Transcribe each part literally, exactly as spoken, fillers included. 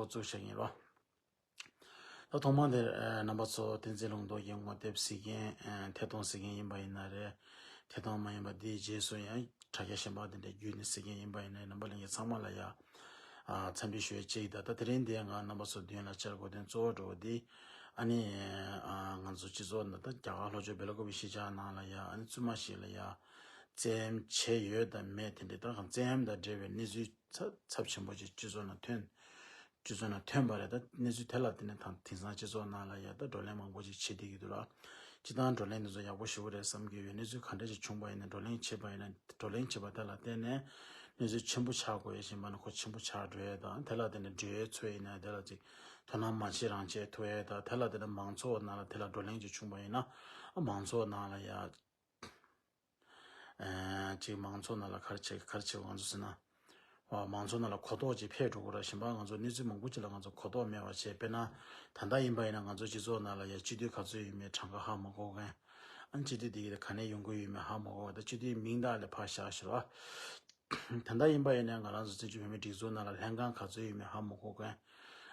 བཙུགས་བྱས་ཡིན་རོ། ད་ཐོག་མ་དེར་ཨ་རྣམ་པ་ཚོ་བསྟན་འཛིན་ལུང་རྟོགས་ཀྱི་ངོ་དེབ་གཟིགས་མཁན་ཨ་ཐད་གཏོང་གཟིགས་མཁན་ཡིན་པ་ཡིན་ན་རེད། ཐད་གཏོང་མ་ཡིན་པ་འདིའི་རྗེས་སུ་ཡང་དྲ་རྒྱ་གཞན་པ་དེ་འདྲ་བརྒྱུད་ནས་གཟིགས་མཁན་ཡིན་པ་ཡིན་ན་རྣམ་པ་ལྷན་རྒྱས་ཚང་མ་ལ་ཡ་ཨ་འཚམས་འདྲི་ཞུ་ཡས་གཅིག་དང་། ད་དེ་རིང་འདིར་ང་རྣམ་པ་ཚོ་མདུན་ལ་བཅར་དགོས་དོན་གཙོ་བོ་འགྲོ་བ་འདི་ཨ་ནི་ཨ་ང་ཚོ་སྤྱི་ཚོགས་ནང་ད་རྒྱ་གར་ལྷོ་ཕྱོགས་སྦེལ་ཀོབ་གཞིས་ཆགས་ནང་ལ་ཡ་ཨ་ནི་བཙུན་མ་ཞིག་ལ་ཡ་བཙན་གཡེམ་བྱས་ཡོད་དམ་མེད་དེ་འདྲའི་ད་གང་བཙན་གཡེམ་དང་འབྲེལ་བའི་གནས་ཚུལ་ཚབས་ཚབས་ཆེན་པོ་ཅིག་སྤྱི་ཚོགས་ནང་ཐོན། སྤྱི་ཚོགས་ནང་ཐོན་པ་རེད། ད་གནས་ཚུལ་དེ་ལ་བརྟེན་ནས་ད་དེང་སང་སྤྱི་ཚོགས་ནང་ལ་ཡ་ད་བགྲོ་གླེང་མང་པོ་ཅིག་བྱེད་བསྡད་ཀྱི་འདུག་ལ། སྤྱིར་བཏང་བགྲོ་གླེང་འདི་ཚོ་ཡག་པོ་ཞེ་པོ་རེད་བསམ་གྱི་ཡོད། གནས་ཚུལ་ག་འདྲ་ཞིག་བྱུང་པ་ཡིན་ན་བགྲོ་གླེང་བྱེད་པ་ཡིན་ན་བགྲོ་གླེང་བྱེད་པ་དེ་ལ་བརྟེན་ནས་གནས་ཚུལ་ཆེན་པོ་ཆགས་དགོས་ཡ་ཞིག་མ་ནི་ཁོ་ཆེན་པོ་ཆགས་འགྲོ་ཡ་དང་། དེ་ལ་བརྟེན་ནས་འབྲེལ་ཡོད་ཚོ་ཡིན་ན་དེ་ལ་ཅིག་དོ་སྣང་མ་བྱེད་རང་བྱེད་ཐུབ་ཡ་དང་། དེ་ལ་བརྟེན་ནས་མང་ཚོགས་ནང་ལ་དེ་ལ་བགྲོ་གླེང་ཅིག་བྱུང་པ་ཡིན་ན་མང་ཚོགས་ནང་ལ་ཡ། ཅིག་མང་ཚོགས་ནང་ལ་ག་རེ་བྱེད་ག་རེ་བྱེད་ང་ཚོ་ཟེར་ན། བ་མང་ཚོགས་ནང་ལ་གོ་རྟོགས་ཅིག་འཕེལ་འགྲོ་གི་ར། གཞན་པ་ང་ཚོ་གནས་ཚུལ་མང་པོ་ཅིག་ལ་ང་ཚོ་གོ་རྟོགས་མེད་པ་བྱས། དཔེར་ན་ད་ལྟ་ཡིན་པ་ཡིན་ན་ང་ཚོ་སྤྱི་ཚོགས་ནང་ལ་ཡ་སྤྱི་འཐུས་ག་ཚོད་ཡོད་མེད་གྲངས་ཀ་ཧ་མ་གོ་མཁན། ཨ་ནི་སྤྱི་འཐུས་དེ་གི་ག་ནས་ཡོང་གི་ཡོད་མེད་ཧ་མ་གོ་བ་དང་། སྤྱི་འཐུས་མིང་དག་ལ་ཕར་བཞག་ཞོར་བ། ད་ལྟ་ཡིན་པ་ཡིན་ན་ང་རང་ཚོ་བཙན་བྱོལ་བོད་མིའི་སྒྲིག་འཛུགས་ནང་ལ་ལྷན་ཁང་ག་ཚོད་ཡོད་མེད་ཧ་མ་གོ་མཁན།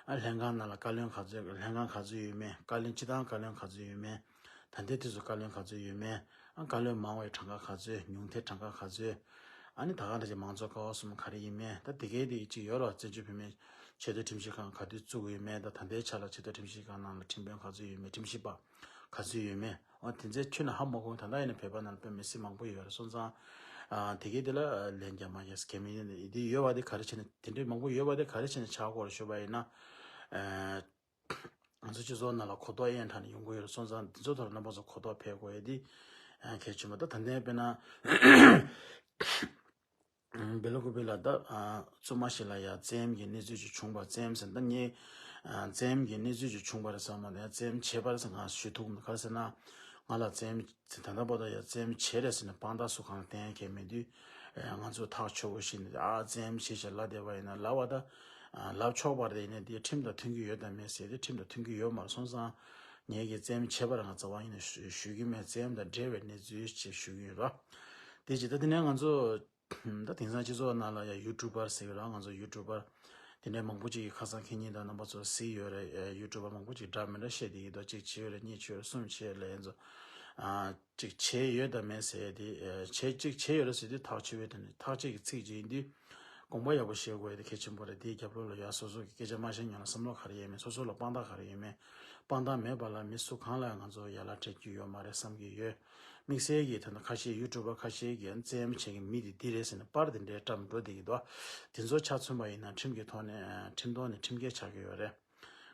ཨ་ལྷན་ཁང་ནང་ལ་བཀའ་བློན་ག་ཚོད་ལྷན་ཁང་ག་ཚོད་ཡོད་མེད། བཀའ་བློན་སྤྱི་བཏང་བཀའ་བློན་ག་ཚོད་ཡོད་མེད། ད་ལྟའི་དུས་སུ་བཀའ་བློན་ག་ཚོད་ཡོད་མེད། ཨ་བཀའ་བློན་མང་བའི་གྲངས་ཀ་ག་ཚོད། ཉུང་མཐའི་གྲངས་ཀ་ག་ཚོད། ཨ་ནི་ད་ག་འདྲ་ཅིག་མང་ཚོགས་ཀ་བ་གསུམ་ག་རེ་ཡིན་མེད། ད་དེ་གའི་དེ་ཅིག་ཡོད་རོགས། བཙན་བྱོལ་བོད་མིའི་ཆེས་མཐོའི་ཁྲིམས་ཞིབ་ཁང་ག་དུས་བཙུགས་ཡོད་མེད། ད་ད་ལྟའི་ཆ་ལ་ཆེས་མཐོའི་ཁྲིམས་ཞིབ་ཁང་ནང་ལ་ཁྲིམས་དཔོན་ག་ཚོད་ཡོད་མེད། ཁྲིམས་ཞིབ་པ་ག་ཚོད་ཡོད་མེད། འོ་དེ་ཚོའི་ཁྱོན་ནས་ཧ་མ་གོ། ད་ལྟ་ཡིན་ན་བོད་པ་ནང་ལ་དཔེ་མི་སྲིད་མང་པོ་ཡོད་རེད། སོང་ཙང་ཨ་དེ་གའི་དེ་ལ་ལན་རྒྱག་མ་རྒྱག་གལ་མི་ཡིན། དེ་ཡོད་པ་དེ་ག་རེ་བྱས་ནས། དེ་འདྲའི་མང་པོ་ཡོད་པ་དེ་ག་རེ་བྱས་ནས་ཆགས་ཀྱི་ཡོད་རེད་ཞུས་པ་ཡིན་ན། ཨ། ང་ཚོ་སྤྱི་ཚོགས་ནང་ལ་གོ་རྟོགས་ཡན་དྲག་ནས་ཡོང་གི་ཡོད་རེད། སོང་ཙང་འདི་ཚོ་ཐོག་རྣམ་པ་ཚོ་གོ་རྟོགས་འཕེལ་དགོས་ཡ་འདི་གལ་ཆེན་པོ། ད་ད་ལྟའི་དཔེར་ན་སྦེལ་ཀོབ་ལ་ད་བཙུན་མ་ཞིག་ལ་ཡ་བཙན་གཡེམ་གྱི་གནས་ཚུལ་ཅིག་བྱུང་བ། བཙན་གཡེམ་ཟེར་ད་ངས་བཙན་གཡེམ་གྱི་གནས་ཚུལ་ཅིག་བྱུང་བ་རེད་ཟེར་མ་རེད། བཙན་གཡེམ་བྱས་པ་རེད་ཟེར་ང་ཞུ་ཐུབ་མི་འདུག་ག་རེ་ཟེར་ན་ང་ལ་བཙན་གཡེམ་ད་ལྟ་བར་དུ་ཡ་བཙན་གཡེམ་བྱས་རེད་ཟེར་ནས་དཔང་རྟགས་སུ་གང་བསྟན་མཁན་མེད་དུས། ང་ཚོས་ཐག་ཆོད་པོ་ཞིག་ནས་ཨ་བཙན་གཡེམ་བྱས་ཞེས་ལབ་བསྡད་པ་ཡིན་ན་ལབ་པ་ད། ལབ་ཆོག་པ་རེད། ཡིན་ནའི་དེ་ཁྲིམས་དང་མཐུན་གྱི་ཡོད་དམ་མེད་ཟེར་དེ་ཁྲིམས་དང་མཐུན་གྱི་ཡོད་མ་རེད། སོང་ཙང་ངས་ཀྱི་བཙན་གཡེམ་བྱས་པ་རང་ང་རྩ་བ་ཉིད་ནས་ཞུ་ཞུ་གི་མེད། བཙན་གཡེམ་དང་འབྲེལ་བའི་གནས་ཚུལ་ཅིག་ཞུ་གི་ཡོད་ར། དེ་ཅིག་ད་དེ་ནས་ང་ཚོ་ད་དེང་སང་སྤྱི་ཚོགས་ནང་ལ་ཡ་ཡུ་ཊུབ་པར་ཟེར་གི་ར། ང་ཚོ་ཡུ་ཊུབ་པར་དེ་འདྲའི་མང་པོ་ཅིག་གིས་ཁ་སང་ཁེ་ཉིན་དང་རྣམ་པ་ཚོ་གཟིགས་ཡོད་རེད། ཡུ་ཊུབ་པར་མང་པོ་ཅིག་འདྲ་མི་འདྲ་བཤད་བསྡད་ཀྱི་འདུག་གཅིག་བྱས་ཡོད་རེད། གཉིས་བྱས་ཡོད་རེད། གསུམ་བྱས་ཡོད་རེད། ལན་ཚོ་ཨ། གཅིག་བྱས་ཡོད་དམ་མེད་ཟེར་དེ། ཨ། བྱས་གཅིག་བྱས་ཡོད་རེད་ཟེར་དུས་ཐག་ཆོད་པའི་དོན་ནི་ཐག་གཅོད་ཀྱི་ཚིག་ཅིག་ཡིན་དུས། དགོངས་པ་ཡག་པོ་བཞེས་དགོས་ཡ་དེ་གལ་ཆེན་པོ་རེད། དེའི་རྒྱབ་ལོགས་ལ་ཡ་སོ་སོ་གི་སྐད་ཆ་མ་བཤད་སྔོན་ལ་བསམ་བློ་ག་རེ་ཡོད་མེད། སོ་སོ་ལ་དཔང་རྟགས་ག་རེ་ཡོད་མེད། དཔང་རྟགས་མེད་པ་ལ་མི་སུ་གང་ལ་ང་ཚོ་ཡ་ལ་སྤྲད་རྒྱུ་ཡོད་མ་རེད་བསམ་གྱི་ཡོད། དམིགས་བསལ་གྱིས་ད་ལྟ་ཁ་ཤས་ཡུ་ཊུབ་པར་ཁ་ཤས་ཀྱིས་བཙན་གཡེམ་བྱེད་མཁན་མི་དེ་འདི་རེད་ཟེར་ནས་པར་དེ་འདྲའི་བཀྲམ་འགྲོ་བསྡད་ཀྱི་འདུག་དེ་ཚོ་ཆ་མཚོན་པ་ཡིན་ན་ཁྲིམས་ཀྱི་ཐོག་ནས་ཁྲིམས་ཐོག་ནས་ཁྲིམས་འགལ་ཆགས་ཀྱི་ཡོད་རེད།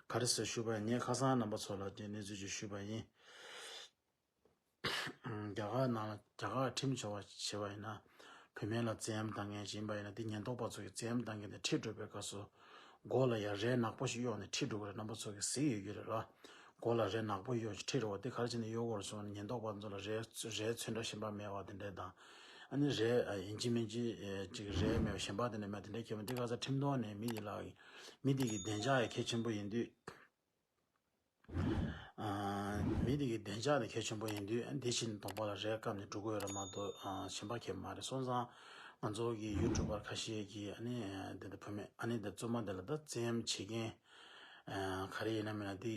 ག་རེ་ཟེར་ཞུས་པ་ཡིན། ངས་ཁ་སང་རྣམ་པ་ཚོ་ལ་དེ་གནས་ཚུལ་ཅིག་ཞུས་པ་ཡིན། རྒྱ་གར་ནང་ལ་རྒྱ་གར་ཁྲིམས་བྱ་བ་བྱེད་པ་ཡིན་ན། བུད་མེད་ལ་བཙན་གཡེམ་བཏང་མཁན་ཅིག་ཡིན་པ་ཡིན་ན་དེ་ཉེན་རྟོག་པ་ཚོ་གིས་བཙན་གཡེམ་བཏང་མཁན་དེ་ཁྲིད་འགྲོ་བའི་སྐབས་སུ། མགོ་ལ་ཡ་རས་ནག་པོ་ཞིག་གཡོགས་ནས་ཁྲིད་འགྲོ་གི་རེད། རྣམ་པ་ཚོ་གིས་གཟིགས་ཡོད་ཀྱི་རེད་ལ། མགོ་ལ་རས་ནག་པོ་གཡོགས་ཤིག་ཁྲིད་འགྲོ་བ་དེ་ག་རེ་བྱས་ནས་གཡོགས་དགོས་རེད་ཟེར་ན། ཉེན་རྟོག་པ་ཚོ་ལ་རས་རས་ཚོན་ཁྲ་གཞན་པ་མེད་པ་དེ་འདྲས་དང་། ཨ་ནི་རས་ཡིན་གཅིག་མིན་གཅིག་ཅིག་རས་མེད་པ་གཞན་པ་དེ་འདྲས་མེད་པ་དེ་འདྲས་ཁྱེར་བ་དེ་ག་ས་ཁྲིམས་ཐོག་ནས་མི་དེ་ལ་མི་དེ་གི་བདེ་འཇགས་ཡ་གལ་ཆེན་པོ་ཡིན་དུས། ཨ། མི་དེ་གི་བདེ་འཇགས་དེ་གལ་ཆེན་པོ་ཡིན་དུས། ཨ། དེ་བཞིན་གདོང་པ་ལ་རས་བཀབ་ནས་འགྲོ་གི་ཡོད་རེད་མ་གཏོགས། ཨ། གཞན་པ་གལ་མ་རེད། སོང་ཙང་ང་ཚོ་གི་ཡུ་ཊུབ་པར་ཁ་ཤས་ཀྱིས་ཨ་ནི་འདི་འདྲ་བུད་མེད་ཨ་ནི་འདི་བཙུན་མ་འདི་ལ་ད་བཙན་གཡེམ་བྱེད་མཁན། ཨ། ག་རེ་ཡིན་ན་མིན་ན་དེ་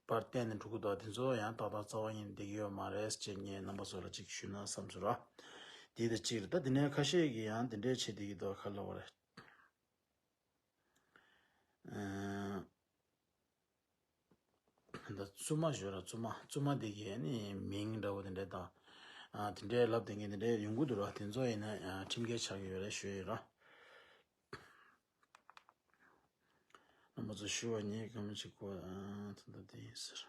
པར་བསྟན་ནས་འགྲོ་གི་འདུག་དེ་ཚོ་ཡང་ཏག་ཏག་རྩ་བ་ཉིད་ནས་བསྡད་ཀྱི་ཡོད་མ་རེད་ཅེས་ངས་རྣམ་པ་ཚོ་ལ་ཅིག་ཞུས་ན་བསམ་སོང་ར། དེ་དང་གཅིག་རེད། ད་དེ་ནས་ཁ་ཤས་ཀྱིས་ཡང་དེ་འདྲས་བྱེད་བསྡད་ཀྱི་འདུག་ག་ལབ་པ་རེད། ཨ། ད་བཙུན་མ་ཞོར་ལ་བཙུན་མ་བཙུན་མ་དེ་གའི་ནི་མིང་འདྲ་བོ་དེ་འདྲ་དང་། ཨ། དེ་འདྲའི་ལབ་དེ་འདྲ་དེ་འདྲའི་ཡོང་གི་འདུག་ར། དེ་ཚོ་ཡིན་ན་ཨ་ཁྲིམས་འགལ་ཆགས་ཀྱི་ཡོད་རེད་ཞུ་ཡི་ར། རྣམ་པ་ཚོ་ཞུ་བ་ཉན་གང་ཅིག་གོ། ཨ། ད་ལྟ་དེ་ཡིན་ཟེར།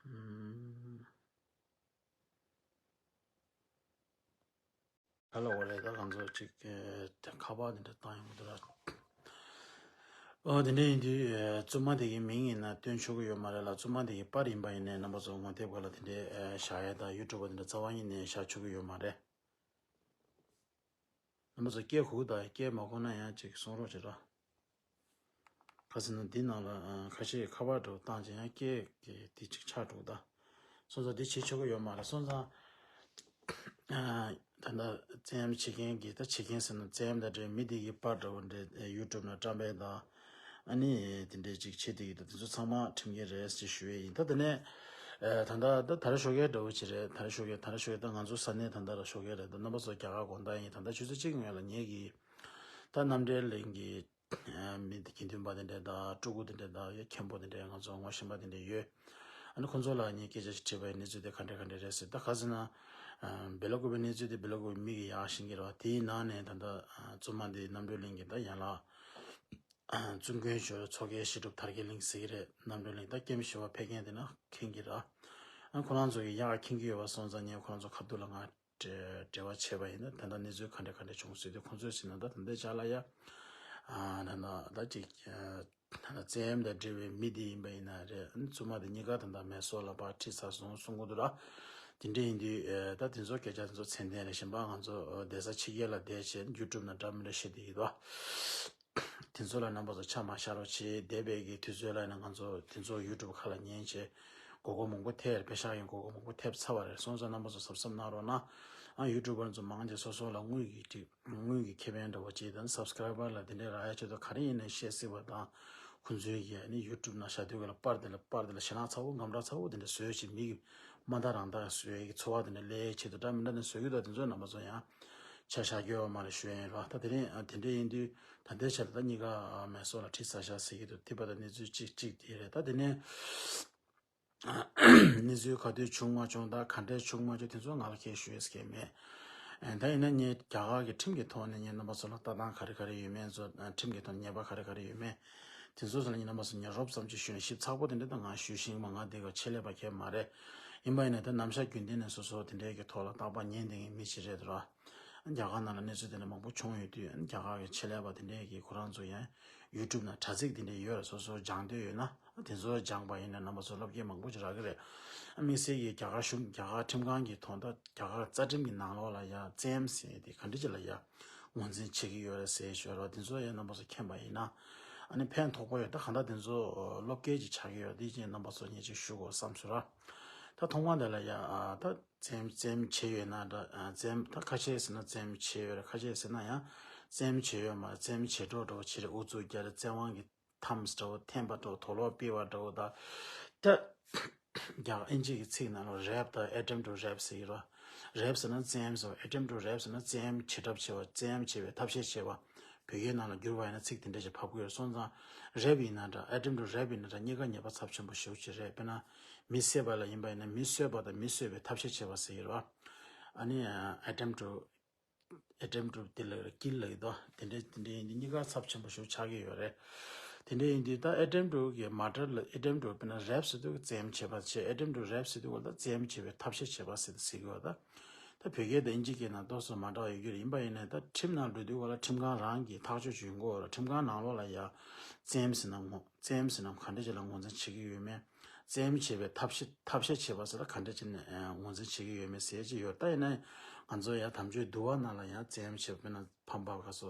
ཨུམ། ག་ལ་བ་རེད། ད་ང་ཚོ་ཅིག་ཨེ། ཁ་པར་དེ་འདྲ་བཏང་ཡོང་གི་འདུག་ར། ཨོ། དེ་འདྲ་ཡིན་དུས་ཨེ། བཙུན་མ་དེ་གི་མིང་ཡིན་ན་སྟོན་ཆོག་གི་ཡོད་མ་རེད་ལ། བཙུན་མ་དེ་གི་པར་ཡིན་པ་ཡིན་ནའི་རྣམ་པ་ཚོ་ངོ་དེབ་སྒང་ལ་དེ་འདྲའི་ཨེ། བཞག་ཡ་དང་ཡུ་ཊུབ་པར་དེ་འདྲ་རྩ་བ་ཉིད་ནས་བཞག་ཆོག་གི་ཡོད་མ་རེད། རྣམ་པ་ཚོ་སྐད་གོ་གི་དང་། སྐད་མ་གོ་ན་ཡང་ཅིག་གསུང་རོགས་བྱེད་ར། ག་ཟེར་ན་འདི་ནང་ལ་ཨ། ཁ་ཤས་ཁ་པར་འདྲ་བོ་བཏང་བྱས་ཡང་སྐད་ཀྱི་དེ་ཅིག་ཆག་འགྲོ་གི་ད། སོང་ཙང་དེ་བྱེད་ཆོག་གི་ཡོད་མ་རེད། སོང་ཙང་ཨ་ད་ལྟ་བཙན་གཡེམ་བྱེད་མཁན་གྱི་ད་བྱེད་མཁན་ཟེར་ན་བཙན་གཡེམ་དང་འབྲེལ་མི་དེ་གི་པར་འདྲ་བོ་འདྲ་ཡུ་ཊུབ་ནང་བཀྲམ་པ་དང་ཨ་ནི་དེ་འདྲའི་ཅིག་བྱེད་དེ་གི་ད་དེ་ཚོ་ཚང་མ་ཁྲིམས་འགལ་རེད་ཅེས་ཞུ་ཡས་ཡིན། ད་དེ་ནས་ཨ་ད་ལྟ་ད་ད་རེས་ཞོགས་ཀས་འདྲ་བོ་ཅིག་རེད། ད་རེས་ཞོགས་ཀས་ད་རེས་ཞོགས་ཀས་ད་ང་ཚོ་ས་གནས་ད་ལྟ་ར་ཞོགས་ཀས་རེད། ད་རྣམ་པ་ཚོ་རྒྱ་གར་དགོང་དག་ཡིན། ད་ལྟ་ཆུ་ཚོད་གཅིག་སྔོན་ལ་ངེད་ཀྱི་ད་རྣམ་འགྲེལ་གླིང་གི་མི་དགེ་འདུན་པ་དེ་འདྲ་དང་སྤྲུལ་སྐུ་དེ་འདྲ་དང་ཡ་མཁན་པོ་དེ་འདྲ་ང་ཚོ་ངོ་ཤེས་པ་དེ་འདྲ་ཡོད། ཨ་ནི་ཁོང་ཚོ་ལ་ངས་སྐད་ཆ་ཞིག་དྲིས་པ་ཡིན། གནས་ཚུལ་དེ་ག་འདྲ་ག་འདྲ་རེད་ཟེར། ད་ག་ཟེར་ན་བེ་ལ་ཀུ་པའི་གནས་ཚུལ་དེ་བེ་ལ་ཀུ་པའི་མི་གིས་ཡག་ཤེས་ཀྱི་རེད་བ། དེའི་ནང་ནས་ད་ལྟ་བཙུན་མ་འདི་རྣམ་གྲོལ་གླིང་གི་ད་ཡན་ལག་བཙུན་དགོན་ཞོར་མཚོ་ཁའི་བཤད་སྒྲུབ་དར་རྒྱས་གླིང་ཟེར་གྱི་རེད། རྣམ་གྲོལ་གླིང་ད་ཀེམ་བཞི་པ་ཕེབས་མཁན་དེ་ན་མཁྱེན་གྱི་རེད། ཨ་ཁོ་རང་ཚོ་གིས་ཡག་མཁྱེན་གྱི་ཡོད་པ་སོང་ཙང་ངས་ཁོ་རང་ཚོ་ཁ་ཐུག་ལ་ང་འབྲེལ་བ་བྱས་པ་ཡིན་ན་ད་ལྟ་གནས་ཚུལ་ག་འདྲ་ག་འདྲ་བྱུང་ཟེར་དུས་ཁོང་ཚོས་ཟེར་ན་ད་ད་ལྟའི་ཆ་ལ་ཡ་ཨ་ད་ད་ད་ཅིག་ཨ་ད་ད་བཙན་གཡེམ་དང་འབྲེལ་བའི་མི་དེ་ཡིན་པ་ཡིན་ན་རེད། ཨ་ནི་བཙུན་མ་དེ་གཉིས་ཀ་ད་ད་མེ་སོར་ལ་ཕར་ཁྲིད་ཚར་སོང་གསུང་གི་འདུག་ར། དེ་འདྲ་ཡིན་དུས་ཨ་ད་དེ་ཚོ་སྐད་ཆ་དེ་ཚོ་མཚན་ལྡན་རེད། གཞན་པ་ང་ཚོ་ཨ་བསྡད་ས་ཕྱི་རྒྱལ་ལ་བསྡད་བྱས་ཡུ་ཊུབ་ནང་འདྲ་མི་འདྲ་བཤད་བསྡད་ཡོད་དོ། དེ་ཚོ་ལ་རྣམ་པ་ཚོ་ཆ་མ་བཞག་རོགས་བྱེད། འདས་པའི་གི་དུས་ཚོད་ལ་ནི་ང་ཚོ་དེ་ཚོ་ཡུ་ཊུབ་ཁ་ལ་ཉན་བྱས་མགོ་སྐོར་མང་པོ་ཐེབས་རེད། པེ་ཤག་ཡང་མགོ་སྐོར་མང་པོ་ཐེབས་ཚར་བ་རེད། སོང་ཙང་རྣམ་པ་ཚོ་གཟབ་གཟབ་གནང་རོགས་གནང་། ཨ་ཡུ་ཊུབ་པར་ཚོ་མང་ཆེ་སོ་སོ་ལ་དངུལ་གྱི་ཁེ་དངུལ་གྱི་ཁེ་ཕན་འདྲ་བོ་བྱེད་དང་སབ་སི་ཀ་རའི་བར་ལ་དེ་འདྲའི་རག་ཡ་ཆེད་དུ་ག་རེ་ཡིན་ནའི་བཤད་སྲིད་པ་དང་། ཁོ་ཚོའི་གི་ཨ་ནི་ཡུ་ཊུབ་ནང་བཞག་དུས་ག་ལ་པར་དེ་ལ་པར་དེ་ལ་ཞེ་དྲག་ཚ་བོ་འགམ་འདྲ་ཚ་བོ་དེ་འདྲ་བཟོས་བྱས་མི་གི་མ་དག་རང་དག་བཟོས་ཀྱི་ཚོར་བ་དེ་འདྲ་སླེབས་ཆེད་དུ་འདྲ་མི་འདྲ་ནས་བཟོ་གི་འདུག་དེ་ཚོ་རྣམ་པ་ཚོ་ཡང་ཆ་བཞག་རྒྱུ་ཡོད་མ་རེད་ཞུ་ཡ་ཡིན་རོགས། ད་དེ་རིང་ཨ་དེ་འདྲ་ཡིན་དུས་ད་ལྟའི་ཆར་ད་གཉིས་ཀ་ཨ་མེ་སོར་ལ་ཁྲིད་ཚར་ཤག་ཟེར་གྱི་འདུག་དེ་བར་ད་གནས་ཚུལ་གཅིག་གཅིག་དེ་རེད། ད་དེ་ནས་གནས་ཚུལ་ག་དུས་བྱུང་མ་བྱུང་དང་ག་འདྲས་བྱུང་མ་བྱུང་དེ་ཚོ་ང་ལ་ཁྱེད་ཞུ་ཡས་ཀྱི་མེད། ཨ་ད་ཡིན་ན་ངས་རྒྱ་གར་གྱི་ཁྲིམས་ཀྱི་ཐོག་ནས་ངས་རྣམ་པ་ཚོ་ལ་ལྟ་སྟངས་ག་རེ་ག་རེ་ཡོད་མེད་ཚོ་ཨ་ཁྲིམས་ཀྱི་ཐོག་ནས་ཉེས་པ་ག་རེ་ག་རེ་ཡོད་མེད་དེ་ཚོ་ཚོ་ལ་ངས་རྣམ་པ་ཚོ་ཉན་རོབ་ཙམ་ཅིག་ཞུས་ནས་ཞིབ་ཚགས་པོ་དེ་འདྲ་ད་ང་ཞུས་ཤིང་མ་ང་དེ་ག་ཆེད་ལས་པ་གས་མ་རེད། ཡིན་པ་ཡིན་ན་ད་ནམ་ཞག་རྒྱུན་ལྡན་ནས་སོ་སོ་དེ་འདྲའི་གི་ཐོག་ལ་རྟག་པར་ཉན་བསྡད་མཁན་མི་ཞིག་རེད་འདུག་ར། རྒྱ་གར་ནང་ལ་གནས་ཚུལ་དེ་འདྲ་མང་པོ་བྱུང་ཡོད་དུས་རྒྱ་གར་གྱི་ཆེད་ལས་པ་དེ་འདྲས་ཀྱིས་ཁོ་རང་ཚོ་ཡང་ཡུ་ཊུབ་ནང་དྲ་ཚིགས་དེ་འདྲས་ཡོད་ར། སོ་སོ་སྦྱང་འདོད་ཡོད་ན་དེ་ཚོ་སྦྱངས་པ་ཡིན་ན་རྣམ་པ་ཚོ་བསླབ་མཁན་མང་པོ་ཅིག་རག་གི་རེད། དམིགས་བསལ་གྱིས་རྒྱ་གར་གཞུང་རྒྱ་གར་ཁྲིམས་ཁང་གི་ཐོག་མཐའ་རྒྱ་གར་རྩ་ཁྲིམས་ཀྱི་ནང་ལོགས་ལ་ཡང་བཙན་གཡེམ་ཟེར་དེ་ག་འདྲ་ཅིག་ལ་ཡང་ངོས་འཛིན་བྱེད་ཀྱི་ཡོད་རེད་ཟེར་ཞོར་ར། དེ་ཚོ་ཡང་རྣམ་པ་ཚོ་མཁྱེན་པ་ཡིན་ན་ཨ་ནི་ཕན་ཐོགས་པོ་ཡོད། ད་གང་ལྟར་དེ་ཚོ་སློབ་སྐལ་ཅིག་ཆགས་ཀྱི་ཡོད། དེ་ཅིག་རྣམ་པ་ཚོ་ངས་ཅིག་ཞུ་དགོས་བསམ་སོང་ར། ད་ཐོག་མ་དེ་ལ་ཡ་ཨ་ད་བཙན་བཙན་བྱས་ཡོད་ན་འདྲ། ཨ་བཙན་ད་ཁ་ཤས་ཟེར་ན་བཙན་བྱས་ཡོད་རེད། ཁ་ཤས་ཟེར་ན་ཡང་བཙན་བྱས་ཡོད་མ་རེད། བཙན་བྱས་འགྲོ་འགྲོ་བྱེད་རེད། ཨུ་ཚུགས་རྒྱག་རེད། བཙན་དབང་གི་ཐམས་འདྲ་བོ་འཐེན་པ་འདྲ་བོ་དོགས་སློང་སྤེལ་བ་འདྲ་བོ་ད་ད་རྒྱ་ཨིན་ཇི་གི་ཚིག་ནང་ལ་རེབ་དང་ཨེ་ཊེམ་ཊུ་རེབ་ཟེར་གྱི་རེད། རེབ་ཟེར་ན་བཙན་གཡེམ་ཟེར་བ། ཨེ་ཊེམ་ཊུ་རེབ་ཟེར་ན་བཙན་གཡེམ་བྱེད་གྲབས་བྱེད་པ། བཙན་གཡེམ་བྱེད་པའི་ཐབས་ཤེས་བྱེད་པ། བོད་སྐད་ནང་ལ་བསྒྱུར་བ་ཡིན་ན་ཚིག་དེ་འདྲ་ཞིག་ཕབ་ཀྱི་ཡོད། སོང་ཙང་རེབ་ཡིན་ན་འདྲ། ཨེ་ཊེམ་ཊུ་རེབ་ཡིན་ན་འདྲ། གཉིས་ཀ་ཉེས་པ་ཚབས་ཆེན་པོ་ཞེ་པོ་ཅིག་རེད། དཔེར་ན་མི་བསད་པ་ལ་ཡིན་པ་ཡིན་ན་མི་གསོད་པ་དང་མི་གསོད་པའི་ཐབས་ཤེས་བྱེད་པ་ཟེར་གྱི་རེད་བ། ཨ་ནི་ཨེ་ཊེམ་ཊུ་ཨེ་ཊེམ་ཊུ་དེ་ལ་ཀིལ་ལབ་ཀྱི་འདུག་དེ་འདྲའི་དེ་འདྲའི་ཡིན་དུས་གཉིས་ཀ་ཚབས་ཆེན་པོ་ཞེ་པོ་ཆགས་ཀྱི་ཡོད་རེད། དེ་འདྲའི་ཡིན་དུས་ད་ཨེ་ཊེམ་ཊུ་གི་མར་ཌར་ལ་ཨེ་ཊེམ་ཊུ་དཔེར་ན་རེབ་ཟེར་དུས་བཙན་གཡེམ་བྱེད་པ་བྱས། ཨེ་ཊེམ་ཊུ་རེབ་ཟེར་དུས་ད་བཙན་གཡེམ་བྱེད་པའི་ཐབས་ཤེས་བྱེད་པ་ཟེར་ཟེར་གྱི་ཡོད། ད་བོད་སྐད་དང་ཨིན་ཇི་སྐད་ནང་ཏོག་ཙམ་མ་འདྲ་བ་ཡོད་ཀྱི་རེད། ཡིན་པ་ཡིན་ནའི་ད་ཁྲིམས་ནང་འགྲོ་དུས་ག་ལ་ཁྲིམས་ཁང་རང་གིས་ཐག་གཅོད་བྱེད་དགོས་རེད། ཁྲིམས་ཁང་ནང་ལོགས་ལ་ཡ་བཙན་གཡེམ་ཟེར་ན་ངོ་བཙན་གཡེམ་ཟེར་ན་ག་འདྲ་ཅིག་ལ་ངོས་འཛིན་བྱེད་ཀྱི་ཡོད་མེད། བཙན་གཡེམ་བྱེད་པའི་ཐབས་ཤེས་ཐབས་ཤེས་བྱེད་པ་ཟེར་ལ་ག་འདྲ་ཅིག་ནས་ངོས་འཛིན་བྱེད་ཀྱི་ཡོད་མེད་ཟེར་གྱི་ཡོད། ད་ཡིན་ན་ང་ཚོ་ཡ་དམ་ཆོས་འདུལ་བ་ནང་ལ་ཡང་བཙན་གཡེམ་བྱེད་པ་ན་ཕམ་པ་ག་སོ་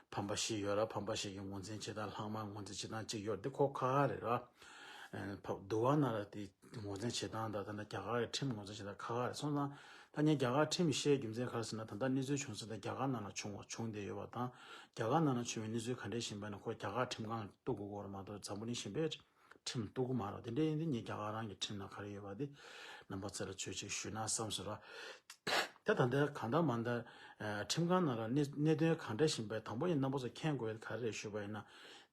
ཕམ་པ་བཞི་ཡོད་ར། ཕམ་པ་བཞི་གི་ངོས་འཛིན་བྱེད་སྟངས། ལྷག་མ་ངོས་འཛིན་བྱེད་སྟངས་གཅིག་ཡོད་རེད། དེ་ཁོ་ཁ་ཁ་རེད་ར། ཕ་འདུལ་བ་ནང་ལ་དེ་ངོས་འཛིན་བྱེད་སྟངས་དང་ད་ལྟ་རྒྱ་གར་གྱི་ཁྲིམས་ངོས་འཛིན་བྱེད་སྟངས་ཁ་ཁ་རེད། སོང་ཙང་ད་ངས་རྒྱ་གར་ཁྲིམས་བཤད་རྒྱུ་མཚན་ག་རེ་ཟེར་ན། ད་ལྟ་གནས་ཚུལ་བྱུང་ས་དེ་རྒྱ་གར་ནང་ལ་བྱུང་བ་བྱུང་བསྡད་ཡོད་པ་དང་། རྒྱ་གར་ནང་ལ་བྱུང་བའི་གནས་ཚུལ་ག་འདྲས་ཤིག་ཡིན་པ་ན་ཁོ་རྒྱ་གར་ཁྲིམས་ཁང་ལ་གཏུག་དགོས་ཀྱི་ཡོད་རེད་མ་གཏོགས་འཛམ་བུ་གླིང་གཞན་པའི་ཁྲིམས་གཏུག་གི་མ་རེད། དེ་འདྲ་ཡིན་དུས་ངས་རྒྱ་གར་རང་གི་ཁྲིམས་ནང་ག་རེ་ཡོད་པ་དེ་རྣམ་པ་ཚོ་ལ་ཚོད་ཅིག་ཞུས་ན་བསམ་སོང་ར། ད་ད་ལྟ་གང་ལྟར་མ་ལྟར་ཁྲིམས་ཁང་ནང་ལ་གནད་གནད་དོན་གང་འདྲ་ཞིག་ཡིན་པའི་དང་པོ་ཡིན་རྣམ་པ་ཚོ་མཁྱེན་དགོས་པའི་ག་རེ་རེད་ཞུས་པ་ཡིན་ན།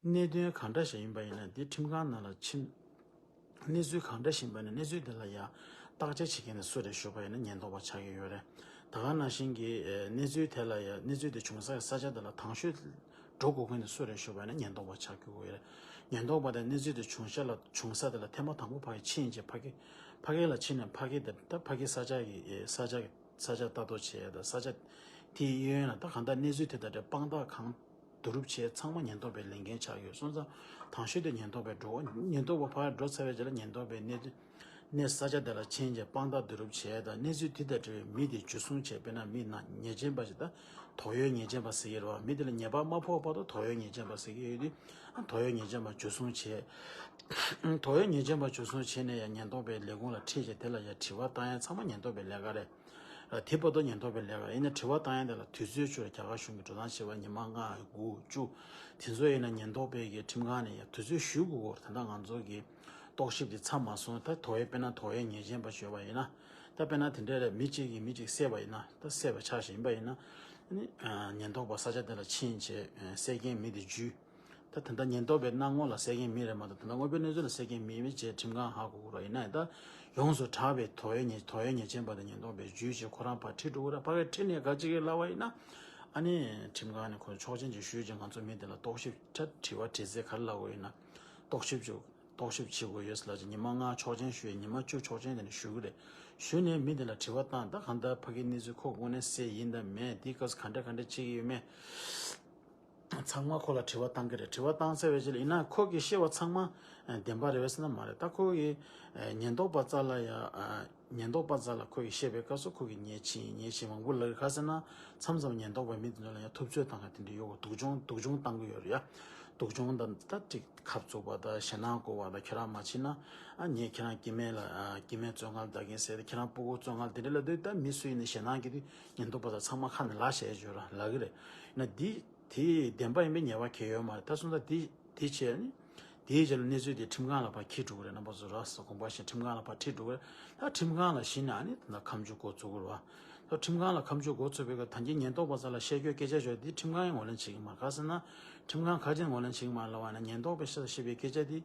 གནད་དོན་གང་འདྲ་ཞིག་ཡིན་པ་ཡིན་ན་འདི་ཁྲིམས་ཁང་ནང་ལ་ཕྱིན། གནས་ཚུལ་གང་འདྲ་ཞིག་ཡིན་པ་ཡིན་ན་གནས་ཚུལ་དེ་ལ་ཡང་བརྟག་དཔྱད་བྱེད་མཁན་དེ་སུ་རེད་ཞུས་པ་ཡིན་ན་ཉེན་རྟོག་པ་ཆགས་ཀྱི་ཡོད་རེད། ད་ག་ནང་བཞིན་གྱི་གནས་ཚུལ་དེ་ལ་ཡང་གནས་ཚུལ་དེ་བྱུང་ས་ས་ཆ་དེ་ལ་དང་ཤོས་འགྲོ་དགོས་མཁན་དེ་སུ་རེད་ཞུས་པ་ཡིན་ན་ཉེན་རྟོག་པ་ཆགས་ཀྱི་ཡོད་རེད། ཉེན་རྟོག་པ་དེ་གནས་ཚུལ་དེ་བྱུང་ཤ་ལ་བྱུང་ས་དེ་ལ་ཐེངས་མ་དང་པོ་ཕ་གི་ཕྱིན་ཡིན་ཅེས་ཕ་གི་ཕ་གི་ལ་ཕྱིན་ནས་ཕ་གི་དེ་ད་ཕ་གི་ས་ཆ་གི་ས་ཆ་གི་ས་ཆ་ལྟ་རྟོག་བྱས་ཡ་ད་ས་ཆ་དེའི་གཡས་གཡོན་ལ་ད་གང་ལྟར་གནས་ཚུལ་དེ་དང་འབྲེལ་དཔང་རྟགས་གང་བསྡུ་རུབ་བྱས་ཚང་མ་ཉེན་རྟོག་པའི་ལས་འགན་ཆགས་ཡོད། སོང་ཙང་དང་ཤོས་དེ་ཉེན་རྟོག་པས་འགྲོ། ཉེན་རྟོག་པ་ཕར་འགྲོ་ཚར་བའི་རྗེས་ལ་ཉེན་རྟོག་པའི་གནས་ཚུལ་ གནས་ས་ཆ་དེ་ལ་ཕྱིན་བྱས་དཔང་རྟགས་བསྡུ་རུབ་བྱས་དང་གནས་ཚུལ་དེ་དང་འབྲེལ་བའི་མི་དེ་འཇུ་བཟུང་བྱས། དཔེར་ན་མི་ན་ཉེས་ཅན་པ་ཞིག་དང་དོགས་ཡོད་ཉེས་ཅན་པ་ཟེར་གྱི་རེད་བ། མི་དེ་ལ་ཉེས་པ་མ་ཕོག་བར་དུ་དོགས་ཡོད་ཉེས་ཅན་པ་ཟེར་གྱི་ཡོད་དུས། ཨ་དོགས་ཡོད་ཉེས་ཅན་པ་འཇུ་བཟུང་བྱས། དོགས་ཡོད་ཉེས་ཅན་པ་འཇུ་བཟུང་བྱས་ནས་ཡང་ཉེན་རྟོག་པའི་ལས་ཁུངས་ལ་ཁྲིད་བྱས་དེ་ལ་ཡང་དྲི་བ་བཏང་ཡ་ཚང་མ་ཉེན་རྟོག་པའི་ལས་ཀ་རེད། དེ་བར་དུ་ཉེན་རྟོག་པའི་ལས་ཀ་ཡིན་ན་དྲི་བ་བཏང་ཡ་དེ་ལ་དུས་ཚོད་བཅུ་རྒྱ་གར་གཞུང་གི་འགྲོ་སྟངས་བྱས་པ་ཉི་མ་ལྔ་དགུ་བཅུ་དེ་ཚོ་ཡིན་ན་ཉེན་རྟོག་པའི་གི་ཁྲིམས་ཁང་ནས་ཡང་དུས་ཚོད་ཞུ་དགོས་སྐོར་ད་ལྟ་ང་ཚོ་གི་རྟོག་ཞིབ་དེ་ཚར་མ་སོང་། ད་དོགས་ཡོད་དཔེར་ན་དོགས་ཡོད་ཉེས་ཅན་པ་ཞུས་པ་ཡིན་ན། ད་དཔེར་ན་དེ་འདྲའི་ལ་མི་གཅིག་གིས་མི་གཅིག་བསད་པ་ཡིན་ན། ད་བསད་པ་ཆགས་ཤིག་ཡིན་པ་ཡིན་ན། ཨ་ནི་ཉེན་རྟོག་པ་ས་ཆ་དེ་ལ་ཕྱིན་བྱས་བསད་མཁན་མི་དེ་འཇུས། ད་ད་ལྟ་ཉེན་རྟོག་པའི་སྣང་ངོ་ལ་བསད་མཁན་མི་རེད་མ་གཏོགས་ད་ལྟ་དངོས་པོའི་གནས་ཚུལ་ལ་བསད་མཁན་མི་མིན་བྱས་ཁྲིམས་ཁང་ཧ་གོ་དགོས་ར། ཡིན་ན་ད་ཡོངས་སུ་གྲགས་པའི་དོགས་ཡོད་ཉེས་དོགས་ཡོད་ཉེས་ཅན་པ་དེ་ཉེན་རྟོག་པས་འཇུས་བྱས་ཁོ་རང་ཕར་ཁྲིད་འགྲོ་གི་ར། ཕ་གིར་ཁྲིད་ནས་ག་ཅིག་གི་ལབ་པ་ཡིན་ན། ཨ་ནི་ཁྲིམས་ཁང་ནས་ཁོ་ཆོག་མཆན་ཅིག་ཞུས་བྱས་ང་ཚོ་མི་དེ་ལ་རྟོག་ཞིབ་ཁྲ་དྲི་བ་དྲི་རྩད་ག་རེ་ལབ་དགོས་ཡིན་ན་རྟོག་ཞིབ་ཅིག་རྟོག་ཞིབ་བྱེད་དགོས་ཡོད་ཟེར་ལབ་བྱས་ཉི་མ་ལྔ་ཆོག་མཆན་ཞུས། ཉི་མ་བཅུ་ཆོག་མཆན་དེ་ནས་ཞུ་གི་རེད། ཞུས་ནས་མི་དེ་ལ་དྲི་བ་བཏང་། ད་གང་ལྟར་ཕ་གིའི་གནས་ཚུལ་ཁོ་དངོས་གནས་བསད་ཡིན་དང་མེད། དེའི་སྐབས་སུ་ག་འདྲ་ག་འདྲ་བྱེད་ཀྱི་ཡོད་མེད། ཚང་མ་ཁོ་ལ་དྲི་བ་བཏང་གི་རེད། དྲི་བ་བཏང་ཚར་བའི་རྗེས་ལ་ཡིན་ན་ཁོ་གིས་བཤད་པ་ཚང་མ་བདེན་པ་རེད་པས་ཟེར་ན་མ་རེད། ད་ཁོ་གིས་ཉེན་རྟོག་པ་རྩ་ལ་ཡ་ཉེན་རྟོག་པ་རྩ་ལ་ཁོ་གིས་བཤད་པའི་སྐབས་སུ་ཁོ་གིས་ཉེས་ཕྱིན་ཉེས་ཕྱིན་མང་པོ་ལབ་ཡོད། ག་ཟེར་ན་མཚམས་མཚམས་ཉེན་རྟོག་པ་མི་དེ་ཚོ་ལ་ཡང་ཐུབ་ཚོད་བཏང་ག་དེ་འདྲ་ཡོད་གོ། སྡུག་སྦྱོང་སྡུག་སྦྱོང་བཏང་གི་ཡོད་རེད་ཡ། སྡུག་སྦྱོང་དང་ད་ཅིག་ཁབ་བཙུགས་པ་དང་ཞེད་སྣང་བསྐུལ་བ་དང་ཁྱོད་རང་མ་ཕྱིན་ན་ཨ་ངས་ཁྱེད་རང་སྐྱེ་དམན་ལ་སྐྱེ་དམན་བཙོན་ཁང་བསྡད་མཁན་ཟེར་ཏེ་ཁྱེད་རང་སྤུ་གུ་བཙོན་ཁང་དེ་འདྲ་ལབ་དུས་ད་མི་སུ་ཡིན་ནའི་ཞེད་སྣང་སྐྱེ་དུས་ཉེན་རྟོག་པ་ཚོ་ཚང་མ་ཁ་ནས་ལབ་བྱས་བརྗོད་ར་ལབ་གི་རེད། ཡིན་ན་འདི། དེ་བདེན་པ་ཡིན་པའི་ཉེས་པ་གང་ཡང་ཡོད་མ་རེད། ད་སོང་ཙང་དེ་དེ་བྱས་ནི། དེའི་རྗེས་ལ་གནས་ཚུལ་དེ་ཁྲིམས་ཁང་ལ་ཕར་འཁྱེར་འགྲོ་གི་རེད། རྣམ་པ་ཚོ་ར་ས་དགོངས་པ་བཞེས་ཁྲིམས་ཁང་ལ་ཕར་འཁྱེར་འགྲོ་གི་རེད། ད་ཁྲིམས་ཁང་ལ་གཞི་ནས་ཨ་ནི་ད་ཁ་མཆུ་འགོ་ཚུགས་ཀྱི་རེད་བ། ད་ཁྲིམས་ཁང་ལ་ཁ་མཆུ་འགོ་ཚུགས་པའི་སྐབས་ད་གིན་ཉེན་རྟོག་པ་ཚོ་ལ་བཤད་རྒྱུའི་སྐད་ཆ་ཞོར་དེ་ཁྲིམས་ཁང་ཡང་ངོས་ལེན་བྱེད་ཀྱི་མ་རེད། ག་ཟེར་ན། ཁྲིམས་ཁང་ག་རེ་བྱས་ནས་ངོས་ལེན་བྱེད་ཀྱི་མ་རེད་ལབ་པ་ཡིན་ན་ཉེན་རྟོག་པས་བཤད་བཤད་པའི་སྐད་ཆ་དེ།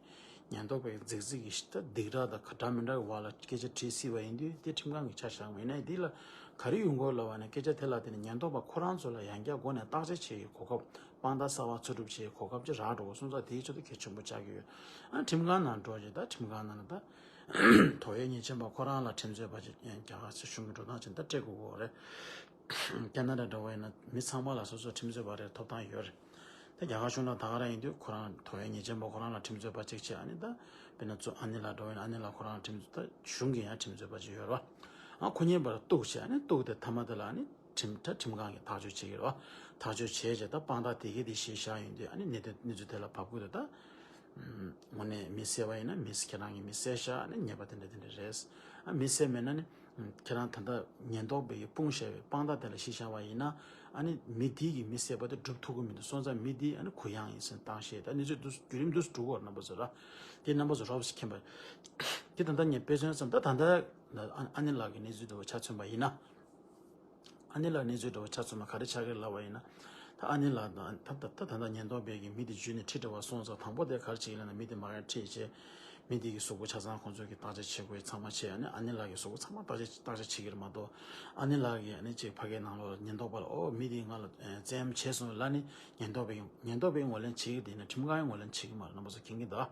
ཉེན་རྟོག་པའི་རྫིག་རྫིག་གི་ད་སྡིགས་ར་དང་འདྲ་མི་འདྲ་གི་བར་ལ་སྐད་ཆ་དྲིས་སྲིད་པ་ཡིན་དུས་དེ་ཁྲིམས་ཁང་གི་ཆ་བཞག་མ་ཡིན་ན་འདི་ལ་ག་རེ་ཡོང་གི་ཡོད་ལབ་པ་ཡིན་ན་སྐད་ཆ་དེ་ལ་བརྟེན་ནས་ཉེན་རྟོག་པ་ཁོ་རང་ཚོ་ལ་ཡང་བསྐྱར་སྒོ་ནས་བརྟག་དཔྱད་བྱེད་ཡའི་གོ་སྐབས་དཔང་རྟགས་གསར་པ་འཚོལ་སྒྲུབ་བྱེད་ཡའི་གོ་སྐབས་ཅིག་རག་འགྲོ་གི་སོང་ཙང་དེའི་ཆེད་དུ་གལ་ཆེན་པོ་ཆགས་ཀྱི་ཡོད། ཨ་ཁྲིམས་ཁང་ནང་འགྲོ་རྗེས་ད་ཁྲིམས་ཁང་ནང་ལ་ད་དོགས་ཡོད་ཉེས་ཅན་པ་ཁོ་རང་ལ་ཁྲིམས་རྩོད་པ་ཅིག་རྒྱ་གར་སྲིད་གཞུང་གི་འགྲོ་སྟངས་ཅིག་ད་སྤྲད་དགོས་ཀྱི་ཡོད་རེད། ཁེ་ན་ཌ་འདྲ་བོ་ཡིན་ན་མི་ཚང་མ་ལ་སོ་སོ་ཁྲིམས་རྩོད་པ་རེད་ཐོབ་ཐང་ཡོད་རེད། ད་རྒྱ་གར་གཞུང་ལ་ད་ག་རང་ཡིན་དུས་ཁོ་རང་དོགས་ཡོད་ཉེས་ཅན་པ་ཁོ་རང་ལ་ཁྲིམས་རྩོད་པ་གཅིག་བྱས། ཨ་ནི་ད་དཔེར་ན་ཚོ་ཨ་ནི་ལགས་འདྲ་བོ་ཡིན་ན་ཨ་ནི་ལགས་ཁོ་རང་ལ་ཁྲིམས་རྩོད་ད་གཞུང་གི་ཡང་ཁྲིམས་རྩོད་པ་གཅིག་ཡོད་རེད་བ། ཨ་ཁོ་གཉིས་བར་གཏུག་བྱས་ཨ་ནི་གཏུག་དེ་མཐའ་མ་དེ་ལ་ཨ་ནི་ཁྲིམས་ད་ཁྲིམས་ཁང་གིས་ཐག་གཅོད་བྱེད་ཀྱི་རེད་བ། ཐག་གཅོད་བྱས་རྗེས་ད་དཔང་རྟགས་དེ་གས་དེ་གཞི་བཞག་ཡོང་དུས་ཨ་ནི་གནད་དོན་གནས་ཚུལ་དེ་ལ་བབ་དགོས་འདུག་ད། དངོས་གནས་མི་བསད་པ་ཡིན་ན་མི་ཁྱེད་རང་གིས་མི་བསད་ཤག་ཨ་ནི་ཉེས་པ་དེ་འདྲ་དེ་འདྲ་རེད། ཨ་མི་བསད་མེད་ན་ནི། ཁྱེད་རང་ད་ལྟ་ཉེན་རྟོག་པས་སྤུངས་བཞག་པའི་དཔང་རྟགས་དེ་ལ་གཞི་བཞག་པ་ཡིན་ན། ཨ་ནི་མི་དེ་གིས་མི་བསད་པ་དེ་སྒྲུབ་ཐུབ་ཀྱི་མི་འདུག་སོང་ཙང་མི་དེ་ཨ་ནི་གུ་ཡངས་ཡིན་ཟེར་བཏང་ཤེས་ད་གནས་ཚུལ་འདུག་བརྒྱུད་རིམ་འདུག་འགྲོ་གི་ཡོད་རེད་རྣམ་པ་ཚོ་ར། དེ་རྣམ་པ་ཚོ་རོབ་ཙམ་མཁྱེན་པ། དེ་ད་ལྟ་ངས་དཔེ་མཚོན་ཙམ་ད་ད་ལྟ་ཨ་ནི་ལགས་ཀྱི་གནས་ཚུལ་འདྲ་བོ་ཆ་མཚོན་པ་ཡིན་ན། ཨ་ནི་ལགས་གནས་ཚུལ་འདྲ་བོ་ཆ་མཚོན་ན་ག་རེ་ཆགས་ཀྱི་ལབ་པ་ཡིན་ན། ད་ཨ་ནི་ལགས་དང་ད་ད་ད་ད་ལྟ་ཉེན་རྟོག་པས་ཀྱི་མི་དེ་འཇུས་ནས་ཁྲིད་འགྲོ་བ་སོང་ཙང་དང་པོ་དེ་ག་རེ་བྱེད་ཀྱི་ལབ་ན་མི་དེ་མར་ཁྲིད་བྱས། མི་དེ་གི་གཟུགས་པོ་ཆ་ཚང་ཁོང་ཚོས་ཀྱི་བརྟག་དཔྱད་བྱེད་དགོས་ཚང་མ་བྱས། ཨ་ནི་ཨ་ནི་ལགས་ཀྱི་གཟུགས་པོ་ཚང་མ་བརྟག་དཔྱད་བརྟག་དཔྱད་བྱེད་ཀྱི་རེད་མ་གཏོགས། ཨ་ནི་ལགས་ཀྱིས་ཨ་ནི་ཅིག་ཕ་གིའི་ནང་ལོགས་ལ་ཉེན་རྟོག་པ་ལ་ཨོ་མི་དེས་ང་ལ་བཙན་གཡེམ་བྱས་སོང་ལབ་ནི་ཉེན་རྟོག་པས་ཉེན་རྟོག་པས་ངོས་ལེན་བྱེད་ཀྱི་དེ་ཡིན་ན་ཁྲིམས་ཁང་ཡང་ངོས་ལེན་བྱེད་ཀྱི་མ་རེད་རྣམ་པ་ཚོ་མཁྱེན་གྱི་འདུག་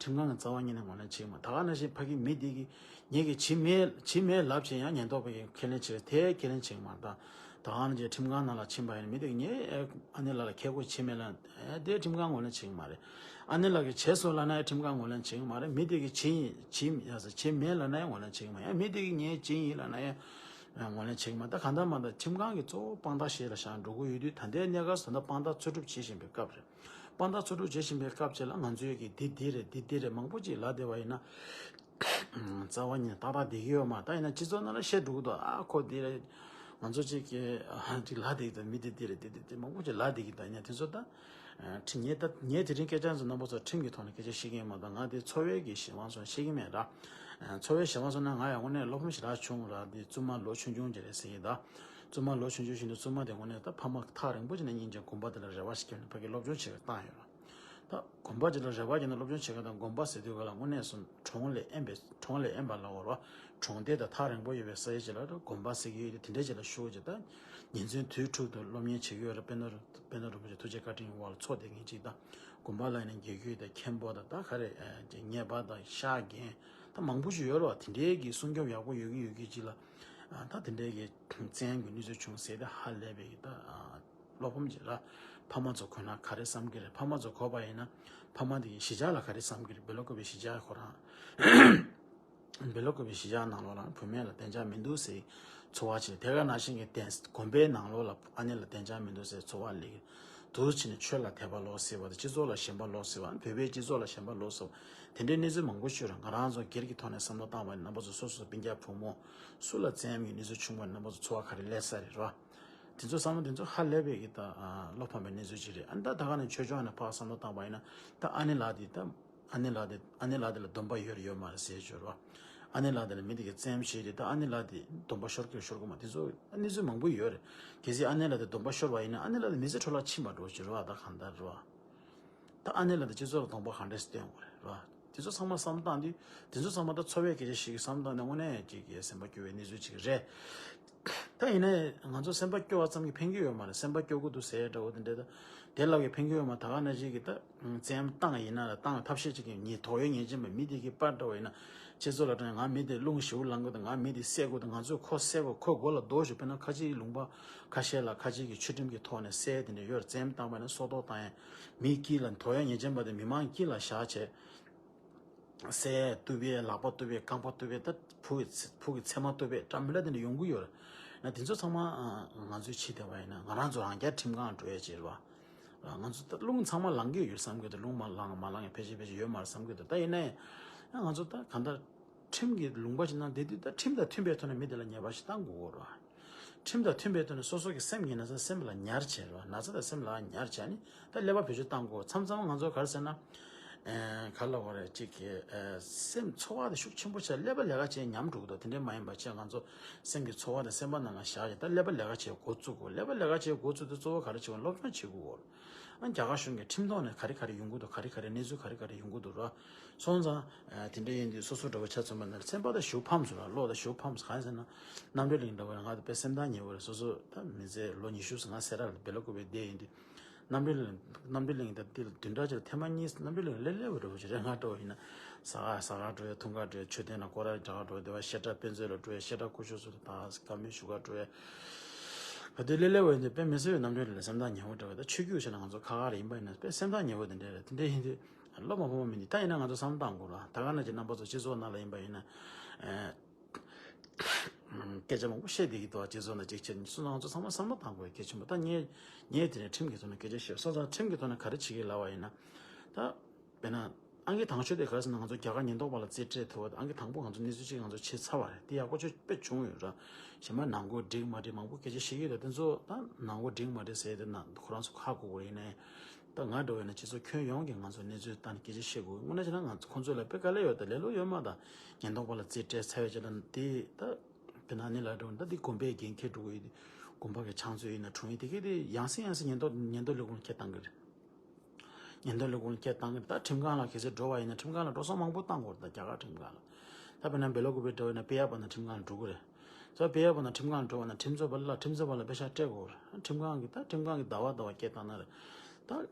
ཁྲིམས་ཁང་གི་རྩ་བ་ཉིད་ནས་ངོས་ལེན་བྱེད་ཀྱི་མ་རེད། ད་ག་ནང་བཞིན་ཕ་གི་མི་དེ་གིས་ངེད་ཀྱིས་བྱེད་མེད་བྱེད་མེད་ལབ་བྱས་ཡང་ཉེན་རྟོག་པས་ཁས་ལེན་བྱེད་དེ་ཁས་ལེན་བྱེད་ཀྱི་མ་རེད། ད་ད་ག་ནང་བཞིན་ཁྲིམས་ཁང་ནང་ལ་ཕྱིན་པ་ཡིན་ན་མི་དེ་གིས་ངས་ཨ་ནི་ལགས་ལ་ཁྱེད་ཁོ་བྱེད་མེད་ལབ་ཨེ་དེ་ཁྲིམས་ཁང་ངོས་ལེན་བྱེད་ཀྱི་མ་རེད། ཨ་ནི་ལགས་ཀྱིས་བྱས་སོང་ལབ་ན་ཡང་ཁྲིམས་ཁང་ངོས་ལེན་བྱེད་ཀྱི་མ་རེད། མི་དེ་གིས་བྱེད་ཡིན་བྱེད་ཡིན་ཡ་ཟེར་བྱེད་མེད་ལབ་ན་ཡང་ངོས་ལེན་བྱེད་ཀྱི་མ་རེད། ཡང་མི་དེ་གིས་ངས་བྱེད་ཡིན་ལབ་ན་ཡང་ངོས་ལེན་བྱེད་ཀྱི་མ་རེད། ད་གང་ལྟར་མ་ལྟར་ཁྲིམས་ཁང་གིས་གཙོ་བོ་དཔང་རྟགས་གཞི་ལ་བཞག་འགྲོ་གི་ཡོད་དུས་ད་ལྟའི་གནས་སྐབས་སུ་ད་དཔང་རྟགས་འཚོལ་སྒྲུབ་བྱེད་བཞིན་པའི་སྐབས་རེད། དཔང་རྟགས་འཚོལ་སྒྲུབ་བྱེད་བཞིན་པའི་སྐབས་ཅིག་ལ་ང་ཚོས་ཀྱི་འདི་འདི་རེད་འདི་འདི་རེད་མང་པོ་ཅིག་ལབ་བསྡད་པ་ཡིན་ན། རྩ་བ་ཉིད་ནས་ཏག་ཏག་བསྡད་ཀྱི་ཡོད་མ་རེད། ད་ཡིན་ན་སྤྱི་ཚོགས་ནང་ལ་བཤད་འགྲོ་གི་འདུག་ཨ་ཁོ་འདི་རེད། ང་ཚོ་ཅིག་གིས་ཨ་ཅིག་ལབ་བསྡད་ཀྱི་འདུག་མི་འདི་འདི་རེད་འདི་འདི་འདི་མང་པོ་ཅིག་ལབ་བསྡད་ཀྱི་འདུག་ཡིན་ན་དེ་ཚོ་ད་ཁྲི་ངས་ད་ངས་དེ་རིང་སྐད་ཆ་ཚོ་རྣམ་པ་ཚོ་ཁྲིམས་ཀྱི་ཐོག་ནས་སྐད་ཆ་བཤད་ཀྱི་ཡིན་མ་གཏོགས་ང་དེ་འཚོ་བའི་གི་གཞན་དབང་སོགས་བཤད་ཀྱི་མེད་ར། འཚོ་བའི་གཞན་དབང་སོགས་ན་ང་ཡང་དངོས་གནས་སློབ་ཕྲུག་ཞིག་རག་བྱུང་ར་འདི་བཙུན་མ་ལོ་ཆུང་ཆུང་ཅིག་རེད་ཟེར་གྱི་འདུག་བཙུན་མ་ལོ་ཆུང་ཆུང་ཞིག་འདུག་བཙུན་མ་དེ་དངོས་གནས་ད་ཕ་མ་ཐག་རིང་པོ་ཅིག་ནས་སྙིང་རྗེ་དགོན་པ་དེ་ལ་རེ་བ་ཞིག་བརྒྱབ་ནས་ཕ་གི་སློབ་སྦྱོང་བྱེད་གར་བཏང་ཡོད་ར། ད་དགོན་པ་ཅིག་ལ་རེ་བ་བརྒྱབ་ནས་སློབ་སྦྱོང་བྱེད་གར་དང་དགོན་པ་ཟེར་དུས་ག་ལ་དངོས་གནས་སུ་གྲོང་ལས་དབེན་པའི་གྲོང་ལས་དབེན་པ་ལ་བར་བ་གྲོང་སྡེ་དང་ཐག་རིང་པོ་ཡོད་པའི་ས་ཆ་ཅིག་ལ་དགོན་པ་ཟེར་གྱི་ཡོད་དེ་དེ་འདྲ་ཅིག་ལ་ཤོག་ཅིག་ད་ཉིན་མཚན་དུས་དྲུག་ཏུ་སློབ་གཉེར་བྱེད་ཀྱི་ཡོད་རེད། པད་ནོར་པད་ནོར་རིན་པོ་ཆེ་ཐུགས་རྗེ་བཀའ་དྲིན་ཡོད་པ་ལ་ཚོགས་སྡེ་ངེས་ཅིག་དང་དགོན་པ་ལ་ཡིན་ན་དགེ་བསྐོས་དང་མཁན་པོ་དང་ད་ག་རེ་ཉེས་པ་དང་ཤག་རྒན་ད་མང་པོ་ཞིག་ཡོད་རེད་བ། དེ་འདྲའི་གི་སྲུང་སྐྱོབ་ཡག་པོ་ཡོད་ཀྱི་ཡོད་ཀྱི་ཅིག་ལ་ད་དེ་འདྲའི་གི་བཙན་གྱི་གནོད་འཚེ་བྱུང་ཟེར་ཏེ་ཧ་ལས་པའི་གི་ད། བློ་ཕམ་བྱེད་ར། ཕ་མ་ཚོ་གོ་ན་ག་རེ་བསམ་གྱི་རེད། ཕ་མ་ཚོ་གོ་བ་ཡིན་ན་ཕ་མ་དེ་གི་གཞིས་ཆགས་ལ་ག་རེ་བསམ་གྱི་རེད། བེ་ལོ་ཀོ་བའི་གཞིས་ཆགས་ཁོ་རང་ བེ་ལ་ཀུ་པའི་གཞིས་ཆགས་ནང་ལོགས་ལ་བུད་མེད་ལ་བདེ་འཇགས་མི་འདུག་ཟེར་ཚོར་བ་བྱེད། དེ་ག་ནང་བཞིན་གྱི་དེ་དགོན་པའི་ནང་ལོགས་ལ་ཨ་ནེ་ལ་བདེ་འཇགས་མི་འདུག་ཟེར་ཚོར་བ་སླེབས། དུ་ཕྱིན་ནས་ཆོས་ལ་དད་པ་ལོག་སྲིད་པ་དང་སྤྱི་ཚོགས་ལ་ཞེན་པ་ལོག་སྲིད་པ། བོད་པའི་སྤྱི་ཚོགས་ལ་ཞེན་པ་ལོག་སྲིད་པ། དེ་འདྲའི་གནས་ཚུལ་མང་པོ་ཤོད་ར། ང་རང་ཚོ་སྒེར་གྱི་ཐོག་ནས་བསམ་བློ་བཏང་བ་ཡིན་ན་རྣམ་པ་ཚོ་སོ་སོ་སྤུན་ཀྱག་བུ་མོ་སུ་ལ་བཙན་གཡེམ་གྱི་གནས་ཚུལ་བྱུང་བ་ཡིན་རྣམ་པ་ཚོ་ཚོར་བ་ག་རེ་སླེབས་ས་རེད་ར། དེ་ཚོ་བསམ་བློ་དེ་ཚོ་ཧ་ལས་པའི་གི་ད་བློ་ཕམ་པའི་གནས་ཚུལ་ཅིག་རེད། ཨ་ནི་ད་ད་ག་ནས་ཆོས་ཕྱོགས་ནས་ཕར་བསམ་བློ་བཏང་བ་ཡིན་ན་ད་ཨ་ནེ་ལགས་དེ་ད། ཨ་ནེ་ལགས་དེ་ཨ་ནེ་ལགས་དེ་ལ་སྡོམ་པ་ཡོད་རེད་ཡོད་མ་རེད་ཟེར་ཞོར་བ། ཨ་ནེ་ལགས་དེ་ལ་མི་དེ་གའི་བཙན་གཡེམ་བྱས་ཏེ་ད་ཨ་ནེ་ལགས་དེ་སྡོམ་པ་ཤོར་གི་ཤོར་གི་མ་དེ་ཚོ་གནས་ཚུལ་མང་པོ་ཡོད་རེད། གལ་སྲིད་ཨ་ནེ་ལགས་དེ་སྡོམ་པ་ཤོར་བ་ཡིན་ན་ཨ་ནེ་ལགས་དེ་མི་ཚེ་འཕྲོ་བརླག་ཕྱིན་པ་འགྲོ་ཞོར་བ་ད་གང་ལྟར་རེད་བ། ད་ཨ་ནེ་ལགས་དེ་སྤྱི་ཚོགས་ལ་གདོང་པ་ག་འདྲས་སྟོན་དགོས་རེད་བ། དེ་ཚོ་ཚང་མ་བསམ་བཏང་དུས་དེ་ཚོ་ཚང་མ་ད་འཚོ་བའི་སྐད་ཆ་ཞིག་བསམ་བཏང་ནས་དངོས་གནས་ཅིག་གི་སེམས་པ་སྐྱོ་བའི་གནས་ཚུལ་ཅིག་རེད། ད་ཡིན་ནའི་ང་ཚོ་སེམས་པ་སྐྱོ་བ་ཙམ་གྱིས་ཕན་གྱི་ཡོད་མ་རེད། སེམས་པ་སྐྱོ་གི་འདུག་ཟེར་འདྲ་བོ་དེ་འདྲ་ད་དེ་ལབ་ཀྱི་ཕན་གྱི་ཡོད་མ། ད་ག་ནང་བཞིན་གྱི་ད་བཙན་གཡེམ་བཏང་ཡིན་ན་ལ་བཏང་ཐབས་ཤེས་ཅིག་གི་ཉེས་དོགས་ཡོད་ཉེས་ཅན་པ་མི་དེ་གི་པར་འདྲ་བོ་ཡིན་ན་ཁྱེད་ཚོ་ལ་དྲན་ང་མི་དེ་རླུང་ཞེ་པོ་ལངས་གི་འདུག་ང་མི་དེ་བསད་དགོས་འདུག་ང་ཚོས་ཁོ་བསད་དགོས། ཁོ་མགོ་ལ་རྡོ་གཞུ་དཔེར་ན་ཁ་ཆེའི་ལུང་པ་ཁ་ཤས་ལ་ཁ་ཆེ་གི་ཆོས་ཁྲིམས་ཀྱི་ཐོག་ནས་བསད་དེ་འདྲ་ཡོད་རེད། བཙན་གཡེམ་བཏང་བ་ཡིན་ན་སྲོག་ཐོག་བཏང་ཡ་མིའི་དཀྱིལ་ལ་དོགས་ཡོད་ཉེས་ཅན་པ་དེ་མི་མང་དཀྱིལ་ལ་བཞག་བྱས། ཟས་གཏུབ་པས་ལག་པ་གཏུབ་པས་རྐང་པ་གཏུབ་པས་ད་བུ་གི་ཚེ་བུ་གི་ཚེར་མ་གཏུབ་པས་འདྲ་མི་འདྲ་དེ་འདྲ་ཡོང་གི་ཡོད་རེད། ན་དེ་ཚོ་ཚང་མ་ང་ཚོས་བྱེད་བསྡད་པ་ཡིན་ན་ང་རང་ཚོ་རང་རྐྱ་ཁྲིམས་ཁང་འགྲོ་ཡས་བྱེད་རེད་བ། ང་ཚོ་ད་རླུང་ཚང་མ་ལངས་ཀྱི་ཡོད་བསམ་གྱི་འདུག་རླུང་མ་ལངས་མ་ལངས་ཡ་ཕལ་ཆེར་ཕལ་ཆེར་ཡོད་མ་རེད་བསམ་གྱི་འདུག་ད་ཡིན་ན་ཡང་ང་ཚོ་ད་གང་ལྟར་ཁྲིམས་ཀྱི་ལུང་པ་ཞིག་ནང་བསྡད་དུས་ད་ཁྲིམས་དང་མཐུན་པའི་ཐོག་ནས་མི་དེ་ལ་ཉེས་པ་ཞིག་བཏང་དགོས་རེད་བ། ཁྲིམས་དང་མཐུན་པའི་ཐོག་ནས་སོ་སོ་གི་སེམས་ཀྱི་ན་ཚ་སེམས་ལ་ཉར་བྱས་རེད་བ། ན་ཚ་དང་སེམས་ལ་ཉར་བྱས་ནས་ད་ཀླད་པ་བེད་སྤྱོད་བཏང་དགོས། མཚམས་མཚམས་ང་ཚོ་ག་རེ་ཟེར་ན། ཨེ་ག་ལ་བ་རེད་ཅིག་གི་ཨེ་སེམས་ཚོར་བ་དེ་ཤུགས་ཆེན་པོ་བྱས་ཀླད་པ་ལས་ཀ་བྱས་ཉམས་འགྲོ་གི་འདུག་དེ་འདྲས་མ་ཡིན་པ་བྱས་ང་ཚོ་སེམས་ཀྱི་ཚོར་བ་དེ་སེམས་པ་ནང་ལ་བཞག་བྱས་ད་ཀླད་པ་ལས་ཀ་བྱས་འགོ་བཙུགས་དགོས། ཀླད་པ་ལས་ཀ་བྱས་འགོ་བཙུགས་དུས་གཙོ་བོ་ག་རེ་བྱེད་དགོས་སློབ་སྦྱོང་བྱེད་དགོས། ཨ་རྒྱ་གར་གཞུང་གི་ཁྲིམས་ཐོག་ནས་ག་རེ་ག་རེ་ཡོང་གི་འདུག་ག་རེ་ག་རེ་གནས་ཚུལ་ག་རེ་ག་རེ་ཡོང་གི་འདུག་ར། སོང་ཙང་ཨ་དེ་འདྲ་ཡིན་དུས་སོ་སོ་འདྲ་བོ་ཆ་མཚོན་པ་ན་སེམས་པ་ད་ཞེ་པོ་ཕམ་སོང་ར། བློ་ད་ཞེ་པོ་ཕམ་སོང་། གང་ཡིན་ཟེར་ན་རྣམ་གྲོལ་གླིང་འདྲ་བོ་ཡིན་ན་ང་ད་དཔེ་སེམས་ཐག་ཉེ་བོ་རེད། སོ་སོ་ད་མི་ཚེ་ལོ་ཉི་ཤུ་ཙམ་ང་སེ་ར་ལ་བེ་ལ་ཀུ་བེ་བསྡད་ཡིན་དུས་རྣམ་གྲོལ་གླིང་རྣམ་གྲོལ་གླིང་ད་འདི་ལ་བདུན་ཕྲག་གཅིག་ལ་ཐེངས་མ་གཉིས་རྣམ་གྲོལ་གླིང་སླེབས་སླེབས་པ་འདྲ་བོ་ཅིག་རེད། ང་འདྲ་བོ་ཡིན་ན་ཟ་ཁང་ཟ་ཁང་འགྲོ་ཡ། འཐུང་ག་འགྲོ་ཡ། མཆོད་རྟེན་ལ་སྐོར་ར་རྒྱག་ག་འགྲོ་ཡ། དེ་བ་བཤད་གྲྭ་དཔེ་མཛོད་ལ་འགྲོ་ཡ། བཤད་གྲྭ་སྐུ་ཞབས་ཚོ་ལ་ད་བཀའ་མོལ་ཞུ་ག་འགྲོ་ཡ། ག་དུས་སླེབས་སླེབས་པ་ཡིན་དུས་དཔེ་མི་སྲིད་པའི་རྣམ་གྲོལ་གླིང་ལ་སེམས་ཐག་ཉེ་བོ་འདྲ་བ། ད་ཆོས་བརྒྱུད་བྱས་ན་ང་ཚོ་ཁ་ཁ་རེ་ཡིན་པ་ཡིན་ན་དཔེ་སེམས་ཐག་ཉེ་བོ་དེ་འདྲ་རེད། དེ་འདྲ་ཡིན་དུས་བློ་མ་ཕམ་པ་མི་འདུག་ད་ཡིན་ན་ང་ཚོ་བསམ་བློ་བཏང་དགོས་ར། ད་ག་ནང་བཞིན་རྣམ་པ་ཚོ་སྤྱི་ཚོགས་ནང་ལ་ཡིན་པ་ཡིན་ན། ཨེ། སྐད་ཆ་མང་པོ་བཤད་བསྡད་ཀྱི་འདུག་སྤྱི་ཚོགས་ནང་གཅིག་བྱས་ནས་སོང་ཙང་ང་ཚོ་ཚང་མ་བསམ་བློ་བཏང་དགོས་གལ་ཆེན་པོ། ད་ངས་ངས་དེ་ནས་ཁྲིམས་ཀྱི་ཐོག་ནས་སྐད་ཆ་བཤད་སོང་ཙང་ཁྲིམས་ཀྱི་ཐོག་ནས་ག་རེ་བྱེད་ཀྱི་ལབ་པ་ཡིན་ན། ད་དཔེར་ན་ཨང་ཀི་དང་ཤོས་དེ་ག་རེ་ཟེར་ན་ང་ཚོ་རྒྱ་གར་ཉེན་རྟོག་པ་ལ་རྩིས་སྤྲད་ཐུབ་པ་དང་། ཨང་ཀི་དང་པོ་ང་ཚོ་གནས་ཚུལ་གཅིག་ང་ཚོ་བྱས་ཚར་བ་རེད། དེ་ཡག་པོ་ཆོས་དཔེ་བྱུང་ཡོད་ར། གཞན་པ་ནང་སྒོ་འགྲིག་མ་འགྲིག་མང་པོ་སྐད་ཆ་བཤད་ཀྱི་ཡོད་ར། དེ་ཚོ་ད་ནང་སྒོ་འགྲིག་མ་འགྲིག་ཟེར་དེ་ན་ཁོ་རང་ཚོ་ཧ་གོ་དགོས་ཡིན་ནའི། ད་ང་འདྲ་བོ་ཡིན་ན་སྤྱི་ཚོགས་ཁྱོན་ཡོངས་ཀྱི་ང་ཚོ་གནས་ཚུལ་བཏང་ནས་སྐད་ཆ་བཤད་དགོས། དངོས་གནས་བྱས་ན་ང་ཚོ་ཁོང་ཚོ་ལ་དཔེ་དཀའ་ལས་ཡོད། ད་ལས་སླ་པོ་ཡོད་མ་རེད། ད་ཉེན་རྟོག་པ་ལ་རྩིས་སྤྲད་ཚར་བའི་རྗེས་ལ་དེ་ད་དཔེར་ན་ཨ་ནེ་ལགས་འདྲ་བོ་ད་དེ་དགོན་པའི་འགན་འཁྱེར་འགྲོ་གི་ཡོད། དེ་དགོན་པ་གི་ཕྱག་མཛོད་ཡིན་ན་དྲུང་ཡིག་དེ་གས་དེ་ཡང་སེ་ཡང་སེ་ཉེན་རྟོག་ཉེན་རྟོག་ལས་ཁུངས་ལ་འཁྱེར་བཏང་གི་རེད། ཉེན་རྟོག་ལས་ཁུངས་ལ་འཁྱེར་བཏང་གི་རེད། ད་ཁྲིམས་ཁང་ལ་གལ་སྲིད་འགྲོ་བ་ཡིན་ན་ཁྲིམས་ཁང་ལ་འགྲོ་སོང་མང་པོ་བཏང་དགོས་རེད། ད་རྒྱ་གར་ཁྲིམས་ཁང་ལ། ད་དཔེར་ན་བེ་ལ་ཀུ་པེ་འདྲ་བོ་ཡིན་ན་པེ་ཡ་པ་ན་ཁྲིམས་ཁང་ལ་འགྲོ་གི་རེད། ཚོ་པེ་ཡ་པ་ན་ཁྲིམས་ཁང་ལ་འགྲོ་བ་ན་ཁྲིམས་རྩོད་པ་ལ་ཁྲིམས་རྩོད་པ་ལ་པེ་ཤག་སྤྲད་དགོས་རེད། ཁྲིམས་ཁང་གི་ད་ཁྲིམས་ཁང་གི་ཟླ་བ་ཟླ་བ་སྐད་བཏང་ན་རེད། ད་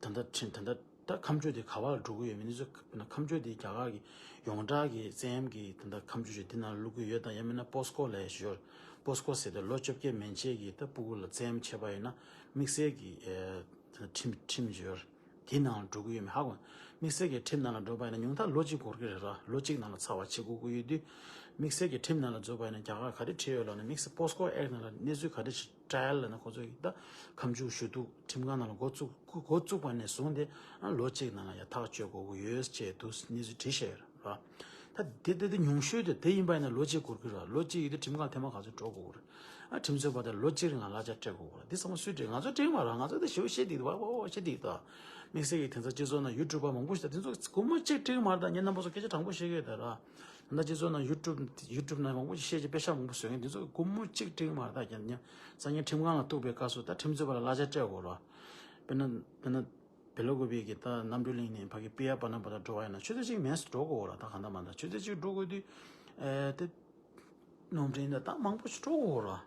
ད་ལྟ་ཁྲིམས་ད་ལྟ་ད་ཁ་མཆུ་དེ་ག་བ་ལ་འགྲོ་གི་ཡོད་མེད་ནི་ཚོ་ཁ་མཆུ་དེ་རྒྱ་གར་གི་ཡོངས་གྲགས་ཀྱི་བཙན་གཡེམ་གྱི་ད་ལྟ་ཁ་མཆུ་ཞིག་དེ་ནང་བླུག་གི་ཡོད་དང་ཡང་མིན་ན་པོ་སི་ཀོ་ལབ་ཡ་ཞིག་ཡོད། པོ་སི་ཀོ་ཟེར་དེ་ལོ་བཅོ་བརྒྱད་མན་ཆད་ཀྱི་ད་སྤུ་གུ་ལ་བཙན་གཡེམ་བྱས་པ་ཡིན་ན་དམིགས་བསལ་གྱི་ཁྲིམས་ཁྲིམས་ཡོད། དེ་ནང་ལ་འགྲོ་གི་ཡོད་མེད་ཧ་གོ། དམིགས་བསལ་གྱི་ཁྲིམས་ནང་ལ་འགྲོ་བ་ཡིན་ན་ཉུང་མཐར་ལོ་གཅིག་འགོར་གྱི་རེད་ར། ལོ་གཅིག་ནང་ལ་ཚར་བ་བྱེད་དགོས་ཀྱི་ཡོད་དུས། དམིགས་བསལ་གྱི་ཁྲིམས་ནང་ལ་འཛུལ་བ་ཡིན་ན་རྒྱ་གར་ག་རེ་བྲིས་ཡོད་ལབ་ན་དམིགས་བསལ་པོ་སི་ཀོ་ཨེག་ནང་ལ་གནས་ཚུལ་ག་རེ་ཞིག་བཀྲལ་ལབ་ན་ཁོ་ཚོ་ཡིས་ད་ཁ་མཆུ་ཞུ་གཏུག་ཁྲིམས་ཁང་ནང་ལ་འགོ་བཙུགས་འགོ་བཙུགས་པ་ནས་བཟུང་སྟེ་ཨ་ལོ་གཅིག་ནང་ལ་ཡ་ཐག་གཅོད་དགོས་ཀྱི་ཡོད་ཅེས་འདུག་གནས་ཚུལ་བྲིས་བཞག་ཡོད་ར། ད་དེ་དེ་དེ་ཉུང་ཤོས་དེ་དེ་ཡིན་པ་ཡིན་ན་ལོ་གཅིག་འགོར་གྱི་རེད། ལོ་གཅིག་ཡིན་དུས་ཁྲིམས་ཁང་ཐེངས་མ་ག་ཚོད་འགྲོ་དགོས་རེད། ཨ་ཁྲིམས་རྩོད་པ་དེ་ལོ་གཅིག་རིང་ལ་གླ་ཆ་སྤྲད་དགོས་རེད། འདི་ཚང་མ་སུས་འགྲིག་ང་ཚོ་འགྲིག་མ་རེད། ང་ཚོ་དེ་ཞེ་པོ་བཤད་འདུག་བ་བ་བ་བཤད་འདུག་ད། དམིགས་བསལ་གྱི་དེང་སང་སྤྱི་ཚོགས་ནང་ཡུ་ཊུབ་པ་མང་པོ་ཞིག་ད་དེ་ཚོ་སྒོར་མོ་གཅིག་འགྲིག་མ་རེད། ད་ངས་རྣམ་པ་ཚོ་སྐད་ཆ་དྲང་པོ་བཤད་ཀྱི་ཡོད་ད་ར། ད་སྤྱི་ཚོགས་ནང་ཡུ་ཊུབ་ཡུ་ཊུབ་ནང་མང་པོ་ཞིག་བཤད་ཀྱི་པེ་ཤག་མང་པོ་བཟོས་མཁན་དེ་ཚོ་སྒོར་མོ་གཅིག་འགྲིག་མ་རེད། ད་ཀྱང་ཉ་སང་ཉིན་ཁྲིམས་ཁང་ལ་གཏུགས་པའི་སྐབས་སུ་ད་ཁྲིམས་རྩོད་པ་ལ་གླ་ཆ་སྤྲད་དགོས་ར། དཔེར་ན་དཔེར་ན། བེ་ལ་ཀུ་པེ་གི་ད་རྣམ་གྲོལ་གླིང་ནས་ཕ་གི་པེ་ཡ་པ་ན་པ་ད་འགྲོ་བ་ཡིན་ན་ཆུ་ཚོད་གཅིག་མིན་འགྲོ་དགོས་ར། ད་གང་ལྟར་མ་ད་ཆུ་ཚོད་གཅིག་འགྲོ་དགོས་དུས། ཨེ་དེ། ནོར་འཁྲུལ་ཡིན་ན་ད་མང་པོ་ཞིག་འགྲོ་དགོས་ར།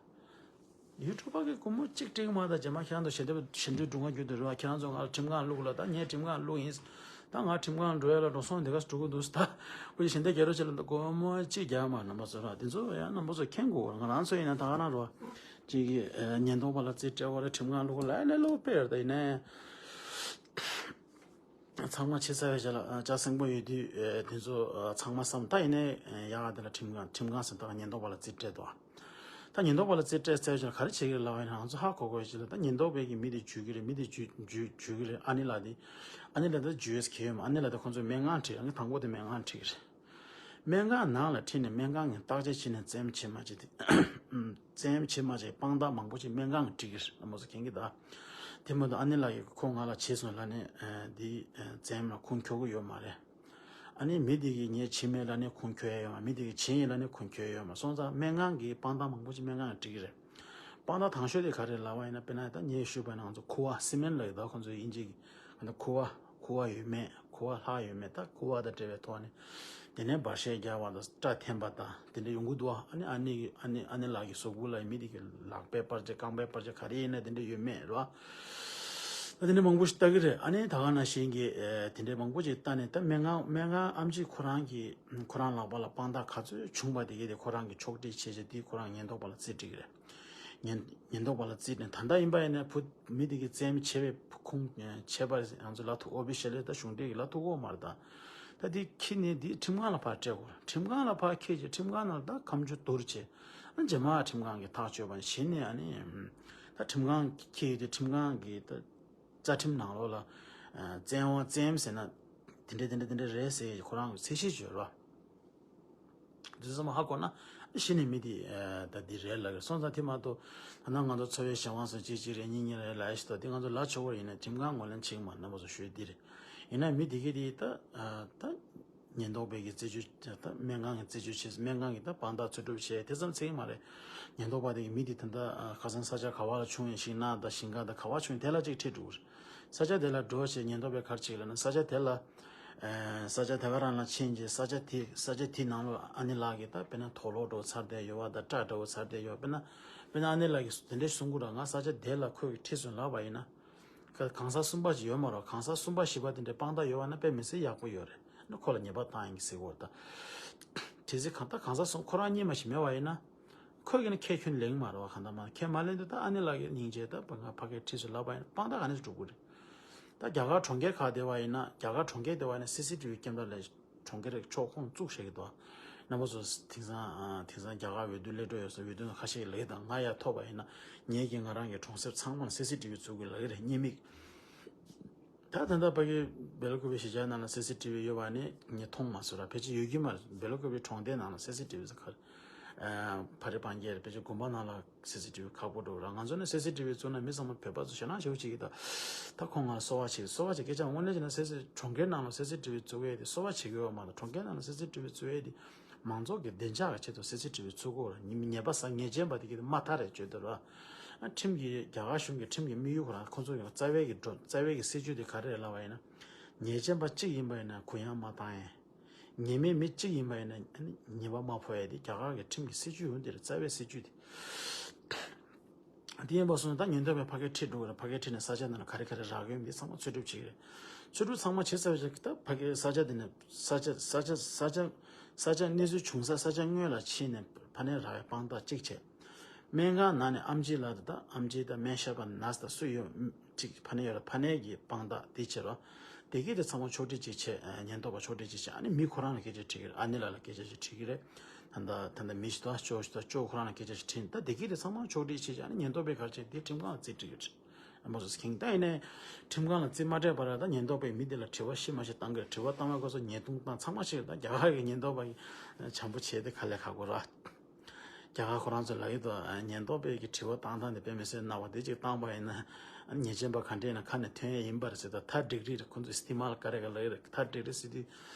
ཡུ་ཊུབ་པ་གི་སྒོར་མོ་གཅིག་འགྲིག་མ་ད་རྗེས་མ་ཁྱེད་རང་ཚོ་ཞལ་འདེབས་ཞལ་འདེབས་སྒྲུབ་ཁང་རྒྱུ་དེ་རེད་བ། ཁྱེད་རང་ཚོ་ང་ལ་ཁྲིམས་ཁང་བླུགས་ལ་ད་ངས་ཁྲིམས་ཁང་བླུགས་ཡིན། ད་ང་ཁྲིམས་ཁང་འགྲོ་ཡ་ལ་འགྲོ་སོང་དེ་ག་འགྲོ་གི་འདུག་ད་ཁོ་ཞལ་འདེབས་རྒྱག་རོགས་བྱེད་ལ་ད་སྒོར་མོ་གཅིག་རྒྱག་མ་རྣམ་པ་ཚོ་ར། དེ་ཚོ་ཡང་རྣམ་པ་ཚོ་མཁྱེན་དགོས་ར། ང་རང་ཚོ་ཡིན་ན་ད་ག་རང་ར་བ། གཅིག་གི་ཉེན་རྟོག་པ་ལ་རྩིས་སྤྲད་པ་རེད། ཁྲིམས་ཁང་བླུགས་ལ་ལས་སླ་པོ་དཔེ་རེད། ད་ཡིན་ནའི། ཚང་མ་ཕྱི་ཚ་བའི་ཆ་ལ་ལྕགས་སེང་པོ་ཡོད་དུས་དེ་ཚོ་ཚང་མ་བསམ། ད་ཡིན་ནའི་ཡག་ག་དེ་ལ་ཁྲིམས་ཁང་ཁྲིམས་ཁང་ཟེར་ད་ཉེན་རྟོག་པ་ལ་རྩིས་སྤྲད་དོ། ད་ཉེན་རྟོག་པ་ལ་རྩིས་སྤྲད་ཚར་བའི་ཆ་ལ་ག་རེ་བྱེད་ཀྱི་རེད་ལབ་པ་ཡིན་ན། ང་ཚོ་ཧ་གོ་དགོས་ཡ་ཅིག་ལ། ད་ཉེན་རྟོག་པའི་གི་མི་དེ་འཇུས་ཀྱི་རེད། མི་དེ་འཇུས་འཇུས་འཇུས་ཀྱི་རེད། ཨ་ནི་ལགས་དེ་ཨ་ནི་ལགས་ད་འཇུས་ཡས་གལ་ཡོད་མ། ཨ་ནི་ལགས་ད་ཁོང་ཚོས་སྨན་ཁང་ཁྲིད། ཨ་ནི་དང་པོ་དེ་སྨན་ཁང་ཁྲིད་ཀྱི་རེད། སྨན་ཁང་ནང་ལ་ཁྲིད་ནས་སྨན་ཁང་གི་བརྟག་དཔྱད་བྱས་ནས་བཙན་གཡེམ་བྱེད་མ་བྱེད་དེ། བཙན་གཡེམ་བྱེད་མ་བྱེད་དཔང་རྟགས་མང་པོ་ཅིག་སྨན་ཁང་གིས་སྒྲིག་གི་རེད། ཨ་མ་སོ་མཁྱེན་གྱི་ད། དེ་མ་གཏོགས་ཨ་ནི་ལགས་ཀྱིས་ཁོ་ང་ལ་བྱས་སོང་ལབ་ནས་འདི་བཙན་གཡེམ་ལ་ཁུངས་འཁྱོལ་གྱི་ཡོད་མ་རེད། ཨ་ནི་མི་དེ་གིས་ངས་བྱས་མེད་ལབ་ནས་ཁུངས་འཁྱོལ་ཡ་ཡོད་མ། མི་དེ་གིས་བྱས་ཡིན་ལབ་ནས་ཁུངས་འཁྱོལ་ཡ་ཡོད་མ། སོང་ཙང་སྨན་ཁང་གིས་དཔང་རྟགས་མང་པོ་ཅིག་སྨན་ཁང་གིས་སྒྲིག་གི་རེད། དཔང་རྟགས་དང་ཤོས་དེ་ག་རེ་ལབ་པ་ཡིན་ན། དཔེར་ན་ད་ངས་ཞུས་པ་ན་ང་ཚོ་ཁུ་བ་སི་མེན་ལབ་ཡོད་ད། ཁོང་ཚོའི་དབྱིན་ཇི་གི་ད་ཁུ་བ་ཁུ་བ་ཡོད་མེད། ཁུ་བ་ལྷག་ཡོད་མེད། ད་ཁུ་བ་དང་འབྲེལ་བའི་ཐོག་ནས་དེ་ནས་འབར་ཤད་རྒྱག་པ་དང་སྐྲ་འཐེན་པ་དང་དེ་འདྲ་ཡོང་གི་འདུག་ཨ་ནི་ཨ་ནི་གི་ཨ་ནི་ཨ་ནི་ལགས་ཀྱི་གཟུགས་པོ་ལ་མི་དེ་གི་ལག་པའི་པར་ཆས་རྐང་པའི་པར་ཆས་ག་རེ་ཡིན་ན་དེ་འདྲ་ཡོད་མེད་རེད་བ། ད་དེ་འདྲ་མང་པོ་ཞིག་ལྟ་གི་རེད། ཨ་ནི་ད་ག་ནང་བཞིན་གྱི་དེ་འདྲ་མང་པོ་ཅིག་ལྟ་ནས། ད་སྨན་ཁང་སྨན་ཁང་ཨེམ་ཆི་ཁོ་རང་གི་ཁོ་རང་ལག་པ་ལ་དཔང་རྟགས་ག་ཚོད་བྱུང་པ་དེ་གས་དེ་ཁོ་རང་གི་ཕྱོགས་སྒྲིག་བྱས་བྱས་དེ་ཁོ་རང་ཉེན་རྟོག་པ་ལ་རྩིས་སྤྲད་གི་རེད། ཉེན་ཉེན་རྟོག་པ་ལ་རྩིས་སྤྲད། ད་ལྟ་ཡིན་པ་ཡིན་ན་བུ་མི་དེ་གི་བཙན་གཡེམ་བྱས་པའི་ཁུངས་བྱས་པ་ང་ཚོ་ལབ་ཐུབ། ཨོ་ཕི་ཤལ་ལི་ད་གཞུང་འབྲེལ་གྱི་ལབ་ཐུབ་ཀྱི་ཡོད་མ་རེད་ད། ད་དེ་ཁྱེར་ནས་དེ་ཁྲིམས་ཁང་ལ་ཕར་སྤྲད་དགོས། ཁྲིམས་ཁང་ལ་ཕར་ཁྱེར་བྱས་ཁྲིམས་ཁང་ནང་ད་ཁ་མཆུ་བསྡུར་བྱས། ཨ་རྗེས་མ་ཁྲིམས་ཁང་གིས་ཐག་གཅོད་པ་བྱས་ནས། ཨ་ནི་ད་ཁྲིམས་ཁང་ཁྱེར་ཡོང་དུས་ཁྲིམས་ཁང་གིས་ད་རྩ་ཁྲིམས་ནང་ལོགས་ལ་བཙན་དབང་བཙན་གཡེམ་ཟེར་ན་དེ་འདྲ་དེ་འདྲ་དེ་འདྲ་རེད་ཟེར་ཁོ་རང་གིས་ཚད་གཞི་བརྗོད་རོགས། དེ་ཚང་མ་ཧ་གོ་ན་གཞི་ནས་མི་དེ་ད་འདི་རེད་ལབ་གི། སོང་ཙང་དེ་མ་གཏོགས་ད་ནང་ང་ཚོ་འཚོ་བའི་གཞན་དབང་སོགས་གཅིག་གཅིག་རེད། གཉིས་གཉིས་རེད་ལབ་ཡ་ཞིག་འདུག་དེ་ང་ཚོ་ལབ་ཆོག་གི་ཡིན་ན་ཁྲིམས་ཁང་ངོས་ལེན་བྱེད་ཀྱི་མ་རེད། རྣམ་པ་ཚོ་ཞུ་ཡ་འདི་རེད། ཡིན་ན་མི་དེ་གས་དེ་ད་ད་ཉེན་རྟོག་པའི་གི་རྩད་གཅོད་ད་སྨན་ཁང་གི་རྩད་གཅོད་བྱས། སྨན་ཁང་གི་ད་དཔང་རྟགས་འཚོལ་སྒྲུབ་བྱས། དེ་ཙམ་ཚད་ཀྱི་མ་རེད། ཉེན་རྟོག་པ་དེ་གི་མི་དེ་ད་ད་ཁ་སང་ས་ཆ་ག་བ་ལ་བྱུང་ཡིན། ཤིང་ནགས་ད་ཞིང་ཁ་ད་ག་བ་བྱུང་ཡིན་དེ་ལ་གཅིག་ཁྲིད་འགྲོ་གི་རེད། ས་ཆ་དེ་ལ་འགྲོ་བྱས་ཉེན་རྟོག་པས་ག་རེ་བྱེད་ལབ་ན། ས་ཆ་དེ་ལ་ས་ཆ་དེ་ག་རང་ལ་ཕྱིན་རྗེས་ས་ཆ་དེ་ས་ཆ་དེའི་ནང་ལོགས་ཨ་ནེ་ལགས་ཀྱིས་ད་དཔེར་ན་དོག་ལོག་འདྲ་བོ་ཚར་བསྡད་ཡོད་པ་དང་སྐྲ་འདྲ་བོ་ཚར་བསྡད་ཡོད། དཔེར་ན་དཔེར་ན་ཨ་ནེ་ལགས་ཀྱིས་དེ་འདྲས་གསུང་གི་རེད། ང་ས་ཆ་དེ་ལ་ཁོས་ཁྲིད་སོང་ལབ་པ་ཡིན་ན། ག་གང་ཟག་གསུམ་པ་ཞིག་ཡོད་མ་རེད། གང་ཟག་གསུམ་པ་བཞི་པ་དེ་འདྲའི་དཔང་རྟགས་ཡོད་པ་ན་དཔེ་མི་སྲིད་ཡག་པོ་ཡོད་རེད། ཨ་ནི་ཁོ་ལ་ཉེས་པ་བཏང་ཡིན་གྱི་ཟེར་གྱི་ཡོད་རེད་ད། དེ་ཚེ་གང་ལྟར་གང་ཟག་གསུམ་ཁོ་རང་གཉིས་མ་ཞིག་མེད་པ་ཡིན་ན། ཁོས་ཀྱིས་ནི་ཁས་ཁྱོན་ལེན་མ་རེད་བ། གང་ལྟར་མ་ཁས་མ་ལེན་དུས་ད་ཨ་ནེ་ལགས་ཀྱིས་སྙིང་རྗེ་ད་ང་ཕ་གིར་ཁྲིད་སོང་ལབ་པ་ཡིན་ན་དཔང་རྟགས་ག་ནས་སྒྲུབ་དགོས་རེད། ད་རྒྱ་གར་གྲོང་ཁྱེར་ཁག་བསྡད་པ་ཡིན་ན། རྒྱ་གར་གྲོང་ཁྱེར་བསྡད་པ་ཡིན་ན་སི་སི་ཊི་བི་ཀེམ་ར་ལས་གྲོང་ཁྱེར་ཕྱོགས་ཁོངས་བཙུགས་བཞག་གི་འདུག་རྣམ་པ་ཚོ་དེང་སང་དེང་སང་རྒྱ་གར་འོས་བསྡུ་སླེབས་འགྲོ་ཡོད་ས། འོས་བསྡུ་ནང་ཁ་ཤས་ཀྱིས་ལབ་ཀྱི་འདུག་ང་ཡར་ཐོབ་པ་ཡིན་ན་ངེད་ཀྱིས་ང་རང་གི་གྲོང་གསེབ་ཚང་མར་སི་སི་ཊི་བི་བཙུགས་དགོས་ལབ་ཀྱི་རེད། བརྙན་མིག་ད་ད་ལྟ་ཕ་གི་སྦེལ་ཀོབ་པའི་གཞིས་ཆགས་ནང་ལ་སི་སི་ཊི་བི་ཡོད་པ་ནི་ངས་མཐོང་མ་སོང་ར། ཕལ་ཆེར་ཡོད་ཀྱི་མ་རེད། སྦེལ་ཀོབ་པའི་གྲོང་སྡེ་ནང་ལ་སི་སི་ཊི་བི་ཟེར་ག་རེ། ཕ་རི་སྤང་རྒྱལ་རེད། ཕལ་ཆེར་དགོན་པ་ནང་ལ་སི་སི་ཊི་བི་ཁག་པོ་འགྲོ་ར། ང་ཚོ་ནི་སི་སི་ཊི་བི་བཙུགས་ན་མི་ཚང་མ་བོད་པ་ཚོ་ཞེད་སྣང་ཆེ་བོ་བྱེད་ཀྱི་ད། ད་ཁོང་ང་ལ་གསོལ་བ་བྱེད་གསོལ་བ་བྱེད་སྐད་ཆ་དངོས་གནས་བྱས་ན་སི་སི་གྲོང་ཁྱེར་ནང་ལ་སི་སི་ཊི་བི་བཙུགས་ཡས་དེ་གསོལ་བ་བྱེད་དགོས་པ་མ་གཏོགས། གྲོང་ཁྱེར་ནང་ལ་སི་སི་ཊི་བི་བཙུགས་ཡས་དེ་མང་ཚོགས་ཀྱི་བདེ་འཇགས་ཀྱི་ཆེད་དུ་སི་སི་ཊི་བི་བཙུགས་དགོས་ར། ཉེས་པ་བསགས་ཉེས་ཅན་པ་དེ་གི་དེ་མ་མཐའ་རེད་བརྗོད་དེ་ར། ཁྲིམས་ཀྱི་རྒྱ་གར་གཞུང་གི་ཁྲིམས་ཀྱི་དམིགས་ཡུལ་ཁོ་རང་ཁོང་ཚོ་གི་རྩ་བའི་གི་འགྲོ་རྩ་བའི་གི་སྲིད་ཇུས་དེ་ག་རེ་རེད་ལབ་པ་ཡིན་ན། ཉེས་ཅན་པ་གཅིག་ཡིན་པ་ཡིན་ན་གུ་ཡངས་མ་བཏང་ཡས། ཉེས་མེད་མི་གཅིག་ཡིན་པ་ཡིན་ན་ཉེས་པ་མ་ཕོག་ཡས་དེ་རྒྱ་གར་གི་ཁྲིམས་ཀྱི་སྲིད་ཇུས་ཡོད་དེ་རེད། རྩ་བའི་སྲིད་ཇུས་དེ། དེ་ཡིན་པ་སོང་ཙང་ད་ཉེན་རྟོག་པས་ཕ་གིར་ཁྲིད་འགྲོ་གི་རེད། ཕ་གིར་ཁྲིད་ནས་ས་ཆ་ནང་ལ་ག་རེ་ག་རེ་རག་གི་ཡོད་མེད་འདི་ཚང་མ་འཚོལ་སྒྲུབ་བྱེད་ཀྱི་རེད། འཚོལ་སྒྲུབ་ཚང་མ་བྱེད་ཚར་བའི་རྗེས་ད་ཕ་གིར་ས་ཆ་དེ་ནས་ས་ཆ་ས་ཆ་ས་ཆ་ས་ཆ་གནས་ཚུལ་བྱུང་ས་ས་ཆ་དངོས་ལ་ཕྱིན་ནས་ཕ་ནས་རག་པའི་དཔང་རྟགས་གཅིག་བྱས། སྨན་ཁང་ནང་ནས་ཨེམ་ཆི་ལགས་དང་ད་ཨེམ་ཆི་དང་སྨན་ཞབས་པ་ནར་སི་དང་སུ་ཡོད་གཅིག་ཕ་ནས་ཡོད་ར། ཕ་ནས་ཀྱི་དཔང་རྟགས་དེ་བྱས་ར། དེ་གས་དེ་ཚང་མ་ཕྱོགས་སྒྲིག་ཅིག་བྱས། ཉེན་རྟོག་པ་ཕྱོགས་སྒྲིག་ཅིག་བྱས། ཨ་ནི་མི་ཁོ་རང་ལ་སྐད་ཆ་དྲིས་ཀྱི་རེད། ཨ་ནེ་ལགས་ལ་སྐད་ཆ་ཅིག་དྲིས་ཀྱི་རེད། ད་ལྟ་ད་ལྟ་མི་ཞིག་དང་ཅོ་ཞིག་དང་ཅོ་ཁོ་རང་ལ་སྐད་ཆ་ཞིག་དྲིས། ད་དེ་གས་དེ་ཚང་མ་ཕྱོགས་སྒྲིག་བྱས་བྱས། ཨ་ནི་ཉེན་རྟོག་པས་ག་རེ་བྱས། དེ་ཁྲིམས་ཁང་ལ་རྩིས་སྤྲད་ཀྱི་རེད། ཨ་མ་སོ་སོ་ཁེངས། ད་ཡིན་ནའི་ཁྲིམས་ཁང་ལ་རྩིས་མ་སྤྲད་པར་ད་ཉེན་རྟོག་པས་མི་དེ་ལ་དྲི་བ་ཤི་མ་ཤི་བཏང་གི་རེད། དྲི་བ་བཏང་བའི་སྐབས་སུ་ཉེས་རྡུང་བཏང་ཚང་མ་ཤེས་རེད། ད་རྒྱ་གར་གྱི་ཉེན་རྟོག་པ་ཡིས་བྱམས་པོ་བྱས་ཏེ་ག་ལས་ཁག་པོ་ར། རྒྱ་གར་ཁོ་རང་ཚོ་ལ་ཡོད་དོ། ཉེན་རྟོག་པས་ཀྱི་དྲི་བ་བཏང་སྟངས་དེ་དཔེ་མི་སྲིད་སྣང་བ་དེ་ཅིག་བཏང་པ་ཡིན་ན། ཉེས་ཅན་པ་ག་འདྲས་ན་ཁ་ནས་ཐོན་ཡས་ཡིན་པ་རེད་ཟེར། ད་ཐ་འགྲིག་རིགས་རེད། ཁོ་ཚོས་སི་ཏི་མ་ལ་ཀ་རེ་ག་ལ་ཡོད་རེད། ཐ་འགྲིག་རིགས་ཟེར་དུས་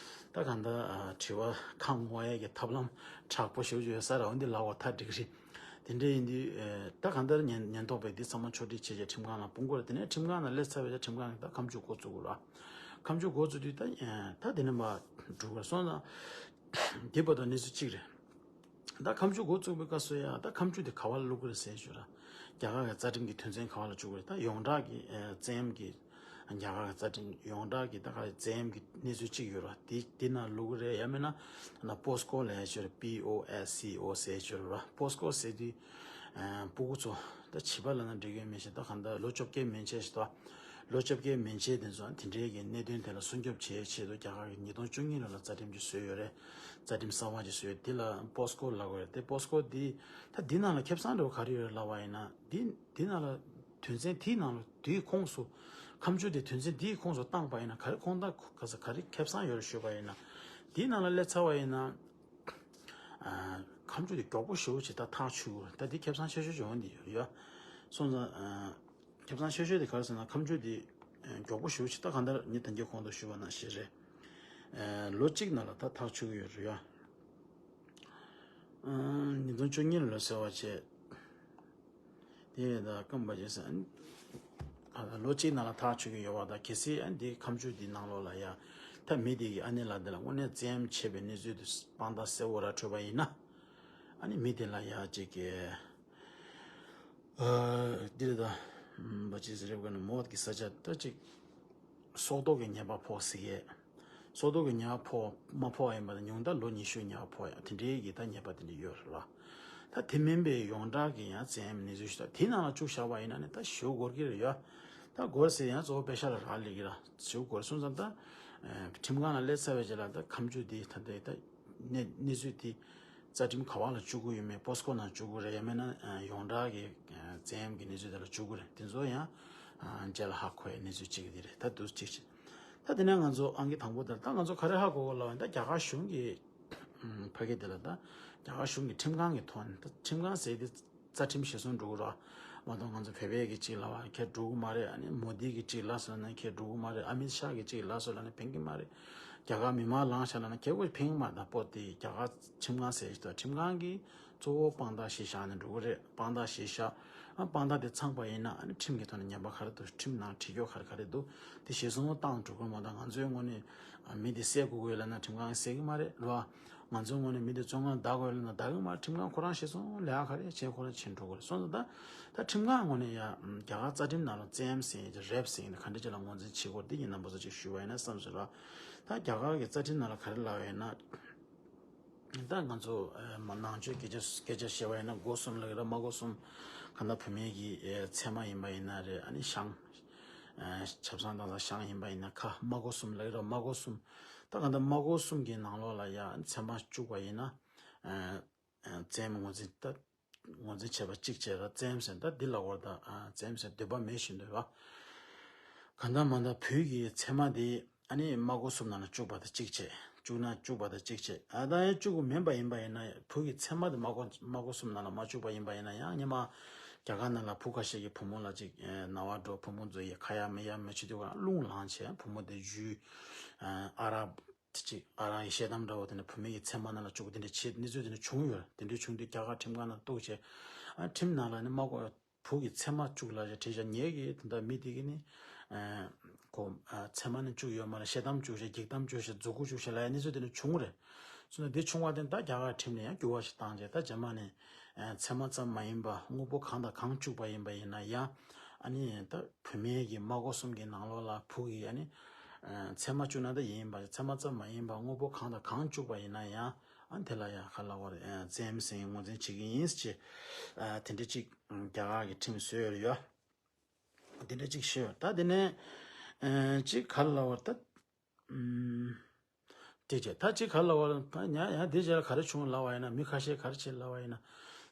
ད་གང་ལྟར་དྲི་བ་ཁ་སྔོག་ཡས་ཀྱི་ཐབས་ལམ་དྲག་པོ་ཞེ་པོ་ཅིག་ཡོད་ས་རེད། འོན་ཏེ་ལབ་དགོས་ཐ་འགྲིག་རིགས། དེ་འདྲ་ཡིན་དུས་ཨེ། ད་གང་ལྟར་ཉེན་ཉེན་རྟོག་པས་འདི་ཚང་མ་ཕྱོགས་སྒྲིག་བྱས་བྱས་ཁྲིམས་ཁང་ལ་སྤུངས་དགོས་རེད། དེ་ནས་ཁྲིམས་ཁང་ནང་སླེབས་ཚར་བའི་ཁྲིམས་ཁང་གིས་ད་ཁ་མཆུ་འགོ་བཙུགས་དགོས་ར། ཁ་མཆུ་འགོ་བཙུགས་དུས་ད་ཨེ། ད་དེ་ནས་མར་འགྲོ་དགོས་སོང་ཙང་། འདི་བར་དུ་གནས་ཚུལ་གཅིག་རེད། ད་ཁ་མཆུ་འགོ་བཙུགས་པའི་སྐབས་སུ་ཡང་ད་ཁ་མཆུ་དེ་ག་བ་ལ་བླུག་གི་རེད་ཟེར་ཞུ་ར། རྒྱ་གར་གྱི་རྩ་ཁྲིམས་ཀྱི་དོན་ཚན་ག་བ་ལ་བཅུག་གི་རེད། ད་ཡོངས་གྲགས་ཀྱི་ཨེ། བཙན་གཡེམ་གྱི་རྒྱ་གར་གྱི་རྩ་ཁྲིམས་ཡོངས་གྲགས་ཀྱི་ད་ག་རེ་བཙན་གཡེམ་གྱི་གནས་ཚུལ་གཅིག་ཡོད་ར། དེ་དེ་ནང་བླུག་གི་རེད། ཡང་མིན་ན་ན་པོ་སི་ཀོ་ལབ་ཡ་ཅིག་རེད། པི་ཨོ་ཨེ་སི་སི་ཨོ་ཟེར་ཡ་ཅིག་རེད་ར། པོ་སི་ཀོ་ཟེར་དུས་ཨ། སྤུ་གུ་ཚོ་ད་བྱིས་པ་ལབ་ན་འགྲིག་གི་མིན་ཤེས། ད་གང་ལྟར་ལོ་བཅོ་བརྒྱད་མན་ཆད་ཞིག་ད། ལོ་བཅོ་བརྒྱད་མན་ཆད་དེ་ཚོ་དེ་འདྲའི་གི་གནད་དོན་དེ་ལ་སྲུང་སྐྱོབ་བྱེད་ཆེད་དུ་རྒྱ་གར་གྱི་ཉིས་སྟོང་བཅུ་གཉིས་ལོ་ལ་རྩ་ཁྲིམས་ཅིག་བཟོས་ཡོད་རེད། རྩ་ཁྲིམས་གསར་པ་ཅིག་བཟོས་ཡོད། དེ་ལ་པོ་སི་ཀོ་ལབ་ཀྱི་ཡོད་རེད། དེ་པོ་སི་ཀོ་འདི་ད་འདི་ནང་ལ་ཁེ་བཟང་འདྲ་བོ་ག་རེ་ཡོད་རེད་ལབ་པ་ཡིན་ན། འདི་འདི་ནང་ལ་དོན་ཚན་དེའི་ནང་ལ་དེའི་ཁོངས་སུ་ཁ་མཆུ་དེ་དོན་ཚན་དེའི་ཁོངས་སུ་བཏང་པ་ཡིན་ན་ག་རེ་ཁོངས་གཏོགས་ག་ས་ག་རེ་ཁེ་བཟང་ཡོད་རེད་ཞུས་པ་ཡིན་ན། འདི་ནང་ལ་སླེབས་ཚར་བ་ཡིན་ན། ཨ། ཁ་མཆུ་དེ་མགྱོགས་པོ་ཞེ་པོ་ཅིག་ད་ཐག་ཆོད་ཀྱི་རེད། ད་འདི་ཁེ་བཟང་ཆེ་ཤོས་ཅིག་འོང་འདི་ཡོད་ཡ། སོང་ཙང་། ཨ། ཁེ་བཟང་ཆེ་ཤོས་དེ་ག་རེ་ཟེར་ན་ཁ་མཆུ་དེ་ཨ་མགྱོགས་པོ་ཞེ་པོ་ཅིག་ད་གང་ལྟར་ངས་ད་གིན་གོང་དུ་ཞུས་པ་ནང་བཞིན་རེད། ཨ། ལོ་གཅིག་ནང་ལ་ད་ཐག་ཆོད་ཀྱི་ཡོད་རེད་ཡ། ཨ། ཉིས་སྟོང་བཅུ་གཉིས་ལོ་ཟེར་བ་བྱས། དེ་ད་སྐམ་པ་བྱས་ཟེར། ཨ། ལོ་གཅིག་ནང་ལ་ཐག་ཆོད་ཀྱི་ཡོད་པ་ད་གལ་སྲིད་ཨ་འདི་ཁ་མཆུ་འདི་ནང་ལོགས་ལ་ཡ། ད་མི་དེ་གི་ཨ་ནེ་ལགས་འདི་ལ་དངོས་གནས་བཙན་གཡེམ་བྱས་པའི་གནས་ཚུལ་དེ་དཔང་རྟགས་གསལ་པོ་ར་འཕྲོད་པ་ཡིན་ན། ཨ་ནི་མི་དེ་ལ་ཡ་ཅིག་གི། ཨ། འདི་རེད་ད། ཨམ། བ་ཅི་ཟེར་རེད་ག་ནི་མོ་གི་ས་ཆ་ད་ཅིག་སྲོག་ཐོག་གི་ཉེས་པ་ཕོག་སྲིད་ཀྱི། སྲོག་ཐོག་གི་ཉེས་པ་ཕོག་མ་ཕོག་ཡིན་པ་དང་ཉུང་མཐའ་ལོ་ཉི་ཤུ་ཉེས་པ་ཕོག་ཡ་དེ་འདྲའི་གི་ད་ཉེས་པ་དེ་འདྲ་ཡོད་རེད་ལ། ད་དེ་མིན་པའི་ཡོངས་གྲགས་ཀྱི་ཡང་བཙན་གནས་ཚུལ་ཞིག་ད་དེ་ནང་ལ་བཅུག་བཞག་པ་ཡིན་ན་ནི་ད་ཞེ་པོ་འགོར་གི་རེད་ཡ། ད་འགོར་ཟེར་ཡང་གཙོ་བོ་པེ་ཤ་ལ་རག་ལས་ཀྱི་ར་ཞེ་པོ་འགོར་སོང་ཙང་ད། ཨ། ཁྲིམས་ཁང་ལ་སླེབས་ཚར་བའི་རྗེས་ལ་ད་ཁ་མཆུ་དེ་ད་ལྟའི་ད། གནས་གནས་ཚུལ་དེ་རྩ་ཁྲིམས་ག་བ་ལ་བཅུག་གི་ཡོད་མེད་པོ་སི་ཀོ་ནང་བཅུག་གི་རེད་ཡང་མིན་ན་ཡོངས་གྲགས་ཀྱི་བཙན་གཡེམ་གྱི་གནས་ཚུལ་དེ་ལ་བཅུག་གི་རེད། དེ་ཚོ་ཡང་རྗེས་ལ་ཧ་གོ་ཡའི་གནས་ཚུལ་གཅིག་དེ་རེད། ད་དུ་གཅིག་བྱས། ད་དེ་ནས་ང་ཚོ་ཨང་ཀི་དང་པོ་དེ་ལ་ད་ང་ཚོ་ག་རེ་ཧ་གོ་དགོས་ལབ་ན་ད་རྒྱ་གར་གཞུང་གི་ཕ་གི་དེ་ལ་ད་རྒྱ་གར་གཞུང་གི་ཁྲིམས་ཁང་གི་ཐོག་ནས་ད་ཁྲིམས་ཁང་ཟེར་དེ། རྩ་ཁྲིམས་གཞིར་བཟུང་འགྲོ་གི་ར། མ་གཏོགས་ང་ཚོ་བོད་པའི་གི་གཅིག་ལབ་པ་ཁྱེད་འགྲོ་གི་མ་རེད། ཨ་ནི་མོ་དི་གི་གཅིག་ལབ་སོང་ན་ཁྱེད་འགྲོ་གི་མ་རེད། ཨ་མིད་ཤཱ་གི་གཅིག་ལབ་སོང་ན་ཕན་གི་མ་རེད། རྒྱ་གར་མི་མང་ལངས་བཞག་ལབ་ན་ཁྱེད་ཀོ་ཕན་གི་མ་རེད། ད་པོ་དེ་རྒྱ་གར་ཁྲིམས་ཁང་ཟེར་ཞིག་ད་ཁྲིམས་ཁང་གིས་གཙོ་བོ་དཔང་རྟགས་གཞི་བཞག་ནས་འགྲོ་གི་རེད། དཔང་རྟགས་གཞི་བཞག་ཨ་དཔང་རྟགས་དེ་ཚང་པ་ཡིན་ན་ཨ་ནི་ཁྲིམས་ཀྱི་ཐོག་ནས་ཉེས་པ་ག་རེ་འདུག་ཁྲིམས་ནང་བྲིས་རྒྱུ་ག་རེ་ག་རེ་འདུག་དེ་གཞིར་བཟུང་བཏང་འགྲོ་གི་མ་གཏོགས་ང་ཚོའི་ངོས་ནས་མི་དེ་བསད་དགོས་ཀྱི་ཡོད་ལབ་ན་ཁྲིམས་ཁང་གིས་བསད་གི་མ་རེད་རོ། ང་ཚོའི་ངོས་ནས་མི་དེ་བཙོན་ཁང་བདའ་དགོས་ལབ་ན་བདའ་གི་མ་རེད། ཁྲིམས་ཁང་ཁོ་རང་གཞིར་བཟུང་ལས་ཀ་ག་རེ་བྱེད་ཁོ་རང་བྱེད་འགྲོ་གི་རེད། སོང་ཙང་ད་ད་ཁྲིམས་ཁང་ངོས་ནས་ཡ་རྒྱ་གར་རྩ་ཁྲིམས་ནང་ལ་བཙན་གཡེམ་ཟེར་ཡ་རེབ་ཟེར་ཡ་ག་འདྲ་ཅིག་ལ་ངོས་འཛིན་བྱེད་དགོས་རེད། འདི་ཡིན་ནམ་པ་ཚོ་ཅིག་ཞུས་པ་ཡིན་ན་བསམ་སོང་ར། ད་རྒྱ་གར་གྱི་རྩ་ཁྲིམས་ནང་ལ་ག་རེ་ལབ་ཡོད་ན། ད་ང་ཚོ་ཨ་མ་ནང་ཆོས་སྐད་ཆ་སྐད་ཆ་བཤད་པ་ཡིན་ན་སྒོ་གསུམ་ལབ་ཀྱི་རེད། སྨྲ་སྒོ་གསུམ་གང་ལྟར་བུད་མེད་ཀྱི་ཨེ་ཚད་མ་ཡིན་པ་ཡིན་ན་རེད། ཨ་ནི་ཤངས་ཨེ་ཆབ་གསང་དང་ཤངས་ཡིན་པ་ཡིན་ན་ཁ་སྨྲ་སྒོ་གསུམ་ལབ་ཀྱི་རེད། སྨྲ་སྒོ་གསུམ་ད་གང་ལྟར་སྨྲ་སྒོ་གསུམ་གྱི་ནང་ལོགས་ལ་ཡ་ཚད་མ་བཅུག་པ་ཡིན་ན་ཨེ་ཨེ་བཙན་གཡེམ་ངོས་འཛིན་ད་ངོས་འཛིན་བྱས་པ་གཅིག་བྱས་ར། བཙན་གཡེམ་ཟེར་ད་འདི་ལ་བར་ད་ཨ་བཙན་གཡེམ་ཟེར་འདོད་པ་མེད་བཞིན་དུ་ར། གང་ལྟར་མ་ལྟར་བོད་ཀྱི་ཚད་མ་དེ་ཨ་ནི་སྨྲ་སྒོ་གསུམ་ནང་ལ་བཅུག་པ་དང་གཅིག་བྱས། བཅུག་ན་བཅུག་པ་དང་གཅིག་བྱས། ཨ་ད་ཡང་བཅུག་གི་མིན་པ་ཡིན་པ་ཡིན་ན་བོད་ཀྱི་ཚད་མ་དེ་སྨྲ་སྒོ་སྨྲ་སྒོ་གསུམ་ནང་ལ་མ་བཅུག་པ་ཡིན་པ་ཡིན་ན་ཡང་སྔོན་མ་རྒྱ་གར་ནང་ལ་བུ་ཁ་ཤས་ཀྱི་བུ་མོ་ལ་ཅིག་ནང་པ་འགྲོ་བུ་མོ་ཚོ་ཡི་ཁ་ཡ་མི་ཡ་མི་བྱེད་དུས་ག་རླུང་ལངས་བྱས་བུ་མོ་དེ་འཇུས། ཨ་རག་དེ་ཅིག་ཨ་རག་གི་ཤེལ་དམ་འདྲ་བོ་དེ་ནས་བུད་མེད་ཀྱི་ཚད་མ་ནང་ལ་བཅུག་དེ་འདྲ་བྱེད་གནས་ཚུལ་དེ་འདྲ་བྱུང་ཡོད། དེ་འདྲ་བྱུང་དུས་རྒྱ་གར་ཁྲིམས་ཁང་ནང་གཏུགས་བྱས། ཨ་ཁྲིམས་ནང་ལ་ནི་སྨྲ་སྒོ་བུ་གི་ཚད་མ་བཅུག་ལབ་བྱས་བྲིས་བྱས། ངེད་ཀྱི་དེ་འདྲ་མི་དེ་གི་ནི་ཨ་ཁོ་ཨ་ཚད་མ་ནི་བཅུག་ཡོད་མ་རེད། ཤེལ་དམ་བཅུག་བྱས་འགྱིག་དམ་བཅུག་བྱས་མཛུ་གུ་བཅུག་བྱས་ལབ་ཡ་གནས་ཚུལ་དེ་འདྲ་བྱུང་རེད། སོང་ན་དེ་བྱུང་བ་དེ་ད་རྒྱ་གར་ཁྲིམས་ནས་ཡང་འགྱུར་བ་ཞིག་བཏང་བྱས་ད་རྗེས་མ་ནས་ཨ་ཚད་མ་ཙམ་མ་ཡིན་པ་དངོས་པོ་གང་དང་གང་བཅུག་པ་ཡིན་པ་ཡིན་ན་ཡང་ཨ་ནི་ད་བུད་མེད་ཀྱི་སྨྲ་སྒོ་གསུམ་གྱི་ནང་ལོགས་ལ་བུ་གི་ཨ་ནི་ཨ་ཚད་མ་བཅུག་ན་ད་ཡིན་པ་ཚད་མ་ཙམ་མ་ཡིན་པ་དངོས་པོ་གང་དང་གང་བཅུག་པ་ཡིན་ན་ཡང་། ཨ་དེ་ལ་ཡང་ཁ་ལ་བར་ཨ་བཙན་གཡེམ་ཟེར་ངོས་འཛིན་བྱེད་ཀྱི་ཡིན་ཟེར། ཨ་དེ་འདྲ་ཅིག་རྒྱ་གར་གྱི་ཁྲིམས་བཟོས་ཡོད་རེད་ཡ། དེ་འདྲ་ཅིག་ཤོད་ད་དེ་ནས་ཨ་ཅིག་ཁ་ལ་བར་ད་ཨམ་དེ་བྱས་ད་ཅིག་ཁ་ལ་བར་ད་ཡང་ཡང་དེ་རྗེས་ལ་ག་རེ་བྱུང་ལབ་པ་ཡིན་ན་མི་ཁ་ཤས་ག་རེ་བྱས་ལབ་པ་ཡིན་ན་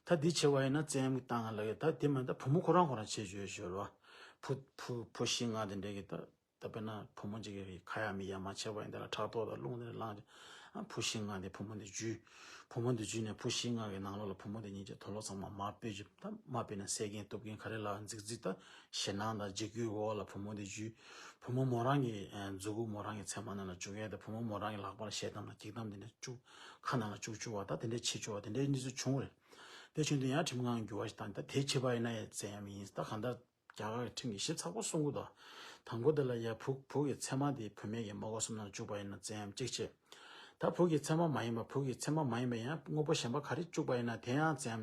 ད་འདི་བྱས་པ་ཡིན་ན་བཙན་གཡེམ་བཏང་ང་ལབ་ཡོད། ད་དེ་མ་ད་བུ་མོ་ཁོ་རང་ཁོ་རང་བྱས་བྱས་ཡོད་རེད་བ། བུ་བུ་བུ་བཞི་ལྔ་དེ་འདྲ་གི་ད། ད་དཔེར་ན་བུ་མོ་གཅིག་གིས་ཁ་ཡ་མི་ཡ་མ་བྱས་པ་ཡིན་དེ་ལ་ཕྲག་དོག་དང་རླུང་དེ་ལངས་ཏེ་ཨ་བུ་བཞི་ལྔ་དེ་བུ་མོ་དེ་འཇུས། བུ་མོ་དེ་འཇུས་ནས་བུ་བཞི་ལྔ་གི་ནང་ལོགས་ལ་བུ་མོ་དེ་གཉིས་ཀྱི་དུག་ལོག་ཚང་མ་མར་སྤོས་ཀྱི་ད་མར་སྤོས་ནས་བསད་མཁན་གཏུབ་མཁན་ག་རེ་ལ་རྫིག་རྫིག་ད་ཞེད་སྣང་དང་འཇིགས་སྐུལ་འོག་ལ་བུ་མོ་དེ་འཇུས། བུ་མོ་མོ་རང་གི་ཨ་མཛུ་གུ་མོ་རང་གི་ཚད་མ་ནང་ལ་བཅུག་ཡས་དང་བུ་མོ་མོ་རང་གི་ལག་པ་ལ་ཤེལ་དམ་དང་འགྱིག་དམ་དེ་འདྲ་བཅུག་ཁ་ནང་ལ་བཅུག་བཅུག་པ་ད་དེ་འདྲ་བྱེད་བཅུག་པ་དེ་འདྲའི་གནས་ཚུལ་བྱུང་རེད། དེ་བྱུང་དུས་ཡང་ཁྲིམས་ཁང་འགྱུར་བ་ཞིག་བཏང་ད་དེ་བྱས་པ་ཡིན་ན་ཡང་བཙན་གཡེམ་ཡིན་ད་གང་ལྟར། རྒྱ་གར་གྱི་ཁྲིམས་ཀྱིས་ཞིབ་ཚགས་པོ་གསུང་གི་འདུག་དང་པོ་དེ་ལ་ཡ་བུ་བུ་གི་ཚད་མ་དེ་བུད་མེད་ཀྱི་སྨྲ་སྒོ་གསུམ་ནང་བཅུག་པ་ཡིན་ན་བཙན་གཡེམ་གཅིག་བྱས། ད་བུ་གི་ཚད་མ་མ་ཡིན་པ་བུ་གི་ཚད་མ་མ་ཡིན་པ་ཡང་དངོས་པོ་གཞན་པ་ག་རེ་བཅུག་པ་ཡིན་ན་དེ་ཡང་བཙན་གཡེམ་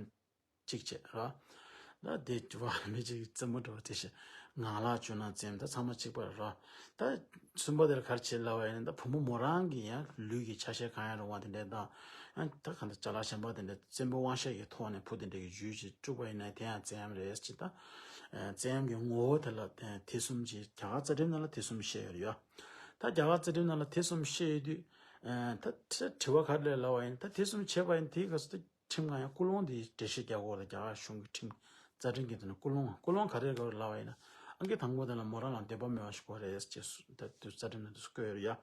གཅིག་བྱས་ར། ད་དེ་བ་མི་གཅིག་རྩེད་མོ་འགྲོ་བ་དེ་བཞིན་ངང་ལག་བཅུག་ན་བཙན་གཡེམ་ད་ཚང་མ་གཅིག་པ་ར། ད་གསུམ་པ་དེ་ལ་ག་རེ་བྱེད་ལབ་པ་ཡིན་ན་ད་བུ་མོ་མོ་རང་གི་ཡང་ལུས་ཀྱི་ཆ་ཤས་གང་ཡང་རུང་བ་དེ་འདྲས་དང་ ཨ་ད་གང་ལྟར་ཅ་ལག་གཞན་པ་དེ་འདྲ་བཙན་པོའི་དབང་ཤེད་ཀྱི་ཐོག་ནས་བུ་དེ་འདྲ་གི་ཇུས་ཅིག་བཅུག་པ་ཡིན་ན་དེ་ཡང་བཙན་གཡེམ་རེད་ཅེས། ད་བཙན་གཡེམ་གྱི་ངོ་བོ་དེ་ལ་དེ་གསུམ་ཅིག་རྒྱ་གར་རྩ་ཁྲིམས་ནང་ལ་དེ་གསུམ་བཤད་ཡོད་རེད་ཡ། ད་རྒྱ་གར་རྩ་ཁྲིམས་ནང་ལ་དེ་གསུམ་བཤད་ཡོད་དུས། ད་དྲི་བ་ག་རེ་ལབ་པ་ཡིན། ད་དེ་གསུམ་བྱས་པ་ཡིན་དེའི་སྐབས་སུ་ད་ཁྲིམས་ཁང་ཡང་ཀུན་སློང་དེ་འགྲེལ་བཤད་རྒྱག་དགོས་རེད། རྒྱ་གར་གཞུང་གི་ཁྲིམས་རྩ་ཁྲིམས་ཀྱི་དོན་ནས་ཀུན་སློང་ཀུན་སློང་ག་རེ་དགོས་རེད་ལབ་པ་ཡིན་ན། ཨང་ཀི་དང་པོ་དེ་ལ་མོ་རང་ལ་འདོད་པ་མེད་པ་ཞིག་དགོས་རེད་ཅེས་སུ་ད་དུ་རྩ་ཁྲིམས་ནང་དུ་བཀོད་ཡོད་རེད་ཡ།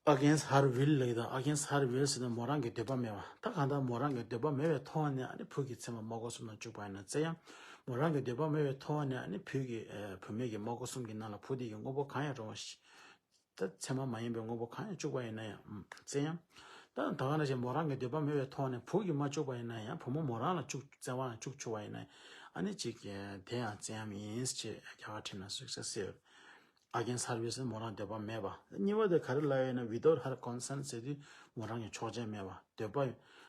Against her will ལབ་ཀྱི་དང་། Against her will ཟེར་ན་མོ་རང་གི་འདོད་པ་མེད་པ། ད་གང་ལྟར་མོ་རང་གི་འདོད་པ་མེད་པའི་ཐོག་ནས་ཨ་ནི་བུ་གི་མཚན་མ་རྨོག་གོ་གསུམ་ནང་བཅུག་པ་ཡིན་ན་བཙན་གཡེམ། མོ་རང་གི་འདོད་པ་མེད་པའི་ཐོག་ནས་ཨ་ནི་བུ་གི་ཨ་བུད་མེད་ཀྱི་རྨོག་གོ་གསུམ་གྱི་ནང་ལ་བུ་དེ་གི་དངོས་པོ་གང་ཡང་རུང་བ་ཞིག་ད་མཚན་མ་མ་ཡིན་པའི་དངོས་པོ་གང་ཡང་བཅུག་པ་ཡིན་ན་ཡང་བཙན་གཡེམ། ད་ད་ག་ནང་བཞིན་མོ་རང་གི་འདོད་པ་མེད་པའི་ཐོག་ནས་བུ་གིས་མ་བཅུག་པ་ཡིན་ན་ཡང་བུ་མོ་མོ་རང་ལ་བཅུག་བཙན་དབང་ལ་བཅུག་བཅུག་པ་ཡིན་ན་ཨ་ནི་ཅིག་དེ་ཡང་བཙན་གཡེམ་ཡིན་ཅེས་རྒྱ་གར་ཁྲིམས་ནང་གསལ་གསལ་ཟེར། Against her will ཟེར་མོ་རང་འདོད་པ་མེད་པ། གཉིས་པ་དེ་ག་རེ་ལབ་ཡོད་ན། Without her consent ཟེར་དུས་མོ་རང་གི་ཆོག་མཆན་མེད་པ། འདོད་པ་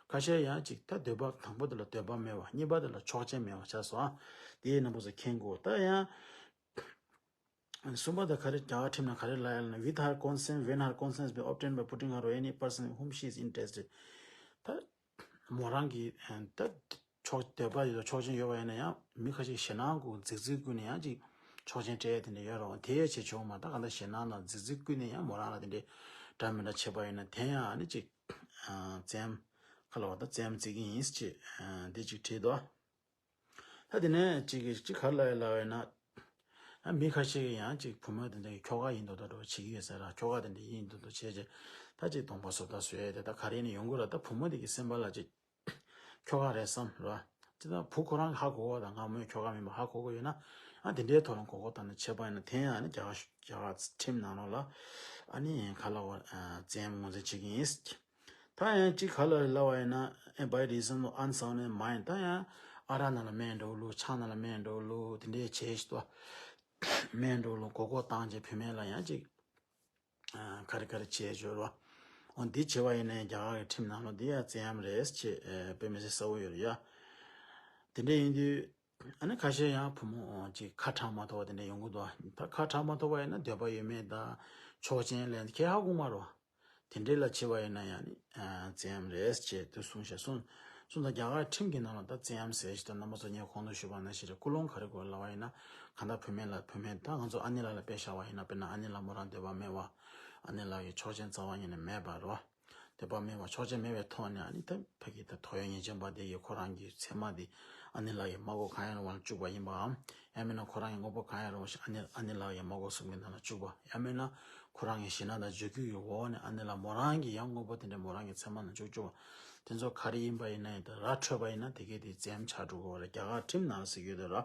ཁ་ཤས་ཡང་ཅིག་ད་འདོད་པ་དང་པོ་དེ་ལ་འདོད་པ་མེད་པ། གཉིས་པ་དེ་ལ་ཆོག་མཆན་མེད་པ་ཆགས་སོང་ཨ། དེའི་རྣམ་པ་ཚོ་མཁྱེན་དགོས། ད་ཡང་གསུམ་པ་དེ་ག་རེ་རྒྱ་གར་ཁྲིམས་ནང་ག་རེ་ལབ་ཡོད་ན། With her consent, when her consent be obtained by putting her or any person whom she is interested. ད་མོ་རང་གི་ད་ཆོག་འདོད་པ་ཡོད་ཆོག་མཆན་ཡོད་པ་ཡིན་ན་ཡང་མི་ཁ་ཤས་ཞེད་སྣང་སྐུ་རྫིག་རྫིག་ཀུན་ནས་ཡང་ཅིག་ཆོག་མཆན་སྤྲད་དེ་འདྲ་ཡོད་རེད། དེ་ཡས་བྱེད་ཆོག་མ། ད་གང་ལྟར་ཞེད་སྣང་དང་རྫིག་རྫིག་ཀུན་ནས་ཡང་མོ་རང་ལ་དེ་འདྲའི་འདྲ་མི་འདྲ་བྱེད་པ་ཡིན་ན་དེ་ཡང་ཨ་ནི་ཅིག་བཙན་གཡེམ་ཁ་ལ་བ་ད་བཙན་གཡེམ་བརྩི་གི་ཡིན་ཅེས་འདི་ཅིག་བྲིས་འདུག་ད་དེ་ནས་ཅིག་གིས་ཅིག་ག་རེ་ལབ་ཡོད་ལབ་ཡོད་ན། ཨ་མི་ཁ་ཤས་ཀྱིས་ཡང་ཅིག་བུ་མོ་དེ་འདྲ་གི་ཁྱོ་ག་ཡིན་མདོག་མདོག་འདྲ་བོ་བྱེད་ཀྱི་ཡོད་ཟེར་ར། ཁྱོ་ག་དེ་འདྲ་ཡིན་མདོག་མདོག་བྱས་རྗེས་ད་ཅིག་གདོང་པ་བཟོ་ལྟ་བཟོས་ཡས་དེ་ད་ག་རེ་ནས་ཡོང་གི་ར། ད་བུ་མོ་དེ་གི་སེམས་པ་ལ་ཅིག་ཁྱོ་ག་རེད་བསམ་ར། ཅི་ད་བུ་ཁོ་རང་གི་ཧ་གོ་གོ་དང་། སྔ་མོའི་ཁྱོ་ག་མིན་པ་ཧ་གོ་གོ་ཡོད་ན། ཨ་དེ་འདྲའི་ཐོག་ལ་མགོ་སྐོར་བཏང་ནས་བྱས་པ་ཡིན་ན་དེ་ཡང་ཨ་ནི་རྒྱ་གར་རྒྱ་གར་ཁྲིམས་ནང་ལོགས་ལ་ཨ་ནི་ག་ལ་བ་བཙན་གཡེམ་ངོས་འཛིན་བྱེད་ཀྱི་ཡིན། ད་ཡང་གཅིག་ག་ལ་ལབ་པ་ཡིན་ན། By reason of unsound mind. ད་ཡང་ཨ་རག་ནང་ལ་སྨན་འདྲ་བོ་བླུགས། ཆང་ནང་ལ་སྨན་འདྲ་བོ་བླུགས། དེ་འདྲའི་བྱས་ཤིག་ཏུ་སྨན་འདྲ་བོ་བླུགས་མགོ་སྐོར་བཏང་རྗེས་བུད་མེད་ལ་ཡང་གཅིག་ཨ་ག་རེ་ག་རེ་བྱས་བྱོས་རོ། འོ་འདི་བྱས་པ་ཡིན་ན་རྒྱ་གར་གྱི་ཁྲིམས་ནང་ལོགས་འདི་ཡང་བཙན་གཡེམ་རེད་ཅེས་ཨ་དཔེ་མི་སྲིད་གསལ་བོ་ཡོད་རེད་ཡ། དེ་འདྲ་ཡིན་དུས་ཨ་ནི་ཁ་ཤས་ཡང་བུ་མོ་ཅིག་ཁ་གྲག་མ་ཐུབ་པ་དེ་འདྲ་ཡོང་གི་འདུག་ད་ཁ་གྲག་མ་ཐུབ་པ་ཡིན་ན་འདོད་པ་ཡོད་མེད་དང་ཆོག་མཆན་ལེན་ཁྱེད་ཧ་གོ་མ་རོ། དེ་འདྲའི་ལ་བྱེད་པ་ཡིན་ན་ཡང་ནི་ཨ་བཙན་གཡེམ་རེད་ཅེས་དུ་གསུངས་ཤག་གསུངས་གསུངས་དང་། རྒྱ་གར་ཁྲིམས་ཀྱི་ནང་ལ་ད་བཙན་གཡེམ་ཟེར་ཞིག་ད་རྣམ་པ་ཚོ་ངས་གོང་དུ་ཞུས་པ་ནང་བཞིན་རེད། ཀུན་སློང་ག་རེ་དགོས་ལབ་པ་ཡིན་ན། གང་ལྟར་བུད་མེད་ལ་བུད་མེད་ད་ང་ཚོ་ཨ་ནེ་ལགས་ལ་དཔེ་བཞག་པ་ཡིན་ན། དཔེར་ན་ཨ་ནེ་ལགས་མོ་རང་འདོད་པ་མེད་པ། ཨ་ནེ་ལགས་ཀྱི་ཆོག་མཆན་རྩ་བ་ཉིད་ནས་མེད་པ་རེད་བ། འདོད་པ་མེད་པ་ཆོག་མཆན་མེད་པའི་ཐོག་ནས་ཨ་ནི་ད་ཕ་གི་ད་དོ་ཡོད་ཉེས་ཅན་པ་དེ་ཡིས་ཁོ་རང་གི་མཚན་མ་དེ་ཨ་ནེ་ལགས་ཀྱི་རྨ་ཁོག་གང་ཡང་རུང་བ་ལ་བཅུག་པ་ཡིན་པའམ། ཡང་མིན་ན་ཁོ་རང་གི་དངོས་པོ་གང་ཡང་རུང་བ་ཞིག་ཨ་ནེ་ཨ་ནེ་ལགས་ཀྱི་རྨ་ཁོག་གསུམ་གྱི་ནང་ལ་བཅུག་པ། ཡང་མིན་ན་ཁོ་རང་གི་ཞེད་སྣང་དང་འགྱོད་རྒུད་ཀྱི་འོག་ནས་ཨ་ནེ་ལགས་མོ་རང་གི་ཡང་དངོས་པོ་དེ་འདྲ་མོ་རང་གི་མཚན་མ་ནང་བཅུག་བཅུག་པ། དེ་ཚོ་ག་རེ་ཡིན་པ་ཡིན་ན་ཡང་ད་ར་འཕྲོད་པ་ཡིན་ན་དེ་གས་དེ་བཙན་གཡེམ་ཆགས་འགྲོ་གི་རེད། རྒྱ་གར་ཁྲིམས་ནང་ཟེར་གྱི་ཡོད་རེད་ར།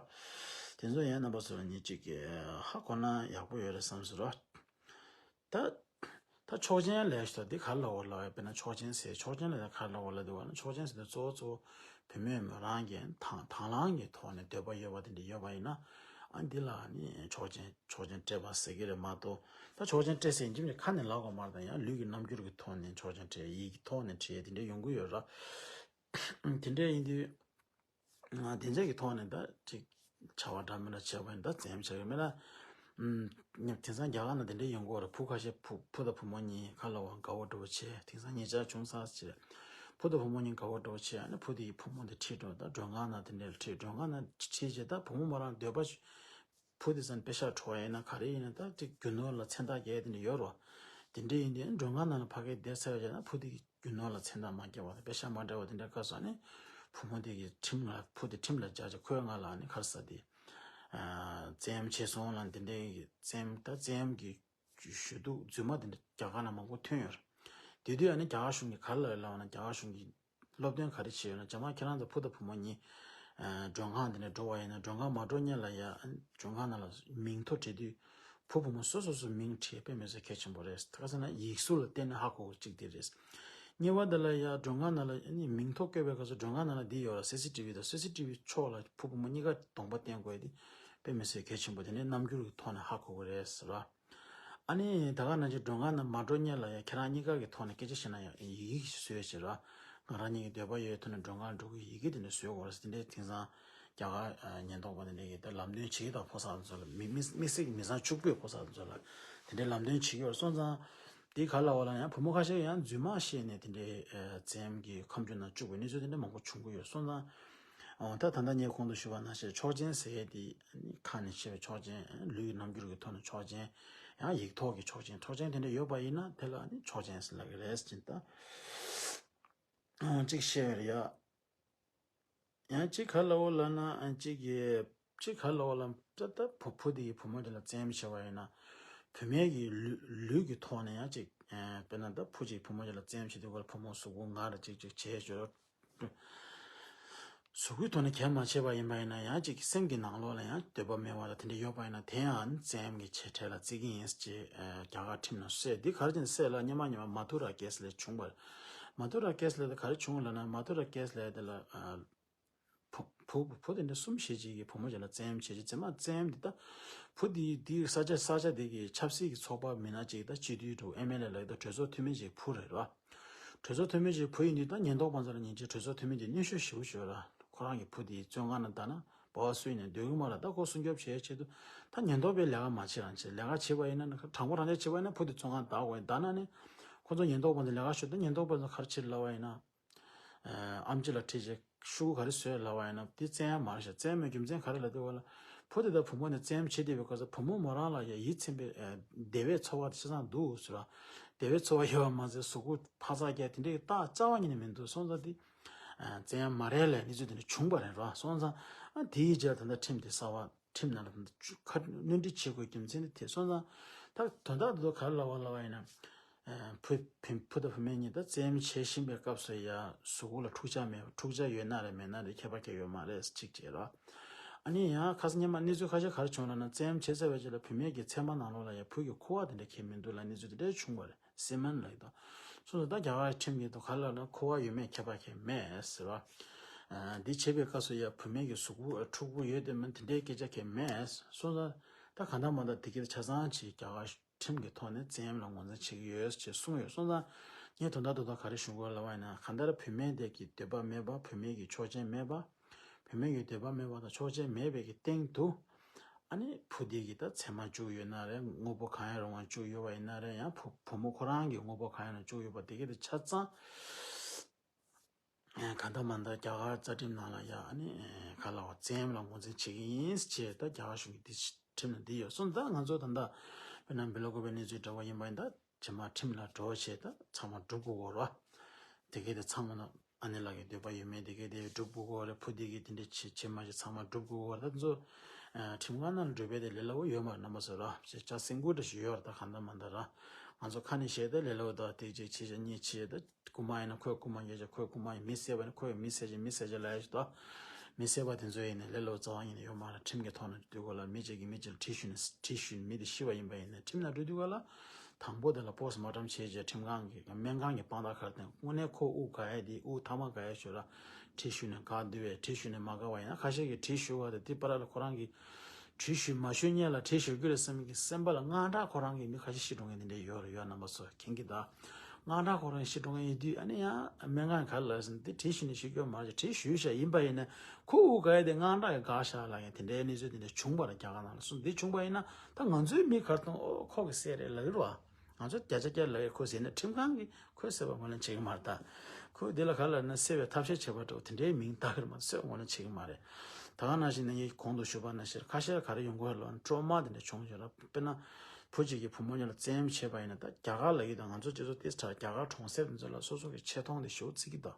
དེ་ཚོ་ཡང་རྣམ་པ་ཚོ་ལ་ཉིད་ཅིག་གིས་ཧ་གོ་ན་ཡག་པོ་ཡོད་རེད་བསམ་སོང་ར། ད་ད་ཆོག་མཆན་ལས་ཤོག་འདི་ག་རེ་ལབ་དགོས་ལབ་ཡ། དཔེར་ན་ཆོག་མཆན་ཟེར། ཆོག་མཆན་ལབ་ཡ་ག་རེ་ལབ་དགོས་ལབ་དུས་བ་ན། ཆོག་མཆན་ཟེར་དུས་གཙོ་བོ་གཙོ་བོ་བུད་མེད་མོ་རང་གིས་དང་དང་བླངས་ཀྱི་ཐོག་ནས་འདོད་པ་ཡོད་པ་དེ་འདྲ་ཡོད་པ་ཡིན་ན། ཨ་འདི་ལ་ནི་ཆོག་མཆན་ཆོག་མཆན་སྤྲད་པ་ཟེར་གྱི་རེད་མ་གཏོགས། ད་ཆོག་མཆན་སྤྲད་ཟེར་ཡིན་གཅིག་མིན་ཁ་ནས་ལབ་དགོས་མ་རེད། ད་ཡང་ལུས་ཀྱི་རྣམ་འགྱུར་གྱི་ཐོག་ནས་ཆོག་མཆན་སྤྲད། ཡིག་གི་ཐོག་ནས་བྲིས་དེ་འདྲ་ཡོང་གི་ཡོད་ར། དེ་འདྲ་ཡིན་དུས། ང་དེ་འདྲ་གི་ཐོག་ནས་ད་ཅིག་བྱ་བ་འདྲ་མི་འདྲ་བྱས་པ་ཡིན་ད་བཙན་གཡེམ་བྱ་གི་མེད་ལ། ཨུམ། དེང་སང་རྒྱ་གར་ནང་དེ་འདྲ་ཡོང་གི་ཡོད་རེད། བུ་ཁ་ཤས་བུ་བུ་དང་བུ་མོ་གཉིས་ག་ལ་བ་དགའ་བོ་འདྲ་བོ་བྱས། དེང་སང་ཉེ་ཆར་བྱུང་ས་ཅིག་རེད། བུ་དང་བུ་མོ་གཉིས་དགའ་བོ་འདྲ་བོ་བྱས། ཨ་ནི་བུ་དེ་ཡི་བུ་མོ་དེ་ཁྲིད་འགྲོ། ད་མགྲོན་ཁང་ནང་དེ་འདྲ་ལ་ཁྲིད། མགྲོན་ཁང་ནང་ཁྲིད་རྗེས་ད་བུ་མོ་མོ་རང་འདོད་པ་བུ་དེ་ཚོ་ནི་པེ་ཤ་འཕྲོག་ཡ་ཡིན་ན་ག་རེ་ཡིན་ན། ད་ཅིག་རྒྱུ་ནོར་ལ་མཚན་རྟགས་རྒྱག་ཡ་དེ་འདྲ་ཡོད་རེད། དེ་འདྲ་ཡིན་དུས་མགྲོན་ཁང་ནང་ལ་ཕ་གིར་བསྡད་ཚར་བ་བྱས་ན་བུ་དེ་རྒྱུ་ནོར་ལ་མཚན་རྟགས་མ་རྒྱག་པ་དང་པེ་ཤ་མ་སྤྲད་པ་དེ་འདྲ་སྐབས་སུ་ནི་བུ་མོ་དེ་གིས་ཁྲིམས་ལ་བུ་དེ་ཁྲིམས་ལ་སྦྱར་བྱས་ཁོས་ང་ལ་ནི་ག་རེ་ཟེར་དེ། ཨ་བཙན་གཡེམ་བྱས་སོང་ལབ་དེ་འདྲའི་བཙན་གཡེམ་ད་བཙན་གཡེམ་གྱི་ཞུ་གཏུག་རྫུན་མ་དེ་འདྲ་རྒྱ་གར་ནང་མང་པོ་ཐོན་ཡོད་རེད། དེ་དུས་ཨ་ནི་རྒྱ་གར་གཞུང་གིས་ག་རེ་ལབ་ལབ་ན། རྒྱ་གར་གཞུང་གིས་སློབ་སྟོན་ག་རེ་བྱས་ཡོད་ན། རྗེས་མ་ཁྱེད་རང་ཚོ་བུ་དང་བུ་མོ་གཉིས་ཨ་མགྲོན་ཁང་དེ་ནས་འགྲོ་བ་ཡིན་ན། མགྲོན་ཁང་མ་འགྲོ་སྔོན་ལ་ཡ་མགྲོན་ཁང་ནང་ལ་མིང་ཐོ་བྲིས་དུས་བུ་བུ་མོ་སོ་སོ་སོའི་མིང་བྲིས་དཔེ་མི་སྲིད་གལ་ཆེན་པོ་རེད། ག་རེ་ཟེར་ན་ཡིག་གཟུགས་ལ་བལྟས་ནས་ཧ་གོ་གཅིག་དེ་རེད། གཉིས་པ་དེ་ལ་ཡ་མགྲོན་ཁང་ནང་ལ་ནི་མིང་ཐོ་བཀོད་པའི་སྐབས་སུ་མགྲོན་ཁང་ནང་ལ་འདི་ཡོད་ལ། སི་སི་ཊི་བི་དང་། སི་སི་ཊི་བི་ཕྱོགས་ལ་བུ་བུ་མོ་གཉིས་ཀ་གདོང་པ་བསྟན་དགོས་ཡ་དེ་དཔེ་མི་སྲིད་གལ་ཆེན་པོ། དེ་ནས་རྣམ་འགྱུར་གྱི་ཐོག་ནས་ཧ་གོ་གི་རེད་ཟེར་བ། ཨ་ནི་ད་ག་ནང་བཞིན་མགྲོན་ཁང་ནང་མ་འགྲོ་སྔོན་ལ་ཡང་ཁྱེད་རང་གཉིས་ཀ་གི་ཐོག་ནས་སྐད་ཆ་བཤད་ན་ཡང་ཡི་གེ་ཞིག་བཟོས་བྱས་ར། ང་རང་གཉིས་ཀྱི་འདོད་པ་ཡོད་ཐོག་ནས་མགྲོན་ཁང་འགྲོ་གི་ཡི་གེ་དེ་འདྲ་བཟོས་དགོས་རེད་ཟེར། དེ་འདྲའི་དེང་སང་རྒྱ་གར་ཉེན་རྟོག་པ་དེ་འདྲ་གིས་ད་ལམ་སྟོན་བྱེད་ཀྱི་འདུག་ཕོ་གསར་ཚོ་ལ། མི་མི་མི་སེར་མི་ཚང་ཕྱུག་པོའི་ཕོ་གསར་ཚོ་ལ་དེ་འདྲའི་ལམ་སྟོན་བྱེད་ཀྱི་ཡོད་སོང་ཙང་། དེ་ག་ལ་བ་ལ་ཡང་བུ་མོ་ཁ་ཤས་ཡང་རྫུན་མ་བཤད་ནས་དེ་འདྲའི་བཙན་གྱི་ཁ་མཆུ་ནང་བཅུག་པའི་གནས་ཚུལ་དེ་འདྲ་མང་པོ་བྱུང་གི་ཡོད་སོང་ཙང་། འོ་ད་ད་ལྟ་ངས་གོང་དུ་ཞུས་པ་ནང་བཞིན་ཆོག་མཆན་ཟེར་ཡས་དེ་ཁ་ནས་བཤད་པའི་ཆོག་མཆན། ལུས་རྣམ་འགྱུར་གྱི་ཐོག་ནས་ཆོག་མཆན། ཡང་ཡིག་ཐོག་གི་ཆོག་མཆན། ཆོག་མཆན་དེ་འདྲ་ཡོད་པ་ཡིན་ན་དེ་ལ་ནི་ཆོག་མཆན་ཟེར་ལབ་ཀྱི་རེད་ཟེར་གྱིན་ད། གཅིག་བཤད་པ་རེད་ཡ། ཡང་གཅིག་ག་ལ་བ་ལབ་ན་གཅིག་གི་གཅིག་ག་ལ་བ་ལབ་ད་ད་བུ་བུ་དེ་ཡི་བུ་མོ་དེ་ལ་བཙན་བྱས་པ་ཡིན་ན། བུད་མེད་ཀྱི་ལུས་ལུས་ཀྱི་ཐོག་ནས་ཡང་གཅིག་དཔེར་ན་ད་བུ་གཅིག་བུ་མོ་དེ་ལ་བཙན་བྱེད་དུས་སྐབས་ལ་བུ་མོ་གཟུགས་པོ་ངར་གཅིག་གཅིག་བྱས་བྱོས། གཟུགས་པོའི་ཐོག་ནས་གལ་མ་ཆེ་བ་ཡིན་པ་ཡིན་ན་ཡང་གཅིག་སེམས་ཀྱི་ནང་ལོགས་ལ་ཡང་འདོད་པ་མེད་པ་དང་དེ་འདྲ་ཡོད་པ་ཡིན་ན་དེ་ཡང་བཙན་གྱི་ཆེ་ཕྲད་ལ་བརྩི་གི་ཡིན་ཅེས་རྒྱ་གར་ཁྲིམས་ནང་གསལ། འདི་ག་རེ་བྱས་ནས་གསལ་ལ་སྔོན་མ་སྔོན་མ་མ་ཐུ་ར་ཀེ་སི་ལ་བྱུང་བ་རེད། མ་ཐུ་ར་ཀེ་སི་ལ་དེ་ག་རེ་བྱུང་ལབ་ན་མ་ཐུ་ར་ཀེ་སི་ལ་དེ་ལ་བུ་བུ་བུ་དེ་འདྲ་གསུམ་བཞི་ཅིག་གིས་བུ་མོ་ཅིག་ལ་བཙན་བྱེད་ཀྱི་བཙན་མ་བཙན་དེ་ད་བུ་དེ་དེའི་ས་ཆ་ས་ཆ་དེ་གི་ཆབ་སྲིད་ཀྱི་ཚོགས་པ་མི་སྣ་ཅིག་ད་སྤྱི་འཐུས་འགྲོ་ཨེམ་ཨེལ་ཨེ་ལ་ད་གྲོས་ཚོགས་འཐུས་མི་ཅིག་བུ་རེད་ར། གྲོས་ཚོགས་འཐུས་མི་ཅིག་བུ་ཡིན་དུས་ད་ཉེན་རྟོག་པ་ཚོ་ལ་ཉིན་གཅིག་གྲོས་ཚོགས་འཐུས་མི་དེ་གནོན་ཤུགས་ཞེ་པོ་ཞིག་ཡོད་ར། ཁོ་རང་གི་བུ་དེའི་བཙོན་ཁང་ནང་བསྡད་ན་འབའ་བ་སུས་ནས་སྡོད་གི་མ་ར། ད་ཁོ་སྲུང་སྐྱོབ་བྱེད་ཆེད་དུ་ད་ཉེན་རྟོག་པས་ལས་ཀ་མ་བྱེད་རང་བྱེད། ལས་ཀ་བྱེད་པ་ཡིན་ན་ནི་དྲང་པོ་རང་བྱེད་བྱེད་པ་ཡིན་ན་བུ་དེ་བཙོན་ཁང་བདག་དགོས་ཡིན། ད་ན་ནི་ཁོ་ཚོ་ཉེན་རྟོག་པ་ཚོ་ལས་ཀ་ཤོད་ད་ཉེན་རྟོག་པ་ཚོ་ག་རེ་བྱེད་ལབ་པ་ཡིན་ན། ཨམ་ཆི་ལ་ཁྲིད་བྱས་ཤོག་གུ་ག་རེ་བཟོས་ལབ་པ་ཡིན་ན་དེ་བཙན་ཡ་མ་རེད་ཤག་བཙན་མའི་རྒྱུ་མཚན་ག་རེ་ལབ་དུས་སྐབས་ལ་བུ་དེ་དང་བུ་མོ་ནི་བཙན་བྱེད་བསྡད་པའི་སྐབས་སུ་བུ་མོ་མོ་རང་ལ་ཡ་ཡིད་ཚིམ་པའི་བདེ་བའི་ཚོར་བ་དེ་ཆ་ཚང་འདུག་ཟེར་བ། བདེ་བའི་ཚོར་བ་ཡོད་པ་མ་ཟད་གཟུགས་པོ་འཕག་འཚག་རྒྱག་དེ་འདྲའི་རྟགས་རྩ་བ་ཉིད་ནས་མི་འདུག་སོང་ཙང་དེ་བཙན་ཡ་མ་རེད་ལབ་གནས་ཚུལ་དེ་འདྲ་བྱུང་བ་རེད་ར། སོང་ཙང་དེའི་རྗེས་ད་ལྟ་ཁྲིམས་དེ་གསར་བ་ཁྲིམས་ནང་ལ་ད་ལྟ་ཁ་སྣོན་འཕྲི་བྱེད་དགོས་རྒྱུ་མཚན་དེ་དེ་སོང་ཙང་ད་དོན་དག་དེ་ཚོ་ག་རེ་ལབ་པ་ལབ་པ་ཡིན་ན། བུ་བུ་བུ་དང་བུད་མེད་གཉིས་ད་བཙན་གཡེམ་བྱེད་བཞིན་པའི་སྐབས་སུ་ཡ་གཟུགས་པོ་ལ་འཁྲུག་ཆ་མེད་པ། འཁྲུག་ཆ་ཡོད་ན་རེད་མེད་ན་རེད་ཁྱད་པར་གང་ཡང་ཡོད་མ་རེད་གཅིག་བྱས་ར། ཨ་ནི་ཡང་ཁ་སང་སྔོན་མ་གནས་ཚུལ་ཁ་ཤས་ག་རེ་བྱུང་ལབ་ན་བཙན་གཡེམ་བྱེད་ཚར་བའི་རྗེས་ལ་བུད་མེད་ཀྱི་ཚེར་མ་ནང་ལོགས་ལ་ཡ་བུ་གི་ཁུ་བ་དེ་འདྲ་གང་ཡང་མི་འདུག་ལབ་གནས་ཚུལ་དེ་འདྲ་བྱུང་བ་རེད། སི་མན་ལབ་ཀྱི་འདུག་སོང་ཙང་ད་རྒྱ་གར་ཁྲིམས་ཀྱི་ཐོག་ག་རེ་ལབ་ན་ཁུ་བ་ཡོད་མེད་ཁྱད་པར་གང་ཡང་མེད་ཟེར་བ། འདི་བྱེད་པའི་སྐབས་སུ་ཡ་བུད་མེད་ཀྱི་གཟུགས་པོ་འཁྲུག་པོ་ཡོད་དེ་མིན་དེ་འདྲའི་སྐད་ཆ་གང་ཡང་མེད། སོང་ཙང་ད་གང་ལྟར་མ་ལྟར་དེ་གའི་ཆ་ཚང་ཅིག་རྒྱ་གར་ཁྲིམས་ཀྱི་ཐོག་ནས་བཙན་གཡེམ་ལ་ངོས་འཛིན་བྱེད་ཀྱི་ཡོད་ཅེས་གསུངས་ཡོད། སོང་ཙང་ངས་དོན་དག་དོན་དག་ག་རེ་ཞུ་དགོས་ལབ་པ་ཡིན་ན་གང་ལྟར་བུད་མེད་དེ་གི་འདོད་པ་མེད་པ། བུད་མེད་ཀྱི་ཆོག་མཆན་མེད་པ། བུད་མེད་ཀྱི་འདོད་པ་མེད་པ་དང་ཆོག་མཆན་མེད་པའི་གི་སྟེང་དུ་ཨ་ནི་བུ་དེ་གི་ད་ཚེར་མ་བཅུག་ཡོད་ན་རེད། དངོས་པོ་གང་ཡང་རུང་བ་བཅུག་ཡོད་པ་ཡིན་ན་རེད། ཡང་བུ་བུ་མོ་ཁོ་རང་གི་དངོས་པོ་གང་ཡང་རུང་བཅུག་ཡོད་པ་དེ་གི་དེ་ཆ་ཚང་གང་ལྟར་མ་ལྟར་རྒྱ་གར་རྩ་ཁྲིམས་ནང་ལ་ཡ་ཨ་ནི་ག་ལ་བ་བཙན་གཡེམ་ལ་ངོས་འཛིན་བྱེད་ཀྱི་ཡིན་ཅེས་ད་རྒྱ་གར་གཞུང་གི་འདི་ཁྲིམས་ལ་འདི་ཡོད་སོང་ཙང་ད་ང་ཚོ་ད་ལྟ་དཔེར་ན་བི་ལོ་ཀོ་བའི་གནས་ཚུལ་འདྲ་བོ་ཡིན་པ་ཡིན་ད་རྗེས་མ་ཁྲིམས་ལ་འགྲོ་བྱས་ད་ཚང་མ་སྒྲུབ་དགོས་གོ་ར། དེ་གའི་དེ་ཚང་མ་ན་ཨ་ནེ་ལགས་ཀྱི་འདོད་པ་ཡོད་མེད་དེ་གའི་དེ་སྒྲུབ་དགོས་གོ་ར། བུ་དེ་གའི་དེ་འདྲ་བྱེད་བྱེད་མ་བྱེད་ཚང་མ་སྒྲུབ་དགོས་གོ་ར། ད་ཚོ་ཁྲིམས་ཁང་ནང་ལ་འགྲོ་བའི་དེ་ལས་སླ་བོ་ཡོད་མ་རེད། རྣམ་པ་ཚོ་ར་ཅ་སེང་གུ་འདྲ་ཞིག་ཡོད་ར། ད་གང་ལྟར་མ་ལྟར་ར་ང་ཚོ་ཁ་ནས་བཤད་ད་ལས་སླ་བོ་ད་དེ་གཅིག་བྱེད་བྱ་གཉིས་བྱེད་ད། རྐུ་མ་ཡིན་ན་ཁོས་རྐུ་མ་རྒྱག་བྱ། ཁོས་རྐུ་མ་ཡིན་མི་བསད་པ་ཡིན་ན་ཁོས་མི་བསད་བྱ་མི་བསད་བྱ་ལབ་ཡ་ཞིག་འདུག་མི་བསད་པ་དེ་ཚོ་ཡིན་ནའི་ལས་སླ་བོ་རྩ་བ་ཉིད་ནས་ཡོད་མ་རེད། ཁྲིམས་ཀྱི་ཐོག་ནས་འགྲོ་དུས་སྐབས་ལ་མི་གཅིག་གིས་མི་གཅིག་ལ་གྲི་གཞུས་ནས་གྲི་གཞུས་ནས་མི་དེ་ཤི་བ་ཡིན་པ་ཡིན་ནའི་ཁྲིམས་ནང་འགྲོ་དུས་སྐབས་ལ་དང་པོ་དེ་ལ་པོ་སི་ཊི་མོར་ཊམ་བྱས་རྗེས་ཁྲིམས་ཁང་གིས་སྨན་ཁང་གི་དཔང་རྟགས་ག་རེ་བསྟན། དངོས་གནས་ཁོ་དབུགས་དགའ་ཡ་དེ་དབུགས་ཐ་མག་དགའ་ཡ་ཞིག་ར་གྲི་གཞུས་ནས་དགའ་འདུག་བས། གྲི་གཞུས་ནས་མ་དགའ་བ་ཡིན་ན་ཁ་ཤས་ཀྱིས་གྲི་གཞུ་བ་དང་དེ་བར་ལ་ཁོ་རང་གིས་གྲི་གཞུས་མ་གཞུས་སྔོན་ལ་གྲི་གཞུ་རྒྱུ་རེད་བསམ་གྱི་སེམས་པ་ལ་དངངས་སྐྲག་ཁོ་རང་གིས་མི་ཁ་ཤས་ཤི་འགྲོ་མཁན་དེ་འདྲ་ཡོད་རེད། ཡོད། རྣམ་པ་ཚོ་མཁྱེན་གྱི་ད། དངངས་སྐྲག་ཁོ་རང་ཤི་འགྲོ་མཁན་ཡིན་དུས་ཨ་ནི་ཡང་སྨན་ཁང་ག་ལ་ཟིན་དེ་གྲི་གཞུས་ནས་ཤི་རྒྱུ་མ་རེད། གྲི་གཞུས་བཞག་ཡིན་པ་ཡིན་ན་ཁོ་དབུགས་དགའ་ཡ་དེ་དངངས་སྐྲག་གིས་འགག་བཞག་ལབ་མཁན་དེ་འདྲའི་གནས་ཚུལ་དེ་འདྲ་བྱུང་བ་རེད། རྒྱ་གར་ནང་ལ་སོང་འདི་བྱུང་བ་ཡིན་ན་ད་ང་ཚོའི་མི་གར་དང་ཨོ་ཁོ་གིས་བསད་རེད་ལབ་ཀྱི་རེད་བ། ང་ཚོ་བརྒྱ་ཆ་བརྒྱ་ལབ་ཡ་ཁོས་བསད་ན་ཁྲིམས་ཁང་གིས་ཁོས་བསད་པ་ངོས་ལེན་བྱེད་ཀྱི་མ་རེད་ད། ཁོས་འདི་ལ་ག་ལབ་ན་བསད་པའི་ཐབས་ཤེས་བྱེད་པ་འདྲ་བོ་དེ་འདྲའི་མིང་བཏགས་ཀྱི་རེད་མ་གཏོགས་བསད་པ་ངོས་ལེན་བྱེད་ཀྱི་མ་རེད། ད་ག་ནང་བཞིན་ནས་ངས་གོང་དུ་ཞུས་པ་ནང་བཞིན་ཁ་ཤས་ལ་ག་རེ་ཡོང་གི་ཡོད་ལབ་ན་ཊོ་མ་དེ་འདྲ་བྱུང་ཡོད་ར། དཔེར་ན་བུ་གཅིག་གིས་བུ་མོ་གཉིས་ལ་བཙན་གཡེམ་བྱས་པ་ཡིན་ན་ད་རྒྱ་གར་ལབ་ཀྱི་ད་ང་ཚོ་སྤྱི་ཚོགས་དེ་ཚོ་རྒྱ་གར་གྲོང་གསེབ་དེ་ཚོ་ལ་སོ་སོ་གི་ཆེ་མཐོང་དེ་ཞེ་པོ་བརྩི་གི་འདུག་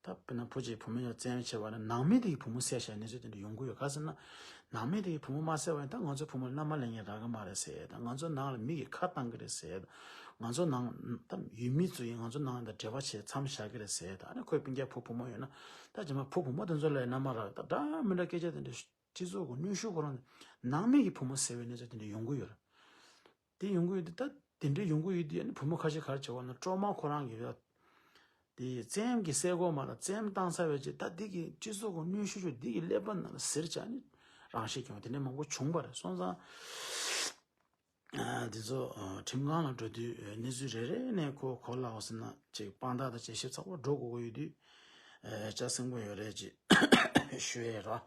ད་དཔེར་ན་བུ་གཅིག་བུ་མོ་གཉིས་ལ་བཙན་གཡེམ་བྱས་པ་ན་ནང་མི་དེ་གིས་བུ་མོ་བསད་བཞག་གནས་ཚུལ་དེ་འདྲ་ཡོང་གི་ཡོད། ག་ཟེར་ན་ནང་མི་དེ་གིས་བུ་མོ་མ་བསད་པ་ཡིན་ད་ང་ཚོ་བུ་མོ་ལ་མནའ་མ་ལེན་མཁན་རག་གི་མ་རེད་ཟེར། ད་ང་ཚོ་ནང་ལ་མི་གིས་ཁ་བཏང་གི་རེད་ཟེར། ད་ང་ཚོ་ནང་ད་ཡུལ་མི་ཚོ་ཡིས་ང་ཚོ་ནང་ལ་འབྲེལ་བ་བྱས་མཚམས་བཞག་གི་རེད་ཟེར། ད་ཨ་ནི་ཁོའི་སྤུན་ཀྱག་བུ་བུ་མོ་ཡོད་ན་ད་རྗེས་མ་བུ་བུ་མོ་དེ་ཚོ་ལ་མནའ་མ་རག་ད་འདྲ་མི་འདྲ་སྐད་ཆ་དེ་འདྲ་སྤྱི་ཚོགས་ཀྱི་གནོན་ཤུགས་ཁོ་རང་ནང་མི་གིས་བུ་མོ་བསད་པའི་གནས་ཚུལ་དེ་འདྲ་ཡོང་གི་ཡོད་རེད། དེ་ཡོང་གི་ཡོད་དུས་ད་དེ་འདྲ་ཡོང་གི་ཡོད་དུས་ཨ་ནི་བུ་མོ་ཁ་ཤས་ག་རེ་བྱེད་པ་ན་ཊོ་མ་ཁོ་རང་གིས་ཡ་དེ་བཙན་གྱིས་བསད་དགོས་མ་ལ་བཙན་བཏང་ཚར་བའི་རྗེས་ད་འདི་གི་སྤྱི་ཚོགས་ཀྱི་གནོན་ཤུགས་ཆུ་འདི་གི་ཀླད་པ་ནང་ལ་གཟེར་བྱས་ནས་རང་ཤི་བྱུང་བ་དེ་འདྲ་མང་པོ་བྱུང་བ་རེད། སོང་ཙང་འདི་ཚོ་ཁྲིམས་ཁང་ལ་འགྲོ་དུས་གནས་ཚུལ་རེ་རེ་ནས་གོ་གོ་ལ་འོ་ཟེར་ན་ཅིག་དཔང་རྟགས་དང་དཔྱད་ཞིབ་ཚགས་པོ་འགྲོ་དགོས་ཀྱི་ཡོད་དུས་ལྕགས་སྲིན་པོ་ཡོད་རེད་ཅེས་ཞུ་ཡས་རོ། ཨ་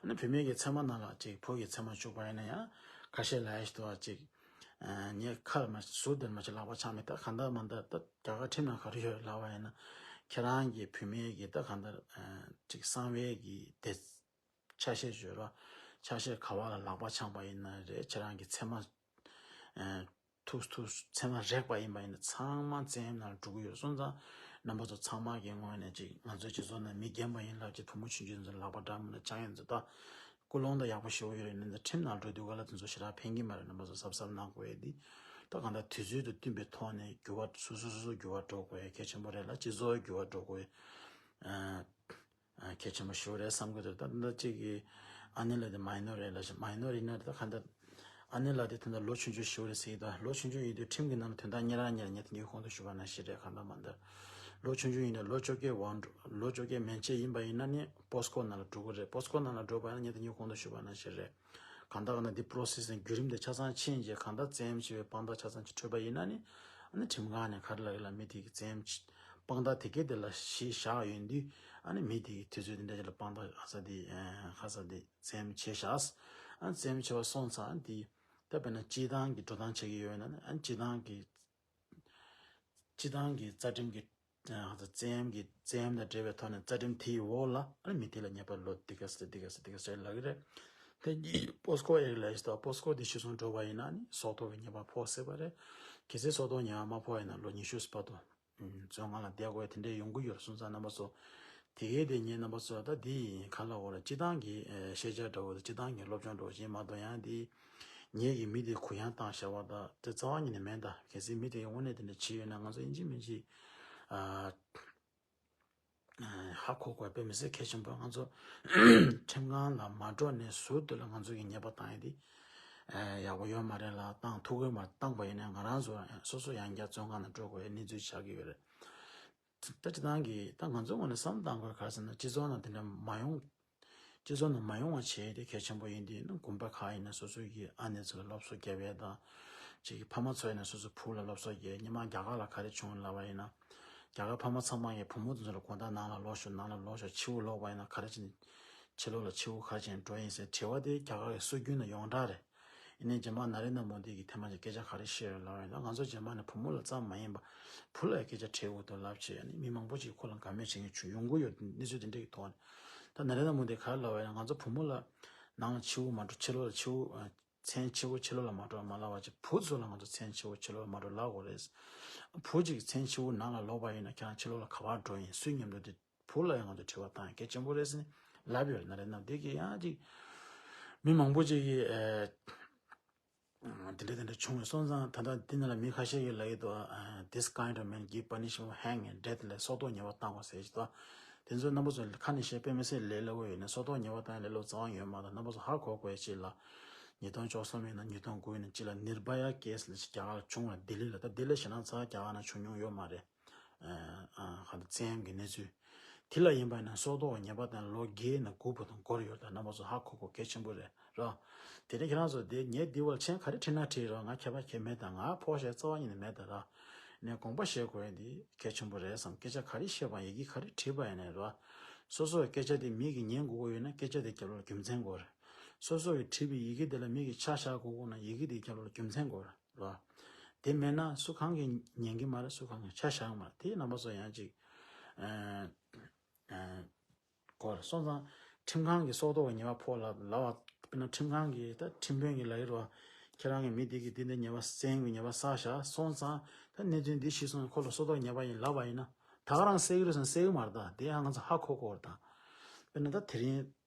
ནི་བུད་མེད་ཀྱི་ཚེར་མ་ནང་ལ་ཅིག་བུ་གི་ཚེར་མ་བཅུག་པ་ཡིན་ན་ཡང་ཁ་ཤས་ལ་ཡ་ཞིག་འདུག་བ་ཅིག་ངས་ཁ་ལ་མ་ཟུར་དེར་མ་ཅིག་ལག་པ་འཆང་མེད། ད་གང་ལྟར་མ་ལྟར་ད་རྒྱ་གར་ཁྲིམས་ནང་ག་རེ་ཡོད་ལབ་པ་ཡིན་ན། ཁྱེད་རང་གི་བུད་མེད་ཀྱི་ད་གང་ལྟར་ཅིག་གསང་བའི་གི་དེ་ཆ་ཤས་ཡོད་ར། ཆ་ཤས་ག་བ་ལ་ལག་པ་འཆང་པ་ཡིན་ན་རེད། ཁྱེད་རང་གི་མཚན་མ་ཐུག་ཐུག་མཚན་མ་རེག་པ་ཡིན་པ་ཡིན་ན་ཚང་མ་བཙན་གཡེམ་ནང་འགྲོ་གི་ཡོད། སོང་ཙང་རྣམ་པ་ཚོ་ཚང་མ་གི་ངོས་ནས་ཅིག་ང་ཚོའི་སྤྱི་ཚོགས་ནང་མི་རྒན་པ་ཡིན་ལབ་ཀྱི་བུ་མོ་ཆུང་ཆུང་ཚོ་ལག་པ་འདྲ་མིན་ན་འཆང་ཡོད་ཚོ་ད། ཀུན་སློང་ད་ཡག་པོ་ཞེ་པོ་ཡོད་རེད། ནི་ཁྲིམས་ནང་འགྲོ་དུས་ག་ལ་དེ་ཚོ་ཞེ་དྲག་ཕན་གྱི་མ་རེད། རྣམ་པ་ཚོ་གཟབ་གཟབ་གནང་དགོས་ཡ་འདི། ད་གང་ལྟར་དུས་ཚོད་དང་བསྟུན་པའི་ཐོག་ནས་འགྱུར་བ་སོ་སོ་སོ་སོ་འགྱུར་བ་འགྲོ་དགོས་ཡ་གལ་ཆེན་པོ་རེད་ལ། སྤྱི་ཚོགས་འགྱུར་བ་འགྲོ་དགོས་ཡ་གལ་ཆེན་པོ་ཞེ་པོ་རེད་བསམ་གྱི་འདུག་ད་ལྟ་གཅིག་གི་ཨ་ནེ་ལགས་དེ་མའི་ནོར་རེད་ལ། མའི་ནོར་ཡིན་ན་ད་གང་ལྟར་ཨ་ནེ་ལགས་དེ་ད་ལྟ་ལོ་ཆུང་ཆུང་ཞེ་པོ་རེད་ཟེར་གྱི་འདུག་ལོ་ཆུང་ཆུང་ཡིན་དུས་ཁྲིམས་ཀྱི་ནང་ལ་དོན་དག་གཉེར་རང་གཉེར་ངས་དེ་འདྲའི་གོང་དུ་ཞུས་པ་ནང་བཞིན་རེད། གང་ལྟར་མ་ལྟར་ལོ་ཆུང་ཆུང་ཡིན་ན་ལོ་བཅོ་བརྒྱད་བར་འགྲོ་ལོ་བཅོ་བརྒྱད་མན་ཆད་ཡིན་པ་ཡིན་ན་ནི་པོ་སི་ཀོ་ནང་ལ་འགྲོ་གི་རེད། པོ་སི་ཀོ་ནང་ལ་འགྲོ་བ་ཡིན་ན་ངས་དེ་འདྲའི་གོང་དུ་ཞུས་པ་ནང་བཞིན་རེད། གང་ལྟར་ན་འདི་པོ་རོ་སེ་སི་བརྒྱུད་རིམ་དེ་ཆ་ཚང་ཕྱིན་རྗེས་གང་ལྟར་བཙན་གཡེམ་བྱས་པའི་དཔང་རྟགས་ཆ་ཚང་ཅིག་འཕྲོད་པ་ཡིན་ན་ནི། ཨ་ནི་ཁྲིམས་ཁང་ནས་ག་རེ་ལབ་ཀྱི་ལ། མི་དེ་གི་བཙན་གཡེམ་དཔང་རྟགས་དེ་གའི་དེ་ལ་གཞི་བཞག་ཡོད་དུས། ཨ་ནི་མི་དེ་གི་དུས་ཚོད་དེ་འདྲ་ཅིག་ལ་དཔང་རྟགས་ཨ་ས་དེ་ཁ་ས་དེ་བཙན་གཡེམ་བྱས་བཞག་ཨ་བཙན་གཡེམ་བྱས་པ་སོང་ཙང་དེ་ད་དཔེར་ན་སྤྱི་བཏང་གི་འགྲོ་སྟངས་བྱེད་ཀྱི་ཡོད་ན་ནི། ཨ་ནི་སྤྱི་བཏང་གི་སྤྱི་བཏང་གི་རྩ་ཁྲིམས་ཀྱི་ཨ་བཙན་གཡེམ་གྱི་བཙན་གཡེམ་དང་འབྲེལ་བའི་ཐོག་ནས་རྩ་ཁྲིམས་དེའི་འོག་ལ་ཨ་ནི་མི་དེ་ལ་ཉེས་པ་ལོ་འདི་ག་ཟེར་འདི་ག་ཟེར་འདི་ག་ཟེར་ལབ་ཀྱི་རེད། དེ་གཉིས་པོ་སི་ཀོ་ཨེག་ལབ་ཡོད་ད། པོ་སི་ཀོ་དེ་གཞིར་བཟུང་འགྲོ་བ་ཡིན་ན་ནི་སྲོག་ཐོག་གི་ཉེས་པ་ཕོག་སྲིད་པ་རེད། གལ་སྲིད་སྲོག་ཐོག་ཉེས་པ་མ་ཕོག་ཡིན་ན་ལོ་ཉི་ཤུ་བར་དུ་བཙོན་ཁང་ལ་བསྡད་དགོས་དེ་འདྲས་ཡོང་གི་ཡོད་རེད། སོང་ཙང་རྣམ་པ་ཚོ་དེ་གའི་དེ་ངས་རྣམ་པ་ཚོ་ད་འདི་ཡིན་ག་ལ་འོ་ར་སྤྱི་བཏང་གི་ཤེས་བྱ་འདྲ་བོ་དང་སྤྱི་བཏང་གི་སློབ་སྦྱོང་འདྲ་བོ་ཞིག་མ་གཏོགས་ཡང་འདི། ངེད་ཀྱིས་མི་དེ་གུ་ཡངས་བཏང་བཞག་པ་དང་དེ་རྩ་བ་ཉིད་ནས་མེད་ད། གལ་སྲིད་མི་དེ་དངོས་གནས་དེ་འདྲ་བྱས་ཡོད་ན་ང་ཚོ་ཡིན་གཅིག་མིན་གཅིག་ཨ་ཧ་གོ་དགོས་པའི་མི་སེར་གལ་ཆེན་པོ་ང་ཚོ་ཁྲིམས་ཁང་ལ་མ་འགྲོ་ནས་ཟུར་དུ་ལ་ང་ཚོ་གི་ཉེས་པ་བཏང་ཡ་དེ་ཡག་པོ་ཡོད་མ་རེད་ལ། བཏང་ཐུབ་ཀྱི་མ་བཏང་པ་ཡིན་ན་ང་རང་ཚོ་སོ་སོ་ཡང་བསྐྱར་བཙོན་ཁང་ནང་འགྲོ་དགོས་ཡ་གནས་ཚུལ་ཆགས་ཀྱི་ཡོད་རེད། ད་སྤྱི་བཏང་གི་ད་ང་ཚོ་ངོས་ནས་བསམ་བཏང་དགོས་ག་རེ་ཟེར་ན་སྤྱི་ཚོགས་ནང་དེ་འདྲ་མ་ཡོང་། སྤྱི་ཚོགས་ནང་མ་ཡོང་བ་བྱེད་ཡ་དེ་གལ་ཆེན་པོ་ཡིན་དུས་ན། དགོན་པ་ཁག་ཡིན་ན་སོ་སོ་གི་ཨ་ནེ་ཚོ་ལ་སློབ་གསོ་རྒྱབ་ཡས་དང་། ཅིག་གི་ཕ་མ་ཚོ་ཡིན་ན་སོ་སོ་བུ་ལ་སློབ་གསོ་རྒྱབ་ཡས། སྔོན་མ་རྒྱ་གར་ལ་ག་རེ་བྱུང་ལབ་པ་ཡིན་ན། རྒྱ་གར་ཕ་མ་ཚང་མ་གི་བུ་མོ་དེ་ཚོ་ལ་དགོང་དག་ནང་ལ་ལོག་ཤོག་ནང་ལ་ལོག་ཤོག་ཕྱི་པོ་ལོག་པ་ཡིན་ན་ག་རེ་བྱས་ནས་ཕྱི་ལོགས་ལ་ཕྱི་པོ་ག་རེ་བྱས་ནས་འགྲོ་ཡིན་ཟེར་དྲི་བ་དེ་རྒྱ་གར་གི་སྲོལ་རྒྱུན་ནང་ཡོངས་གྲགས་རེད། ཡིན་ནའི་རྗེས་མ་ན་རེ་ན་མོ་དི་གིས་ཐེངས་མ་གཅིག་སྐད་ཆ་ག་རེ་བཤད་ཡོད་ལབ་པ་ཡིན་ན། ང་ཚོ་རྗེས་མ་ནས་བུ་མོ་ལ་ཙམ་མ་ཡིན་པ་བུ་ལ་ཡང་སྐད་ཆ་དྲི་དགོས་འདུག་ལབ་བྱས་ནས་མི་མང་པོ་ཅིག་ཁོ་ལ་དགའ་མོས་བྱེད་མཁན་བྱུང་ཡོང་གི་ཡོད། གནས་ཚུལ་དེ་འདྲ་གི་ཐོག་ནས། ད་ན་རེ་ན་མོ་དི་ག་རེ་ལབ་པ་ཡིན་ན། ང་ཚོ་བུ་མོ་ལ་ནང་ལ་ཕྱི་པོ་མ་འགྲོ་ཕྱི་ལོགས་ལ་ཕྱི་པོ་ཨ། མཚན་ཕྱི་པོ་ཕྱི་ལོགས་ལ་མ་འགྲོ་མ་ལབ་པ་ཅིག་བུ་ཚོ་ལ་ང་ཚོ་མཚན་ཕྱི་པོ་ཕྱི་ལོགས་ལ་མ་འགྲོ་ལབ་དགོས་རེད། བུ་ཅིག་མཚན་ཕྱི་པོ་ནང་ལ་ལོག་པ་ཡིན་ན་ཁྱེད་རང་ཕྱི་ལོགས་ལ་ག་པར་འགྲོ་ཡིན་སུའི་མཉམ་དུ་དེ། བུ་ལ་ཡང་ང་ཚོ་དྲི་བ་བཏང་ཡ་གལ་ཆེན་པོ་རེད་ཟེར་ནས་ལབ་ཡོད་རེད། ན་རེ་ན་དེ་གི་ཡང་ཅིག་མི་མང་པོ་ཅིག་གིས་ཨ་དེ་འདྲ་དེ་འདྲ་བྱུང་བའི་སོང་ཙང་ད་ལྟ་འདི་ནང་ལ་མི་ཁ་ཤས་ཀྱིས་ལབ་ཀྱི་འདུག་ཨ། This kind of men give punishment hang and death ལས་སྲོག་ཐོག་ཉེས་པ་བཏང་བ་ཟེར་གྱི་འདུག་དེ་ཚོ་རྣམ་པ་ཚོ་ཁ་ནས་བཤད་དཔེ་མི་སྲིད་ལས་སླ་པོ་ཡོད་ནས་སྲོག་ཐོག་ཉེས་པ་བཏང་ཡ་ལས་སླ་པོ་རྩ་བ་ཡོད་མ་རེད། རྣམ་པ་ཚོ་ཧ་གོ་དགོས་ཅིག་ལ། ཉིས་སྟོང་བཅུ་གསུམ་ཡིན་ན་ཉིས་སྟོང་དགུ་ཡིན་ན་ཅིག་ལ་ནིར་བྷ་ཡ་ཀེ་སི་ལ་ཅིག་རྒྱ་གར་ལ་བྱུང་བ་ལྡི་ལི་ལ། ད་ལྡི་ལི་ཞེད་སྣང་ཚ་རྒྱ་གར་ནང་བྱུང་མྱོང་ཡོད་མ་རེད། ཨ་ཨ་ཁ་ད་བཙན་གྱི་གནས་ཚུལ། དེ་ལ་ཡིན་པ་ཡིན་ན་སྲོག་ཐོག་ཉེས་པ་དང་ལོ་བརྒྱད་ནས་དགུ་བར་དུ་འགོར་ཡོད། ད་རྣམ་པ་ཚོ་ཧ་གོ་དགོས་གལ་ཆེན་པོ་རེད་རོ། དེ་ནས་ཁྱེད་རང་ཚོ་དེ་ངས་འདི་བར་མཆན་ག་རེ་བྲིས་ན་བྲིས་རོགས། ང་ཁྱད་པར་གང་ཡང་མེད། ད་ང་ཕོག་ཤེས་རྩ་བ་ཉིད་ནས་མེད། ད་ར་ནས་དགོངས་པ་བཞེས་དགོས་ཡ་འདི་གལ་ཆེན་པོ་རེད་བསམ། སྐད་ཆ་ག་རེ་བཤད་པ་ཡི་གེ་ག་རེ་བྲིས་པ་ཡིན་ནའི་རོ། སོ་སོའི་སྐད་ཆ་དེ་མི་གིས་ཉན་དགོས་ཀྱི་ཡོད་ན་སྐད་ཆ་དེ་རྒྱབ་ལོགས་ལ་རྒྱུ་མཚན་དགོས་རེད། སོ་སོ་གིས་བྲིས་པའི་ཡི་གེ་དེ་ལ་མི་གིས་ཆ་བཞག་དགོས་དགོས་ན་ཡི་གེ་དེའི་རྒྱབ་ལོགས་ལ་རྒྱུ་མཚན་དགོས་རེད་རོ། དེ་མེད་ན་སུ་གང་གིས་ཉན་གྱི་མ་རེད། སུ་གང་གིས་ཆ་བཞག་གི་མ་རེད། དེ་རྣམ་པ་ཚོ་ཡང་ཅིག་ཨ་ཨ་གོ་རེད། སོང་ཙང་ཁྲིམས་ཁང་གིས་སྲོག་ཐོག་གི་ཉེས་པ་ཕོག་ལབ་ལབ་པ་དཔེར་ན་ཁྲིམས་ཁང་གིས་ད་ཁྲིམས་དཔོན་གྱིས་ལབ་ཀྱི་རེད་བ། ཁྱེད་རང་གི་མི་དེ་གིས་འདི་འདི་ཉེས་པ་བཙན་གྱི་ཉེས་པ་བསགས་བཞག་སོང་ཙང་ད་གནད་དོན་འདི་གཞིར་བཟུང་ཁོ་ལ་སྲོག་ཐོག་ཉེས་པ་ཡིན་ལབ་པ་ཡིན་ན་ད་ག་རང་སེལ་གྱི་རེད་བསམ་སེལ་གྱི་མ་རེད། ད་དེ་ཡང་ང་ཚོ་ཧ་གོ་དགོས་རེད། ད་དཔེར་ན་ད་དེ་རིང་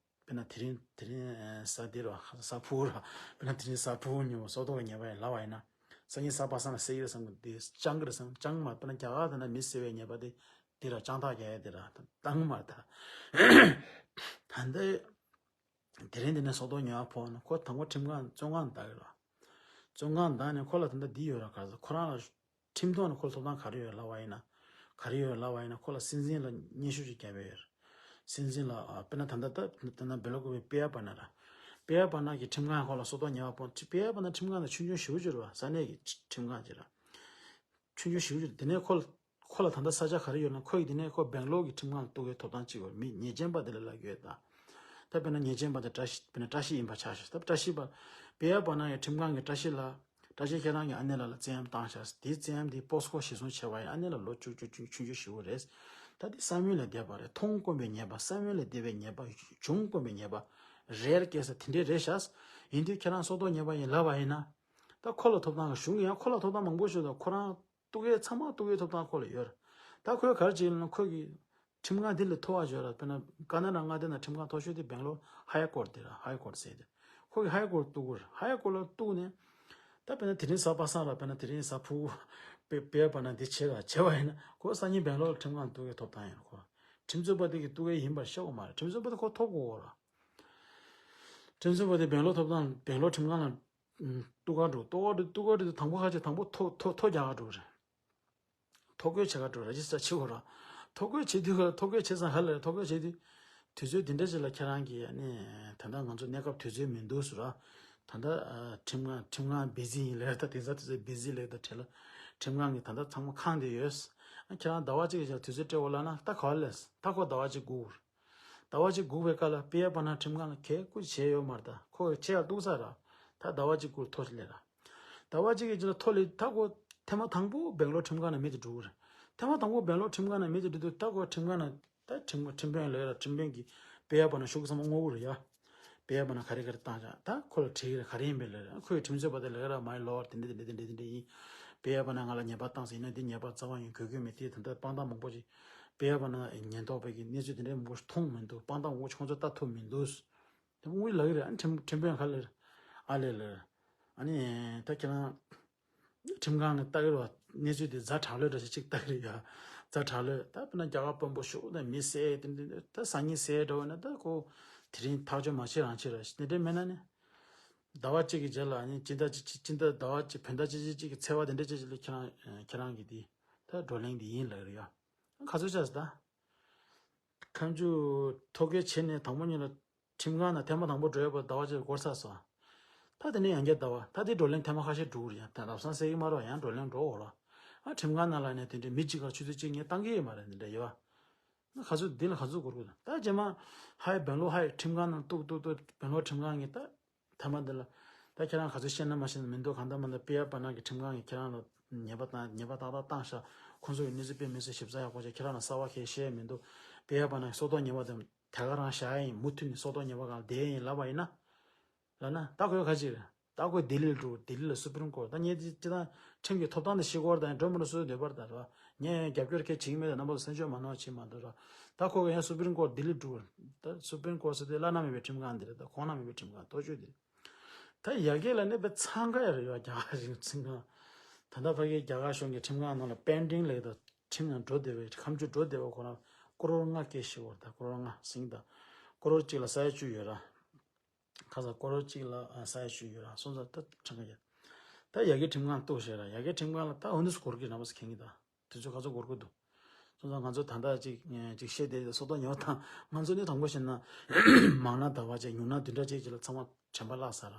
དཔེར་ན་དེ་རིང་དེ་རིང་ཨ་གཟའ་འདི་ར་གཟའ་ཕུར་བུ་ར། དཔེར་ན་དེ་རིང་གཟའ་ཕུར་བུ་ཉིན་མོ་སྲོག་ཐོག་གི་ཉེས་པ་ཡིན་ལབ་པ་ཡིན་ན། སང་ཉིན་གཟའ་པ་སངས་ལ་སེལ་གྱི་རེད་བསམ་གི་འདི་བཅང་གི་རེད་བསམ། བཅང་མ་དཔེར་ན་རྒྱ་གར་དེ་འདྲ་མི་སེལ་བའི་ཉེས་པ་དེ་འདི་ར་བཅང་ཐག་རྒྱག་ཡ་དེ་ར་བཏང་གི་མ་རེད། ད་ད་ལྟ་དེ་རིང་འདི་ནས་སྲོག་ཐོག་ཉེས་པ་ཕོག་ན་ཁོ་དང་པོ་ཁྲིམས་ཁང་བཙོན་ཁང་བདག་གི་ར། བཙོན་ཁང་བདག་ནས་ཁོ་ལ་ད་ལྟ་འདི་ཡོད་ར། ག་རེ་ཟེར་ཁོ་རང་ལ་ཁྲིམས་ཐོག་ནས་ཁོ་ལ་ཐོབ་ཐང་ག་རེ་ཡོད་ལབ་པ་ཡིན་ན། ག་རེ་ཡོད་ལབ་པ་ཡིན་ན་ཁོ་ལ་སྲིད་འཛིན་ལ་སྙན་ཞུ་ཅིག་བརྒྱབ་ཡོད་རེད། སྲིད་འཛིན་ལ་ཨ་དཔེར་ན་ད་ལྟ་ད་ད་ན་སྦེལ་ཀོབ་པའི་པེ་ཡ་པ་ན་ར། པེ་ཡ་པ་ན་གི་ཁྲིམས་ཁང་ཁོ་ལ་སྲོག་ཐོག་ཉེས་པ་ཕོག་པེ་ཡ་པ་ན་ཁྲིམས་ཁང་དེ་ཆུང་ཆུང་ཞེ་པོ་ཅིག་རེད་བ། ས་གནས་ཀྱི་ཁྲིམས་ཁང་ཅིག་ར། ཆུང་ཆུང་ཞེ་པོ་ཅིག་རེད། དེ་ནས་ཁོ་ལ་ཁོ་ལ་ད་ལྟ་ས་ཆ་ག་རེ་ཡོད་ན་ཁོ་ཡི་དེ་ནས་ཁོ་སྦེང་ལོར་གྱི་ཁྲིམས་ཁང་ལ་གཏུག་གི་ཐོབ་ཐང་ཅིག་ཡོད། མི་ཉེས་ཅན་པ་དེ་ལ་ལབ་ཀྱི་ཡོད་ད། ད་དཔེར་ན་ཉེས་ཅན་པ་དེ་བཀྲ་ཤིས་དཔེར་ན་བཀྲ་ཤིས་ཡིན་པ་ཆ་བཞག་ད་བཀྲ་ཤིས་པ། པེ་ཡ་པ་ན་ཡི་ཁྲིམས་ཁང་གི་བཀྲ་ཤིས་ལ། བཀྲ་ཤིས་ཁྱེད་རང་གིས་ཨ་ནེ་ལགས་ལ་བཙན་གཡེམ་བཏང་ཤག་དེའི་བཙན་གཡེམ་དེ་པོ་སི་ཀོ་གཞིར་བཟུང་བྱས་པ་ཡིན། ཨ་ནེ་ལགས་ལོ་བཅུ་བཅུ་བཅུ་ཆུང་ཆུང་ཞེ་པོ་རེད། ད་དེ་བསམ་ཡུལ་ལས་འདས་པ་རེད། མཐོང་དཀོན་པའི་ཉེས་པ། བསམ་ཡུལ་ལས་འདས་པའི་ཉེས་པ། བྱུང་དཀོན་པའི་ཉེས་པ་རེད། སྐལ་བཟང་དེ་འདྲས་རེད་ཤག་ཡིན་དུས་ཁྱེད་རང་སྲོག་ཐོག་ཉེས་པ་ཡིན་ལབ་པ་ཡིན་ན། ད་ཁོ་ལ་ཐོབ་ཐང་གི་གཞུང་གིས་ཡང་ཁོ་ལ་ཐོབ་ཐང་མང་པོ་ཞིག་དང་ཁོ་རང་། གཏུག་ཡས་ཚང་མ་གཏུག་ཡས་ཐོབ་ཐང་ཁོ་ལ་ཡོད་རེད། ད་ཁོས་ག་རེ་བྱེད་ལབ་ན་ཁོ་གི་ཁྲིམས་ཁང་དེ་ལས་མཐོ་བ་ཡོད་རེད། དཔེར་ན་ཀ་ན་ཌ་མངའ་སྡེ་ནང་ཁྲིམས་ཁང་མཐོ་ཤོས་དེ་སྦེང་ལོར་ཧའི་ཀོར་དེ་རེད། ཧའི་ཀོར་ཟེར་དེ། ཁོ་གི་ཧའི་ཀོར་གཏུག་གི་རེད། ཧའི་ཀོར་ལ་གཏུག་ནས་ད་དཔེར་ན་དེ་རིང་གཟའ་པ་སངས་རེད། དཔེར་ན་དེ་རིང་གཟའ་ཕུར་བུ་པེ་པེ་པ་ན་འདི་བྱེད་ར་བྱེད་པ་ཡིན་ན་ཁོ་སང་ཉིན་སྦེང་ལོར་ཁྲིམས་ཁང་གཏུག་ཡས་ཐོབ་ཐང་ཡོད་རེད། ཁོ་ཁྲིམས་རྩོད་པ་དེ་གི་གཏུག་ཡས་ཡིན་པར་ཤོག་གི་མ་རེད། ཁྲིམས་རྩོད་པ་དེ་ཁོ་ཐོབ་དགོས་རེད། ཁྲིམས་རྩོད་པ་དེ་སྦེང་ལོར་ཐོབ་ཐང་སྦེང་ལོར་ཁྲིམས་ཁང་ལ་ཨུམ། གཏུག་ག་འགྲོ། གཏུག་ག་འགྲོ། གཏུག་ག་འགྲོ་དུས་དང་པོ་ཁ་ཆེ་དང་པོ་ཐོ་ཐོ་ཐོ་རྒྱག་ག་འགྲོ་རེད། ཐོ་འགོད་བྱེད་ག་འགྲོ། རེ་ཇི་སི་ཊར་བྱེད་དགོས་ར། ཐོ་འགོད་བྱེད་དུས་ཁ་ཐོ་འགོད་བྱེད་ཙང་ཧ་ལས་རེད། ཐོ་འགོད་བྱེད་དུས་དུས་ཚོད་འདི་འདྲ་ཅིག་ལ་ཁྱེད་རང་གིས་ཨ་ནི་ད་ལྟ་ང་ཚོ་གནས་སྐབས་དུས་ཚོད་མི་འདུག་ཟེར་ར། ད་ལྟ་ཨ། ཁྲིམས་ཁང་ཁྲིམས་ཁང་བི་ཟི་ཡིན་ལབ་ད། དེང་སང་དུས་ཚོད་བི་ཟི་ལབ་ད་བྲེལ་ལ། ཁྲིམས་ཁང་གིས་ད་ལྟ་ཚང་མ་ཁེངས་བསྡད་ཡོད། ཨ། ཁྱེད་རང་ཟླ་བ་གཅིག་གི་ཆར་དུས་ཚོད་སྤྲད་འོ་ལབ་ན་ད་ག་པར་སླེབས། ད་ཁོ་ཟླ་བ་གཅིག་སྒུག་དགོས་རེད། ཟླ་བ་གཅིག་སྒུག་པའི་སྐབས་ལ་པེ་ཡ་པ་ན་ཁྲིམས་ཁང་ལ་གས་སྐུ་བྱས་ཡོད་མ་རེད། ད་ཁོ་ཆེ་ཡ་གཏུག་ས་ར། ད་ཟླ་བ་གཅིག་སྒུག་ཐོ་སླེབས་ར། ཟླ་བ་གཅིག་གི་རྗེས་ལ་ཐོ་སླེབས། ད་ཁོ་ཐེངས་མ་དང་པོ་སྦེང་ལོར་ཁྲིམས་ཁང་ནང་མི་དེ་འགྲོ་གི་རེད། ཐེངས་མ་དང་པོ་སྦེང་ལོར་ཁྲིམས་ཁང་ནང་མི་དེ་འགྲོ་དུས་ད་ཁོ་ཁྲིམས་ཁང་ནང་ད་ཁྲིམས་ཁྲིམས་དཔོན་ལབ་ཡ་ར། ཁྲིམས་དཔོན་གྱིས་པེ་ཡ་པ་ན་ཤོག་གུ་ཚང་མ་སྔོག་གི་རེད་ཡ། པེ་ཡ་པ་ན་ག་རེ་ག་རེ་བཏང་བཞག་ད་ཁོ་ལ་དྲིས་ཀྱི་རེད། ག་རེ་ཡིན་པས་ལབ་ར། ཁོས་ཁྲིམས་རྩོད་པ་དེ་ལབ་ཀྱི་ར། མའི་ལོར་དེ་འདྲ་དེ་འདྲ་དེ་འདྲ་དེ་འདྲ་ཡིན། པེ་ཡ་པ་ན་ང་ལ་ཉེས་པ་བཏང་ཟིན་ན་འདི་ཉེས་པ་རྩ་བ་ཡིན། དགོས་དགོས་མེད། དེ་ད་ལྟ་དཔང་རྟགས་མང་པོ་ཅིག་པེ་ཡ་པ་ན་ཉེན་རྟོག་པས་ཀྱི་གནས་ཚུལ་དེ་འདྲའི་མང་པོ་ཞིག་མཐོང་མི་འདུག་དཔང་རྟགས་མང་པོ་ཞིག་ཁོང་ཚོ་ལྟ་ཐུབ་མི་འདུག་དེ་དངུལ་ལག་གི་རེད། ཨ་ནི་ཁྲིམས་ཁྲིམས་དཔོན་ཁ་ལེར་ཨ་ལེ་ལེར། ཨ་ནི་ད་ཁྱེད་རང་ཁྲིམས་ཁང་གི་ལྟ་གི་རེད་བ། གནས་ཚུལ་དེ་ཛ་དྲག་ལོས་འདྲ་ཞིག་ཅིག་ལྟ་གི་རེད་ཡ། ཛ་དྲག་ལོས་ད་དཔེར་ན་རྒྱ་གར་དཔོན་པོ་ཞུགས་ན་མི་བསད་དེ་འདྲ་ད་སང་ཉིན་བསད་འགྲོ་བ་ན་ད་ཁོ་དེ་རིང་ཐག་གཅོད་མ་བྱེད་རང་བྱེད་ར་ཞིག་དེ་འདྲ་མེད་ན་ནི། ཟླ་བ་གཅིག་གི་རྗེས་ལ་ཨ་ནི་སྤྱི་ཟླ་གཅིག་སྤྱི་ཟླ་ཟླ་བ་གཅིག་བོད་ཟླ་གཅིག་གཅིག་གཅིག་གི་ཚེས་པ་དེ་འདྲ་ཅིག་ཅིག་ལ་ཁྱེད་རང་ཁྱེད་རང་གི་དེ་ད་བགྲོ་གླེང་དེ་ཡིན་ལབ་རེད་ཡ། ག་ཚོད་ཆགས་སོང་ད། ཁ་མཆུ་ཐོ་འགོད་བྱས་ནས་དང་པོ་ཉིད་ལ་ཁྲིམས་ཁང་ནང་ཐེངས་མ་དང་པོ་འགྲོ་ཡས་པ་ཟླ་བ་གཅིག་འགོར་ཚར་སོང་། ད་དེ་ནས་ཡང་བསྐྱར་ཟླ་བ་ད་དེ་བགྲོ་གླེང་ཐེངས་མ་ཁ་ཤས་འགྲོ་གི་རེད་ཡ། ད་ལམ་སང་ཟེར་གྱི་མ་རེད་བ། ཡང་བགྲོ་གླེང་འགྲོ་འོ་ར། ཨ་ཁྲིམས་ཁང་ནང་ལ་ནས་དེ་འདྲའི་མི་གཅིག་ག་ཆུ་ཚོད་གཅིག་ངས་བཏང་གི་ཡོད་མ་རེད། འདི་འདྲ་ཡོད་བ། ན་ག་ཚོད་འདི་ལ་ག་ཚོད་འགོར་དགོས། ད་རྗེས་མ་ཧའི་སྦེང་ལོར་ཧའི་ཁྲིམས་ཁང་ནང་གཏུག་གཏུག་གཏུག་སྦེང་ལོར་ཁྲིམས་ཁང་གིས་ད་ཐ་མ་འདི་ལ་ད་ཁྱེད་རང་ག་ཚོད་ཤེས་ན་མ་ཤེས་ན་མི་འདུག་གང་ལྟར་མ་ལྟར་པེ་ཡ་པ་ན་གི་ཁྲིམས་ཁང་གིས་ཁྱེད་རང་ལ་ཉེས་པ་བཏང་ཉེས་པ་ཏག་ཏག་བཏང་ཤག་ཁོང་ཚོ་གི་གནས་ཚུལ་དཔེ་མི་སྲིད་ཞིབ་ཚགས་ཡག་པོ་བྱས། ཁྱེད་རང་ལ་གསར་པ་གང་ཡང་བཤད་མི་འདུག་པེ་ཡ་པ་ན་གི་སྲོག་ཐོག་ཉེས་པ་དེ་དེ་ག་རང་བཞག་ཡ་ཡིན། མུ་མཐུད་ནས་སྲོག་ཐོག་ཉེས་པ་སྒང་ལ་བསྡད་ཡ་ཡིན་ལབ་པ་ཡིན་ན། ལབ་ན་ད་ཁོས་ག་ཅིག་རེད། ད་ཁོས་ལྡི་ལི་ལ་འགྲོ། ལྡི་ལི་ལ་སུ་པྲིམ་ཀོར། ད་ངས་ཅི་ཅི་ད་ཁྲིམས་ཀྱི་ཐོབ་ཐང་དེ་ཤེས་དགོས་རེད། ད་འགྲོ་མི་འགྲོ་སུ་འདོད་པ་རེད། ད་རེད་བ། ངས་རྒྱབ་སྐྱོར་གལ་ཆེ་གི་མེད། ད་རྣམ་པ་ཚོ་སེམས་ཤུགས་མ་ནོར་བྱེད་མ་གཏོགས་ར། ད་ཁོ་ག་ཡང་སུ་པྲིམ་ཀོར་ལྡི་ལི་འགྲོ། ད་སུ་པྲིམ་ཀོར་ཟེར་དེ་བླ་ན་མེད་པའི་ཁྲིམས་ཁང་འདི་རེད། ད་ཁོང་ན་མེད་པའི་ཁྲིམས་ཁང་ལྟོ་ཆོས་འདི་རེད། ད་ཡ་གི་ལ་ནི་དཔེ་འཚང་ཁ་ཡ་རེད་བ། རྒྱ་གར་རིགས་ཁྲིམས་ཁང་། ད་ལྟ་ཕ་གི་རྒྱ་གར་གཞུང་གི་ཁྲིམས་ཁང་ནང་ལ་པེན་ཌིང་ལབ་ད། ཁྲིམས་ནང་འགྲོ་བསྡད་པའི་ཁ་མཆུ་འགྲོ་བསྡད་པ་ཁོ་རང་ཀོ་རོར་ལྔ་སྐྱེལ་ཤི་བར། ད་ཀོ་རོར་ལྔ་ཟིན་ད། ཀོ་རོར་གཅིག་ལ་ས་ཡ་བཅུ་ཡོད་ར། ཁ་ས་ཀོ་རོར་གཅིག་ལ་ས་ཡ་བཅུ་ཡོད་ར། སོང་ཙང་ད་ཁྲིམས་ཁང་ཡ། ད་ཡ་གི་ཁྲིམས་ཁང་གཏུག་བྱས་ར། ཡ་གི་ཁྲིམས་ཁང་ལ་ད་འོ་འདི་སུ་འགོར་གི་ར་མ་སུ་མཁྱེན་གི་ད། དུས་ཚོད་ག་ཚོད་འགོར་གི་འདུག་སོང་ཙང་ང་ཚོ་ད་ལྟ་ཅིག་ཅིག་བཤད་དེ་སྲོག་ཐོག་ཉོ་དང་། ང་ཚོ་ནི་དང་པོ་བཤད་ན་མང་ན་ཟླ་བ་གཅིག་ཉུང་ན་བདུན་ཕྲག་གཅིག་ཅིག་ལ་ཚང་མ་དྲན་པ་བརླག་ས་ར།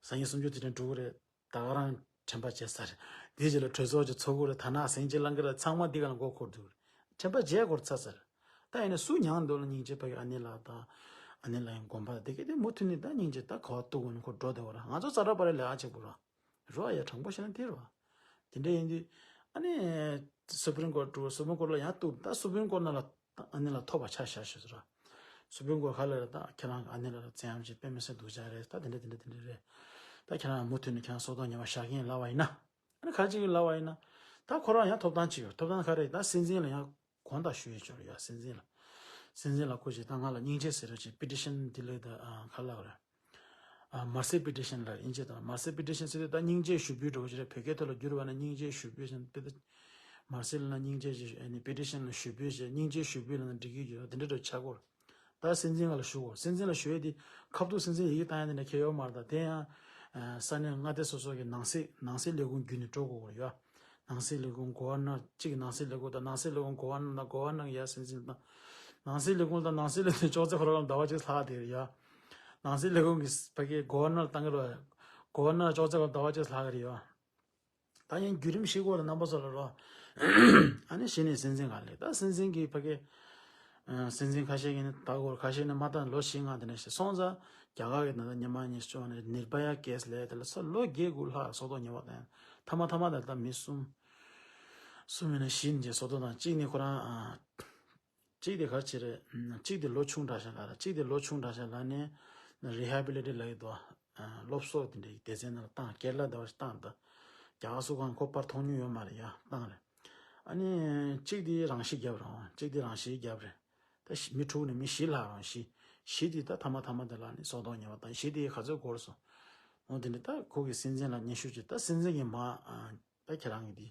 སང་ཉིན་སུམ་ཅུ་དེ་དྲན་འགྲོ་གི་རེད། ད་ག་རང་དྲན་པ་བརྗེད་ས་རེད། དེའི་རྗེས་ལ་གྲོས་ཚོགས་ཀྱི་ཚོགས་འཁོར་རེད། ད་ནག་ཟིང་ཆེ་ལང་གི་རེད། ཚང་མ་འདི་ག་ལ་མགོ་འཁོར་འདུག་དྲན་པ་བརྗེད་འགོར་ཚར་ས་རེད། ད་ཡིན་ན་སུ་མྱངས་འདུག་ལ་སྙིང་རྗེ་ཕ་གི་ཨ་ནེ་ལགས་དང་། ཨ་ནེ་ལགས་ཡང་དགོངས་པ་དེ་གི་དེ་མུ་མཐུད་ནས་ད་སྙིང་རྗེ་ད་ག་བ་གཏུག་དགོས་ནས་ཁོ་འགྲོ་བསྡད་པ་ར། ང་ཚོ་ཙ་ར་པ་ར་ལས་ཨ་ཅིག་པོ་ར། རོ་ཡ་དྲང་པོ་བཤད་ན་དེ་རོ། དེ་འདྲ་ཡིན་དུས་ཨ་ནེ་སུ་པྲིམ་ཀོར་ཊི་སུ་པྲིམ་ཀོར་ཊི་ལ་ཡང་གཏུག་ད་སུ་པྲིམ་ཀོར་ཊི་ནང་ལ། ཨ་ནེ་ལགས་ཐོབ་པ་ཆ་བཞག་ཞུ་ཟེར་ར། སུ་པྲིམ་ཀོར་ཊི་ཁ་ལ་ར། ད་ཁྱེད་རང་ཨ་ནེ་ལགས་ལ་བཙན་གཡེམ་བྱས་དཔེ་མི་སྲིད་སྡུག་ཅག་རེད། ད་དེ་འདྲ་དེ་འདྲ་དེ་འདྲ་རེད། ད་ཁྱེད་རང་མུ་མཐུད་ནས་ཁྱེད་རང་སྲོག་ཐོག་ཉེས་པ་བཞག་གི་ཡིན་ལབ་པ་ཡིན་ན། ཨ་ནི་ག་ཅིག་ཡིན་ལབ་པ་ཡིན་ན། ད་ཁོ་རང་ཡང་ཐོབ་ཐང་ཅིག་ཡོད། ཐོབ་ཐང་ག་རེ། ད་སྲིད་འཛིན་ལ་ཡང་དགོངས་དག་ཞུ་ཡས་ཅིག་ཡོད། སྲིད་འཛིན་ལ། སྲིད་འཛིན་ལ་སྐུ་མཁྱེན་ད་ང་ལ་སྙིང་རྗེ་ཟེར་རོགས་བྱེད། པི་ཊི་ཤན་དེ་ལ་ད་ག་ལབ་རེད། ཨ། མར་སི་པི་ཊི་ཤན་ལ་དབྱིན་ཇི་དང་། མར་སི་པི་ཊི་ཤན་ཟེར་དུས་ད་སྙིང་རྗེ་ཞུ་འབུལ་འདྲ་བོ་ཞིག་རེད། བོད་སྐད་ཐོག་ལ་བསྒྱུར་བ་ན་སྙིང་རྗེ་ཞུ་འབུལ་ཟེར། པི་ཊི། མར་སི་ལབ་ན་སྙིང་རྗེ་ཞེས་ཞུ། ཨ་ནི་པི་ཊི་ཤན་ལ་ཞུ་འབུལ་ཞེས། སྙིང་རྗེ་ཞུ་འབུལ་ལབ་ན་འགྲིག་གི་ཡོད། དེ་འདྲ་འདྲ་བོ་ཆགས་ཀྱི་ཡོད་རེད། ད་སྲིད་འཛིན་ལ་ཞུ་དགོས། སྲིད་འཛིན་ལ་ཞུ་ཡས་དེ་ཁ་ཐུག་སྲིད་འཛིན་ཡི་གེ་བཏང་ཡས་དེ་འདྲ་ཁྱད་ཡོད་མ་རེད། ད་དེ་ཡང་ཨ། ས་གནས་མངའ་སྡེ་སོ་སོ་གི་ནང་སྲིད། ནང་སྲིད་ལས་ཁུངས་བརྒྱུད་ནས་འགྲོ་དགོས་ཀྱི་ཡོད། ནང་སྲིད་ལས་ཁུངས་གོ་ཝར་ནར་གཅིག་ནང་སྲིད་ལས་ཁུངས་དང་། ནང་སྲིད་ལས་ཁུངས་གོ་ཝར་ནར་དང་། གོ་ཝར་ནར་ཡ་སྲིད་འཛིན་དང་། ནང་སྲིད་ལས་ཁུངས་དང་ནང་སྲིད་ལས་ཁུངས་ཅོག་ཙེ་ཁོ་རང་ཟླ་བ་གཅིག་ལྷག་དེ་རེད་ཡ། ནང་སྲིད་ལས་ཁུངས་ཀྱི་ཕ་གི་གོ་ཝར་ནར་བཏང་གི་རེད། གོ་ཝར་ནར་ཅོག་ཙེ་ཁོ་ཟླ་བ་གཅིག་ལྷག་གི་རེད་ཡ། ད་ཡིན་བརྒྱུད་རིམ་ཞིག་སྐོར་ལ་རྣམ་པ་ཚོ་ལ་རོ། ཨ་ནི་གཞི་ནས་སྲིད་འཛིན་ག་ལས། ད་སྲིད་འཛིན་གྱི་ཕ་གི། སྲིད་འཛིན་ཁ་ཤས་ཀྱིས་ནི་ལྟ་སྐོར། ཁ་ཤས་ནི་མ་ལྟ། ལོ་བཞི་ལྔ་དེ་འདྲ་ཞིག་སོང་ཙང་རྒྱ་གར་གྱི་ད་ལྟ་ཉི་མ་ཉི་ཤུ་བཅོ་ལྔ་ནི་ནིར་བྷ་ཡ་ཀེ་སི་ལས་དེ་ལ་ས་ལོ་བརྒྱད་དགུ་ལྷག་སྲོག་ཐོག་ཉེས་པ་བཏང་། མཐའ་མ་མཐའ་མ་དེ་ལ་ད་མི་གསུམ། གསུམ་ཡིན་ན་བཞི་ནས་སྲོག་ཐོག་བཏང་། གཅིག་ནི་ཁོ་རང་ཨ། གཅིག་དེ་ག་རེ་བྱས་རེད། གཅིག་དེ་ལོ་ཆུང་དྲགས་ཤག་ལབ་རེད། གཅིག་དེ་ལོ་ཆུང་དྲགས་ཤག་ལབ་ནས་རི་ཧེ་བྷི་ལི་ཊི་ལབ་ཀྱི་འདུག་སློབ་གསོ་དེ་འདྲའི་སྡེ་ཚན་ནང་ལ་བཏང་། ཀེ་ར་ལ་ཟླ་བ་ཞིག་བཏང་། ད་རྒྱ་གར་སུ་གང་ཁོ་པར་མཐོང་མྱོང་ཡོད་མ་རེད་ཡ། བཏང་རེད། ཨ་ནི་གཅིག་དེ་རང་ཤི་བརྒྱབ་རེད། གཅིག་དེ་རང་ཤི་བརྒྱབ་རེད། ད་ཤི་མི་དྲུག་ནས་མི་བཞི་ལྷག་རང་ཤི། བཞི་དེ་ད་མཐའ་མ་མཐའ་མ་དེ་ལ་ནི་སྲོག་ཐོག་ཉེས་པ་བཏང་། བཞི་དེ་ག་ཚོད་འགོར་སོང་། འོ་དེ་འདྲ། ད་ཁོ་གི་སྲིད་འཛིན་ལ་སྙན་ཞུ་བྱས། ད་སྲིད་འཛིན་གྱི་མ་ཨ། ད་ཁྱེད་རང་གི་འདི་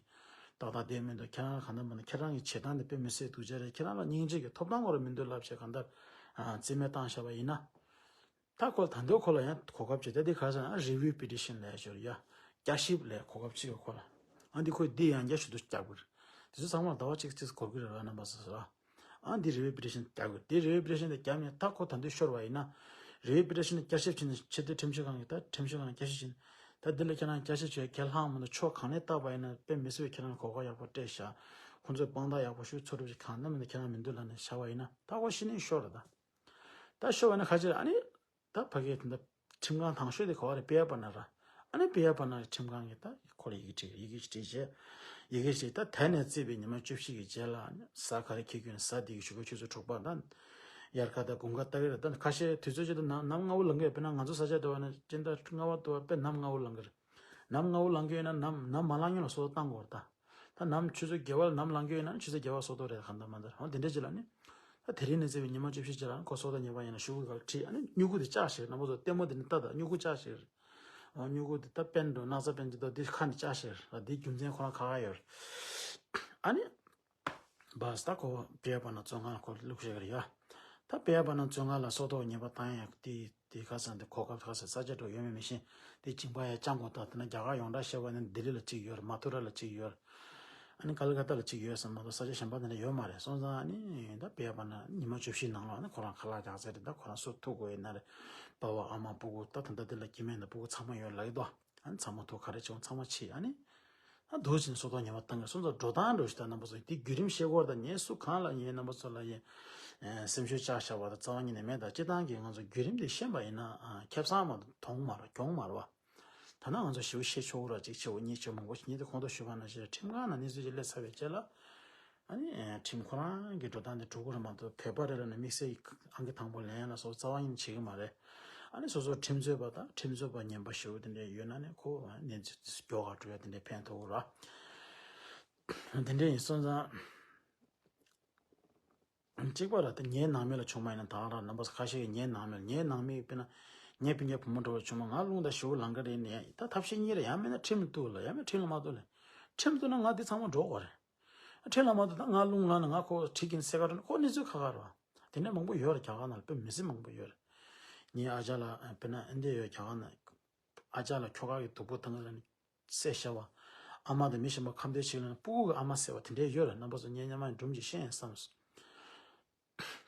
ཏག་ཏག་བསྡད་མི་འདུག་ཁྱེད་རང་གང་ལྟར་མ་ན་ཁྱེད་རང་གི་བྱེད་སྟངས་འདི་དཔེ་མི་སྲིད་སྡུག་ཅག་རེད། ཁྱེད་རང་ལ་སྙིང་རྗེ་གི་ཐོབ་ཐང་སྐོར་མི་འདུག་ལབ་བྱས་གང་ལྟར་ཨ། རྩིས་མེད་བཏང་བཞག་པ་ཡིན་ན། ད་ཁོ་ད་འདོད་ཁོ་ལ་ཡང་གོ་སྐབས་བྱས། ད་འདི་ག་ཟེར་ན་རི་བིའུ་པི་ཊི་ཤན་ལབ་ཡ་ཅིག་ཡོད་རེད་ཡ། བསྐྱར་ཞིབ་ལ་གོ་སྐབས་ཅིག་ཡོད་ཁོ་ལ། ཨ་འདི་ཁོས་འདི་ཡང་བསྐྱར་ཞིབ་ཏུ་བསྐྱར་དགོས་རེད། དེ་ཚོ་ཚང་མ་ཟླ་བ་གཅིག་གཅིག་འགོར་གི་རེད་ར། རྣམ་པ་ཚོ་ཟེར་བ། ཨ་འདི་རི་བིའུ་པི་ཊི་ཤན་བསྐྱར་དགོས། འདི་རི་བིའུ་པི་ཊི་ཤན་དེ་བསྐྱར་ནས་ད་ཁོ་ད་འདོད་ཤོར་བ་ཡིན་ན། རི་བིའུ་པི་ཊི་ཤན་བསྐྱར་ཞིབ་བྱས་ནས་ཕྱི་དེ་ཁྲིམས་ཞིབ་ཁང་གིས་ད་ཁྲིམས་ཞིབ་ཁང་བསྐྱར་ཞིབ་བྱས་ནས། ད་འདི་ལ་ཁྱེད་རང་བསྐྱར་ཞིབ་བྱས་ཁས་ལྷག་མ་གཏོགས་ཕྱོགས་གང་ནས་བལྟས་པ་ཡིན་ན་དཔེ་མི་སྲིད་པའི་ཁྱེད་རང་གོ་སྐབས་ཡག་པོ་སྤྲད་ཤག་ཁོང་ཚོས་དཔང་རྟགས་ཡག་པོ་ཞིག་འཚོལ་རོགས་བྱེད། གང་ལྟར་མིན་ན་ཁྱེད་རང་མི་འདོད་ལབ་ནས་བཞག་པ་ཡིན་ན། ད་ཁོ་ཤི་ནས་ཤོར་རེད་ད། ད་ཤོར་བ་ན་ག་ཅི་རེད། ཨ་ནི་ད་ཕ་གིའི་དེ་འདྲ་ཁྲིམས་ཁང་དང་ཤོས་དེ་ག་བ་རེད། པེ་ཡ་པ་ན་ར། ཨ་ནི་པེ་ཡ་པ་ན་ར་ཁྲིམས་ཁང་གིས་ད་ཁོ་ལ་ཡི་གེ་བྲིས། ཡི་གེ་བྲིས་བྱས། ཡི་གེ་བྲིས། ད་དེ་ནས་བརྩིས་པའི་ཉི་མ་བཅུ་བཞི་གི་རྗེས་ལ་ཨ་ནི་གཟའ་ག་རེ་འཁེལ་རྒྱུ་ན་གཟའ་འདི་གི་གཞུག་གུ་ཆུ་ཚོད་དྲུག་པ་ད་དབྱར་ཁ་དང་དགུན་ཁ་ལྟ་གི་རེད། ད་ཁ་ཤས་དུས་ཚོད་ཅིག་ད་ནམ་ནམ་སྔ་བོ་ལངས་གི་ཡོད། དཔེར་ན་ང་ཚོ་ས་ཆ་དེ་བ་ན་སྤྱི་ཟླ་ལྔ་པ་དུ་བ་དཔེ་ནམ་སྔ་བོ་ལངས་གི་རེད། ནམ་སྔ་བོ་ལངས་གི་ཡོད་ན་ནམ་ནམ་མ་ལངས་སྔོན་ལ་སོ་སོ་བཏང་དགོས་རེད་ད། ད་ནམ་ཆུ་ཚོད་བརྒྱད་པ་ལ་ནམ་ལངས་ཀྱི་ཡོད་ན་ཆུ་ཚོད་བརྒྱད་པ་སོ་ཐོག་རེད། གང་ལྟར་མ་ལྟར་འོ་དེ་འདྲ་ཅིག་ལ་ནི། ད་དེ་རིང་ནས་བརྩིས་པའི་ཉི་མ་བཅུ་བཞི་ཅིག་ལ་ཁོ་སོ་ཐོག་ཉེས་པ་ཡིན་ན་ཤོག་གུ་ག་ལ་བྲིས། ཨ་ནི་སྨྱུ་གུ་དེ་བཅག་ཤེས། རྣམ་པ་ཚོ་ལྟད་མོ་དེ་ནི་ལྟ་ད། སྨྱུ་གུ་བཅག་ཤེས། འོ་སྨྱུ་གུ་དེ་ད་པེན་འགྲོ་སྣག་ཚ་པེན་ཅིག་ད་དེ་ཁ་ནས་བཅག་ཤེས། ད་དེ་རྒྱུ་མཚན་ཁོ་རང་ཁ་ཁ་ཡོད། ཨ་ནི། བས་ད་ཁོ་པེ་ཡ་པ་ན་བཙོན་ཁང་ལ་ཁོ་བླུགས་བཞག་གི་རེད་ཡ། ད་པེ་ཡ་པ་ན་བཙོན་ཁང་ལ་སྲོག་ཐོག་ཉེས་པ་བཏང་ཡག་དེ། དེ་ཁ་སང་དེ་གོ་སྐབས་ཁ་སང་ས་ཆ་འགྲོ་ཡོད་མེད་མི་ཤེས། དེ་གཅིན་པ་ཡ་ཅང་གོ་ད། དེ་ན་རྒྱ་གར་ཡོངས་གྲགས་བཤད་པ་ནི་ལྡི་ལི་ལ་གཅིག་ཡོད་རེད། མ་ཐུ་ར་ལ་གཅིག་ཡོད་རེད། ཨ་ནི་ཀ་ལི་ཀ་ཏ་ལ་གཅིག་ཡོད་ས་མ་གཏོགས་ས་ཆ་གཞན་པ་དེ་འདྲ་ཡོད་མ་རེད། སོང་ཙང་ཨ་ནི་ད་པེ་ཡ་པ་ན་ཉི་མ་བཅུ་བཞི་ནང་ལ་ཨ་ནི་ཁོ་རང་ཁ་ལག་རྒྱག་ཚར་རེད། ད་ཁོ་རང་སུ་ཐུག་དགོས་ཡིན་ན་རེད། པ་ཕ་ཨ་མ་སྤུ་གུ་ད་ད་ལྟ་འདི་ལ་སྐྱེ་དམན་དང་སྤུ་གུ་ཚང་མ་ཡོད་ལབ་ཀྱི་འདུག་ཨ་ནི་ཚང་མ་ཐུག་ག་རེ་བྱུང་ཚང་མ་ཕྱིས། ཨ་ནི། ད་འདུག་ཅིང་སྲོག་ཐོག་ཉེས་པ་བཏང་གི། སོང་ཙང་འགྲོ་སྟངས་འགྲོ་ཞིག་ད་རྣམ་པ་ཚོ་འདི་བརྒྱུད་རིམ་ཤེས་དགོས་རེད། ད་ངས་སུ་གང་ལ་ངས་རྣམ་པ་ཚོ་ལ་ཡིན་སེམས་ཤུགས་བཅག་བཞག་པ་ད་རྩ་བ་ཉིད་ནས་མེད། ད་སྤྱི་བཏང་གི་ང་ཚོ་བརྒྱུད་རིམ་འདི་ཤེས་པ་ཡིན་ན་ཁེ་བཟང་མ་གཏོགས་མཐོང་མ་རེད། གྱོང་མ་རེད་བ། ད་ནང་ང་ཚོ་ཞེ་པོ་ཤེས་ཆོག་གི་རེད། གཅིག་བྱས་པ་གཉིས་བྱས་པ་མང་པོ་ཞིག་ཉིད་དུ་ཁོང་ཁྲོ་ཞུ་བ་ནང་བཞིན་ཁྲིམས་ཁང་ནང་གནས་ཚུལ་ཅིག་སླེབས་ཚར་བའི་རྗེས་ལ། ཨ་ནི་ཁྲིམས་ཁོ་རང་གི་འགྲོ་སྟངས་དེ་འགྲོ་གི་རེད་མ་གཏོགས་བོད་པ་རེ་རེ་ནས་དམིགས་བསལ་ཨང་ཀི་དང་པོ་ལེན་ཡ་ལ་སོགས་རྩ་བ་ཉིད་ནས་བྱེད་ཀྱི་མ་རེད། ཨ་ནི་སོ་སོ་ཁྲིམས་རྩོད་པ་དང་ཁྲིམས་རྩོད་པ་ངན་པ་ཞེ་པོ་དེ་འདྲ་ཡོད་ན་ནི་ཁོ་གནས་ཚུལ་མགྱོགས་ག་འགྲོ་ཡ་དེ་འདྲ་ཕན་ཐོགས་ཀྱི་རེད། དེ་འདྲ་ཡིན་སོང་ཙང་གཅིག་པ་ར་དེ་ངའི་ནང་མི་ལ་བྱུང་མ་ཡིན་ན་ད་ར་རྣམ་པ་ཁ་ཤས་ཀྱིས་ངའི་ནང་མི་ལ་ངའི་ནང་མི་དཔེར་ན་ངའི་སྤུན་ཀྱག་བུ་མོ་འདྲ་བོ་བྱུང་མ་ང་རླུང་དང་ཞེ་པོ་ལངས་ཀྱི་རེད་ནས་ད་ཐབས་ཤེས་གཉིས་རེད། ཡང་མིན་ན་ཁྲིམས་ལ་གཏུགས་ལ་ཡང་མིན་ན་ཁྲིམས་ལ་མ་གཏུགས་ལ། ཁྲིམས་གཏུགས་ན་ང་འདི་ཚང་མ་འགྲོ་དགོས་རེད། ཁྲིམས་ལ་མ་གཏུགས་ད་ང་རླུང་ལངས་ན་ང་ཁོ་ཁྲིམས་ཀྱིས་བསད་ག་འགྲོ་ན་ཁོ་གནས་ཚུལ་ཁག་ཁག་རེད་བ། དེ་འདྲ་མང་པོ་ཡོད་རེད། རྒྱ་གར་ནང་ལ་དཔེ་མི་སྲིད་མང་པོ་ཡོད་རེད། ངའི་ཨ་ཅག་ལ་དཔེར་ན་ཨ་འདྲ་ཡོད། རྒྱ་གར་ནང་ཨ་ཅག་ལ་ཁྱོ་ག་གིས་སྡུག་པོ་བཏང་གི་ལ་ནི་བསད་བཞག་པ། ཨ་མ་དང་མི་གཞན་པ་ཁ་འདོན་བྱེད་ལ་ནི་སྤུ་གུ་གིས་ཨ་མ་བསད་པ་དེ་འདྲ་ཡོད་རེད། རྣམ་པ་ཚོ་ངས་སྔོན་མ་ཡིན་སྒྲུང་ཅིག་བཤད་ཡིན་བསམས་སོང་།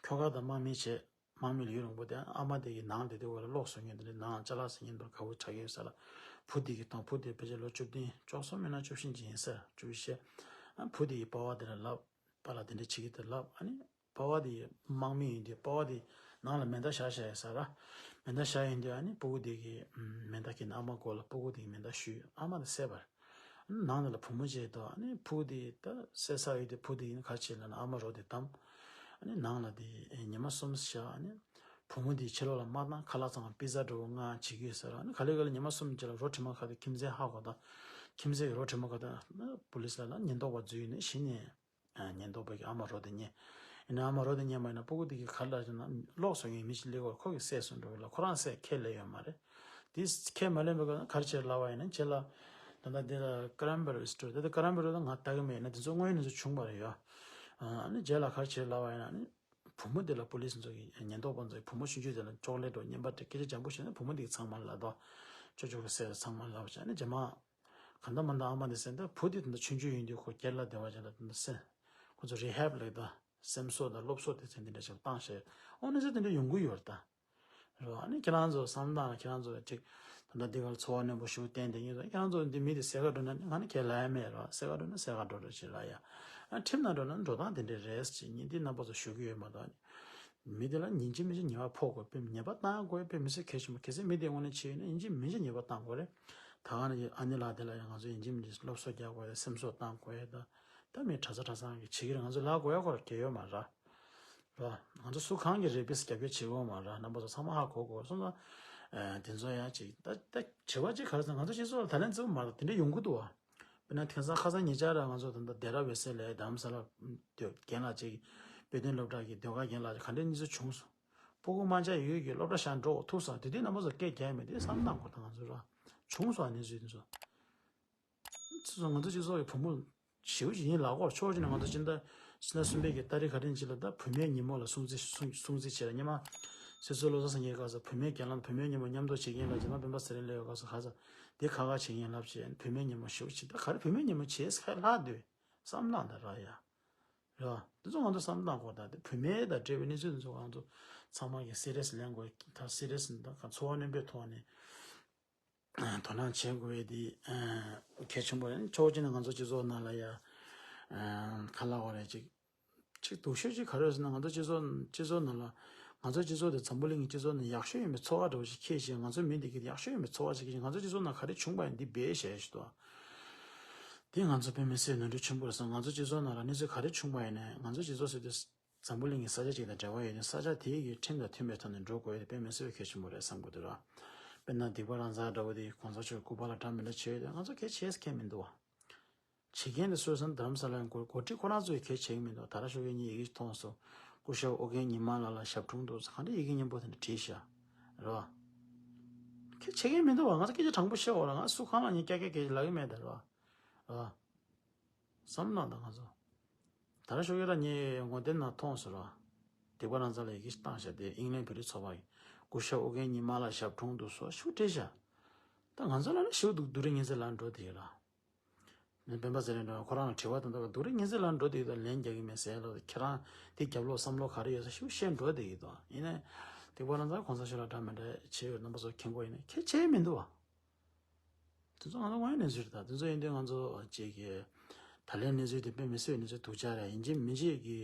ཁྱོ་ག་དང་དམག་མི་བྱས། དམག་མི་ལ་ཡུན་རིང་པོ་དེ་ཨ་མ་དེ་གི་ནང་དེ་དེ་བ་ལ་ལོག་སོང་མཁན་དེ་འདྲ་ནང་ཅ་ལག་ཟིན་མཁན་དེ་འདྲ་དགའ་པོ་དྲག་གི་ཡོད་ས་ལ། བུ་དེ་གི་དང་བུ་དེ་ཕལ་ཆེར་ལོ་བཅུ་བདུན་བཅུ་གསུམ་མིན་ན་བཅུ་བཞི་ཅིག་ཡིན་ས་རེད། བཅུ་བཞི། ཨ་བུ་དེ་གི་པ་ཕ་དེ་ལ་ལབ། པཱ་ལགས་དེ་འདྲ་བྱེད་ཀྱི་འདུག་ལབ། ཨ་ནི་པ་ཕ་དེ་དམག་མི་ཡིན་དུས་པ་ཕ་དེ་ནང་ལ་མེ་མདའ་བཞག་བཞག་ཡོད་ས་རེད། མེ་མདའ་བཞག་ཡིན་དུས་ཨ་ནི་སྤུ་གུ་དེ་གི་མེ་མདའ་ཁྱེར་ནས་ཨ་མ་མགོ་ལ་སྤུ་གུ་དེ་གི་མེ་མདའ་གཞུས། ཨ་མ་དེ་བསད་པ་རེད། ནང་ལ་བུ་མོ་བྱས་དུས་ཨ་ནི་ཕྲུ་གུ་དེ་ད་བསད་ཚར་ཡོད་དུས་ཕྲུ་གུ་དེ་ཡིན་ག་བྱེད་ལབ་ན་ཨ་མ་རོ་དེ་བདམས། ཨ་ནི་ནང་ལ་དེ་ཉི་མ་གསུམ་བཞག་ཨ་ནི་བུ་མོ་དེ་ཕྱི་ལོགས་ལ་མ་བཏང་། ཁ་ལག་ཚང་མ་པི་ཛ་འདྲ་བོ་མངགས་བྱེད་ཀྱི་ཡོད་ས་རེད། ཨ་ནི་ག་ལེ་ག་ལེ་ཉི་མ་གསུམ་རྗེས་ལ་རོ་དྲི་མ་ཁ་དེ་ཁྱིམ་མཚེས་ཧ་གོ་ད། ཁྱིམ་མཚེས་ཀྱི་རོ་དྲི་མ་ཁ་དེ་ཨ་པུ་ལིས་ལ་ལ་ཉེན་རྟོག་པ་འཛུལ་ནས་གཞི་ནས། ཨ་ཉེན་རྟོག་པ་གིས་ཨ་མ་རོ་དེ་རྙེད། ཡིན་ན་ཨ་མ་རོ་དེ་རྙེད་མ་ཡིན་ན་སྤུ་གུ་དེ་གིས་ག་རེ་ལབ་ཟེར་ན་ལོག་སོང་ངས་མི་ཞིག་སླེབས་ཀྱི་ཡོད་རེད། ཁོ་གིས་བསད་སོང་འགྲོ་གི་ལ་ཁོ་རང་བསད་ཁས་ལེན་ཡོད་མ་རེད། དེ་ཁས་མ་ལེན་པའི་སྐབས་ན་ག་རེ་བྱས་ལབ་པ་ཡིན་ན་རྗེས་ལ་ད་ལྟ་འདི་ལ་ཀ་རམ་བེ་རི་སི་ཊོ་རི་ད་ལྟ་ཀ་རམ་བེ་རི་ད་ང་ལྟ་གི་མེད་ཡིན་ན་དེ་ཚོ་དངོས་ཡོད་གནས་ཚུལ་བྱུང་བ་རེད་ཡ། ཨ་ནི་རྗེས་ལ་ག་རེ་བྱས་ལབ་པ་ཡིན་ན་ནི་བུ་མོ་དེ་ལ་པུ་ལིས་ཚོ་གིས་ཉེན་རྟོག་པ་ཚོ་གིས་བུ་མོ་ཆུང་ཆུང་དེ་ལ་ཅོག་ལེ་འདྲ་བོ་རྔན་པ་སྤྲད་སྐད་ཆ་འཇམ་པོ་བཤད་ན་བུ་མོ་དེ་གིས་ཚང་མ་ལབ་དོ། ཅོ་ཅོ་གིས་བསད་ཚང་མ་ལབ་བྱས་ཨ་ནི་རྗེས་མ། གང་ལྟར་མ་ལྟར་ཨ་མ་དེ་བསད་ད་བུ་དེ་ད་ཆུང་ཆུང་ཡིན་དུས་ཁོ་སྒེར་ལ་བདེ་བ་ཅན་ལ་ད་སེམས་ཁོ་ཚོ་རི་ཧེབ་ལབ་ད་སེམས་གསོ་དང་སློབ་གསོ་དེ་ཚོ་འདི་འདྲ་ཞིག་བཏང་བྱས་ཨོ་ནི་ཚོ་དེ་འདྲ་ཡོང་གི་ཡོད་རེད་ད། རེད་བ། ཨ་ནི་ཁྱེད་རང་ཚོ་བསམ་བློ་བཏང་ན་ཁྱེད་རང་ཚོ་ཅིག་ད་ལྟ་འདི་གར་འཚོ་བ་རྣོན་པོ་ཞིག་བསྟན་དེ་ཡིན་ཙང་ཁྱེད་རང་ཚོ་འདི་མི་དེ་བསད་ག་འགྲོ་ན་ང་ནི་ཁས་ལེན་ཡ་མེད་རེད་བ། བསད་ག་འགྲོ་ན་བསད་ག་འགྲོ་འགྲོ་ཅིག་ལབ་ཡ། ཨ་ཁྲིམས་ནང་འགྲོ་ན་འགྲོ་སྟངས་དེ་འདྲས་རེད་ཅེས་ཉིན་དེ་རྣམ་པ་ཚོ་ཞུ་གི་ཡོད་མ་གཏོགས། མི་དེ་ལ་ཉིན་གཅིག་མི་གཅིག་ཉེས་པ་ཕོག་དགོས་པས་ཉེས་པ་བཏང་དགོས་པས་མི་སེར་གལ་ཆེན་པོ་གལ་སྲིད་མི་དེ་དངོས་གནས་བྱས་ཡོད་ན་ཉིན་གཅིག་མི་གཅིག་ཉེས་པ་བཏང་དགོས་རེད། ད་ག་ནས་ཨ་ནེ་ལགས་དེ་ལ་ཡང་ང་ཚོ་ཡིན་གཅིག་མིན་གཅིག་སློབ་གསོ་རྒྱག་དགོས་རེད། སེམས་གསོ་བཏང་དགོས་རེད། ད་ད་མི་གྲྭ་ས་གྲྭ་ཚང་གི་བྱེད་ཀྱི་རེད། ང་ཚོ་ལབ་དགོས་ཡ་ཁོ་ར་གལ་ཡོད་མ་རེད། རེད་བ། ང་ཚོ་སུ་གང་གི་རེ་བེས་རྒྱབ་སྐྱོར་བྱེད་དགོས་མ་རེད། རྣམ་པ་ཚོ་ཚང་མ་ཧ་གོ་དགོས་སོང་ཙང་། དེ་ཚོ་ཡང་ཅིག་ད་ད་དྲི་བ་ཅིག་ག་རེ་ཟེར་ང་ཚོ་སྤྱི་ཚོགས་ལ་ད་ལན་བརྩི་བ་མ་རེད། དེ་འདྲ་ཡོང་གི་འདུག་བ། དཔེར་ན་དེང་སང་ཁ་སང་ཉེ་ཆར་ར་ང་ཚོ་ད་ལྟ་སྡེ་ར་བེ་སེ་ལའི་རྡ་རམ་ས་ལ་སྡོད་རྒན་ལགས་ཅིག་དཔེ་སྟོན་སློབ་གྲྭ་གི་ཟློས་གར་རྒན་ལགས་ཅིག་ག་འདྲའི་གནས་ཚུལ་བྱུང་སོང་། སྤུ་གུ་དམར་འབྱར་ཡོད་ཀྱི་སློབ་གྲྭ་ཤག་འགྲོ་ཐུག་སོང་། དེ་དུས་རྣམ་པ་ཚོ་སྐད་རྒྱག་མེད་དེ་བསམ་བློ་བཏང་དགོས། ད་ང་ཚོ་ར་བྱུང་སོང་། ཨ་ནི་ཚོ་དེ་ཚོ་ཚོ་ང་ཚོ་སྤྱི་ཚོགས་ཀྱི་བུ་མོ་ཞེ་པོ་ཅིག་ཡིན་ལབ་དགོས་རེད། ཕྱོགས་གཅིག་ནས་ང་ཚོ་སྤྱི་ཟླ་ཕྱི་ཟླ་གསུམ་པའི་གི་ཏ་རིག་ག་རེ་ཅིག་ལ་ད་བུད་མེད་ཉིན་མོ་ལ་སྲུང་བརྩི་སྲུང་སྲུང་བརྩི་བྱས་ལ་སྔོན་མ་སྲིད་ཟུར་བློ་བཟང་སེང་གེའི་སྐབས་སུ་བུད་མེད་སྒེར་ལངས་བུད་མེད་ཉིན་མོ་མཉམ་དུ་བྱེད་མཁན་ལ་རྗེ་མ་སྤེན་པ་ཚེ་རིང་ལགས་ཀྱི་སྐབས་སུ་ཁ་ས་དེ་ཁ་ཁ་བྱེད་མཁན་ལབ་བྱས་བུད་མེད་ཉིན་མོ་ཞེ་པོ་ཅིག་ད་ག་རེ་བུད་མེད་ཉིན་མོ་བྱས་ཁ་ལྷག་འདུག་བསམ་ལ་འདི་ར་ཡ། རེད་བ། འདི་ཚོ་ང་ཚོ་བསམ་བློ་བཏང་དགོས། ད་དེ་བུད་མེད་དང་འབྲེལ་བའི་གནས་ཚུལ་འདི་ཚོ་ང་ཚོ་ཚང་མ་གི་སི་རི་ཡས་ལེན་དགོས། ད་སི་རི་ཡས་ད་ག་འཚོ་བ་རྣོན་པོའི་ཐོག་ནས་དོ་སྣང་བྱེད་དགོས་པའི་དེ་གལ་ཆེན་པོ་རེད། ཕྱོགས་གཅིག་ནས་ང་ཚོ་སྤྱི་ཚོགས་ནང་ལ་ཡ་ག་ལབ་དགོས་རེད། ཅིག་ཅིག་སྡུག་ཤོས་ཅིག་ག་རེ་ཡོད་ཟེར་ན་ང་ཚོ་སྤྱི་ཚོགས་སྤྱི་ཚོགས་ནང་ལ་ང་ཚོ་སྤྱི་ཚོགས་དེ་འཛམ་བུ་གླིང་གི་སྤྱི་ཚོགས་ནང་ཡག་ཤོས་ཡིན་པའི་ཚོར་བ་འདྲ་བོ་ཞིག་སྐྱེས་ཤིང་། ང་ཚོ་མི་འདི་གི་ཡག་ཤོས་ཡིན་པའི་ཚོར་བ་ཞིག་སྐྱེས་ཤིང་། ང་ཚོ་སྤྱི་ཚོགས་ནང་ག་རེ་བྱུང་བ་ཡིན་འདི་སྦས་བཞག་ཡ་ཞིག་འདུག་དེ་ང་ཚོ་དཔེ་མི་སྲིད་ནོར་འཁྲུལ་ཆེན་པོ་རེད་བསམ། ང་ཚོ་སྤྱི་ཚོགས་ནང་ལ་གནས་ཚུལ་ག་རེ་བྱུང་བ་ཡིན་ནའི་ང་ཚོ་སྤྱི་ཚོགས་ཟེར་དུས་འཛམ་བུ་གླིང་གི་ས་ཆ་གཅིག་དང་འབྲེལ་བ་ཡོད་ནའི་ས་ཆ་དེའི་གི་ཁྲིམས་དང་མཐུན་པའི་ཐོག་ནས་འགྲོ་དགོས་ཡ་དེ་དཔེ་མི་སྲིད་པའི་གལ་ཆེན་པོ་རེད་བསམ་གི་འདུག་ར། དཔེར་ན་སྡིག་པ་རང་ཚར་འདྲ་བོ་དེ་གོང་ས་མཆོག་སྐུ་པར་ལ་འདྲ་མི་འདྲ་བྱས་ཡོད་དེ་ང་ཚོ་གལ་ཆེ་ས་གལ་མི་འདུག་བ། བྱེད་མཁན་དེ་སུ་ཡིན་ཟེར་ན་རྡ་རམ་ས་ལའི་འགོ་འགོ་ཁྲིད་ཁོ་རང་ཚོས་གལ་ཆེ་གི་མི་འདུག་ད་ར་ཞོགས་ཀས་ངས་ཡི་གེ་མཐོང་སོང་། སྐུ་ཞབས་ཨོ་རྒྱན་ཉི་མ་ལགས་ལ་ཞབས་དྲུང་འདུག་ཟེར་ག་འདྲ་ཡི་གེ་སྙན་པོ་དེ་འདྲ་བྲིས་ཤག་རེད་བ། གལ་ཆེ་གི་མི་འདུག་བ། ང་ཚོ་སྐད་ཆ་དྲང་པོ་བཤད་འོ་ར། ང་སུ་གང་ལ་ངས་ཀྱ་ཀྱ་སྐད་ཆ་ལབ་ཀྱི་མེད་ད་རེད་བ། རེད་བ། བསམ་ན་ད་ང་ཚོ་ད་ར་ཞོགས་ཀས་ར་ངས་ངོ་དེབ་ནང་མཐོང་སོང་ར། སྡིག་པ་རང་ཚར་ལ་ཡི་གེ་ཞིག་བཏང་ཤག་དེ་ཨིང་ལན་བོད་རིགས་ཚོགས་པ་གི་སྐུ་ཞབས་ཨོ་རྒྱན་ཉི་མ་ལགས་ཞབས་དྲུང་འདུག་སོ་ཞུ་བྲིས་ཤག་ད་ང་ཚོ་ལ་ནི་ཞུ་འདུག་སྡུག་རུས་ངན་ཚད་ལ་འགྲོ་དེ་ཡོད་ར། ནས་སྤེན་པ་ཚེ་རིང་ཁོ་རང་ལ་དྲི་བ་དང་འདོད་པ་སྡུག་རུས་ངན་ཚད་ལ་འགྲོ་དེ་ཡོད་དོ། ལན་རྒྱག་གི་མེད་ཟེར་ལོ། ཁྱེད་རང་དེ་རྒྱབ་ལོགས་བསམ་བློ་ག་རེ་ཡོད་ས་ཞུ་བཤད་འགྲོ་དེ་ཡོད་དོ། ཡིན་ནའི་སྡིག་པ་རང་ཚར་གོང་ས་མཆོག་ལ་འདྲ་མི་འདྲ་བྱས་ཡོད་རྣམ་པ་ཚོ་མཁྱེན་གོ་ཡིན་ནའི་གལ་ཆེ་མི་འདུག་བ། དེ་ཚོ་ང་ཚོ་དངོས་ཡོད་གནས་ཚུལ་རེད། ད་དེ་ཚོ་ཡིན་དུས་ང་ཚོ་ཅིག་གི་ད་ལན་གནས་ཚུལ་དེ་དཔེ་མི་སྲིད་པའི་གནས་ཚུལ་སྡུག་ཅག་རེད། ཡིན་གཅིག་མིན་གཅིག་གི་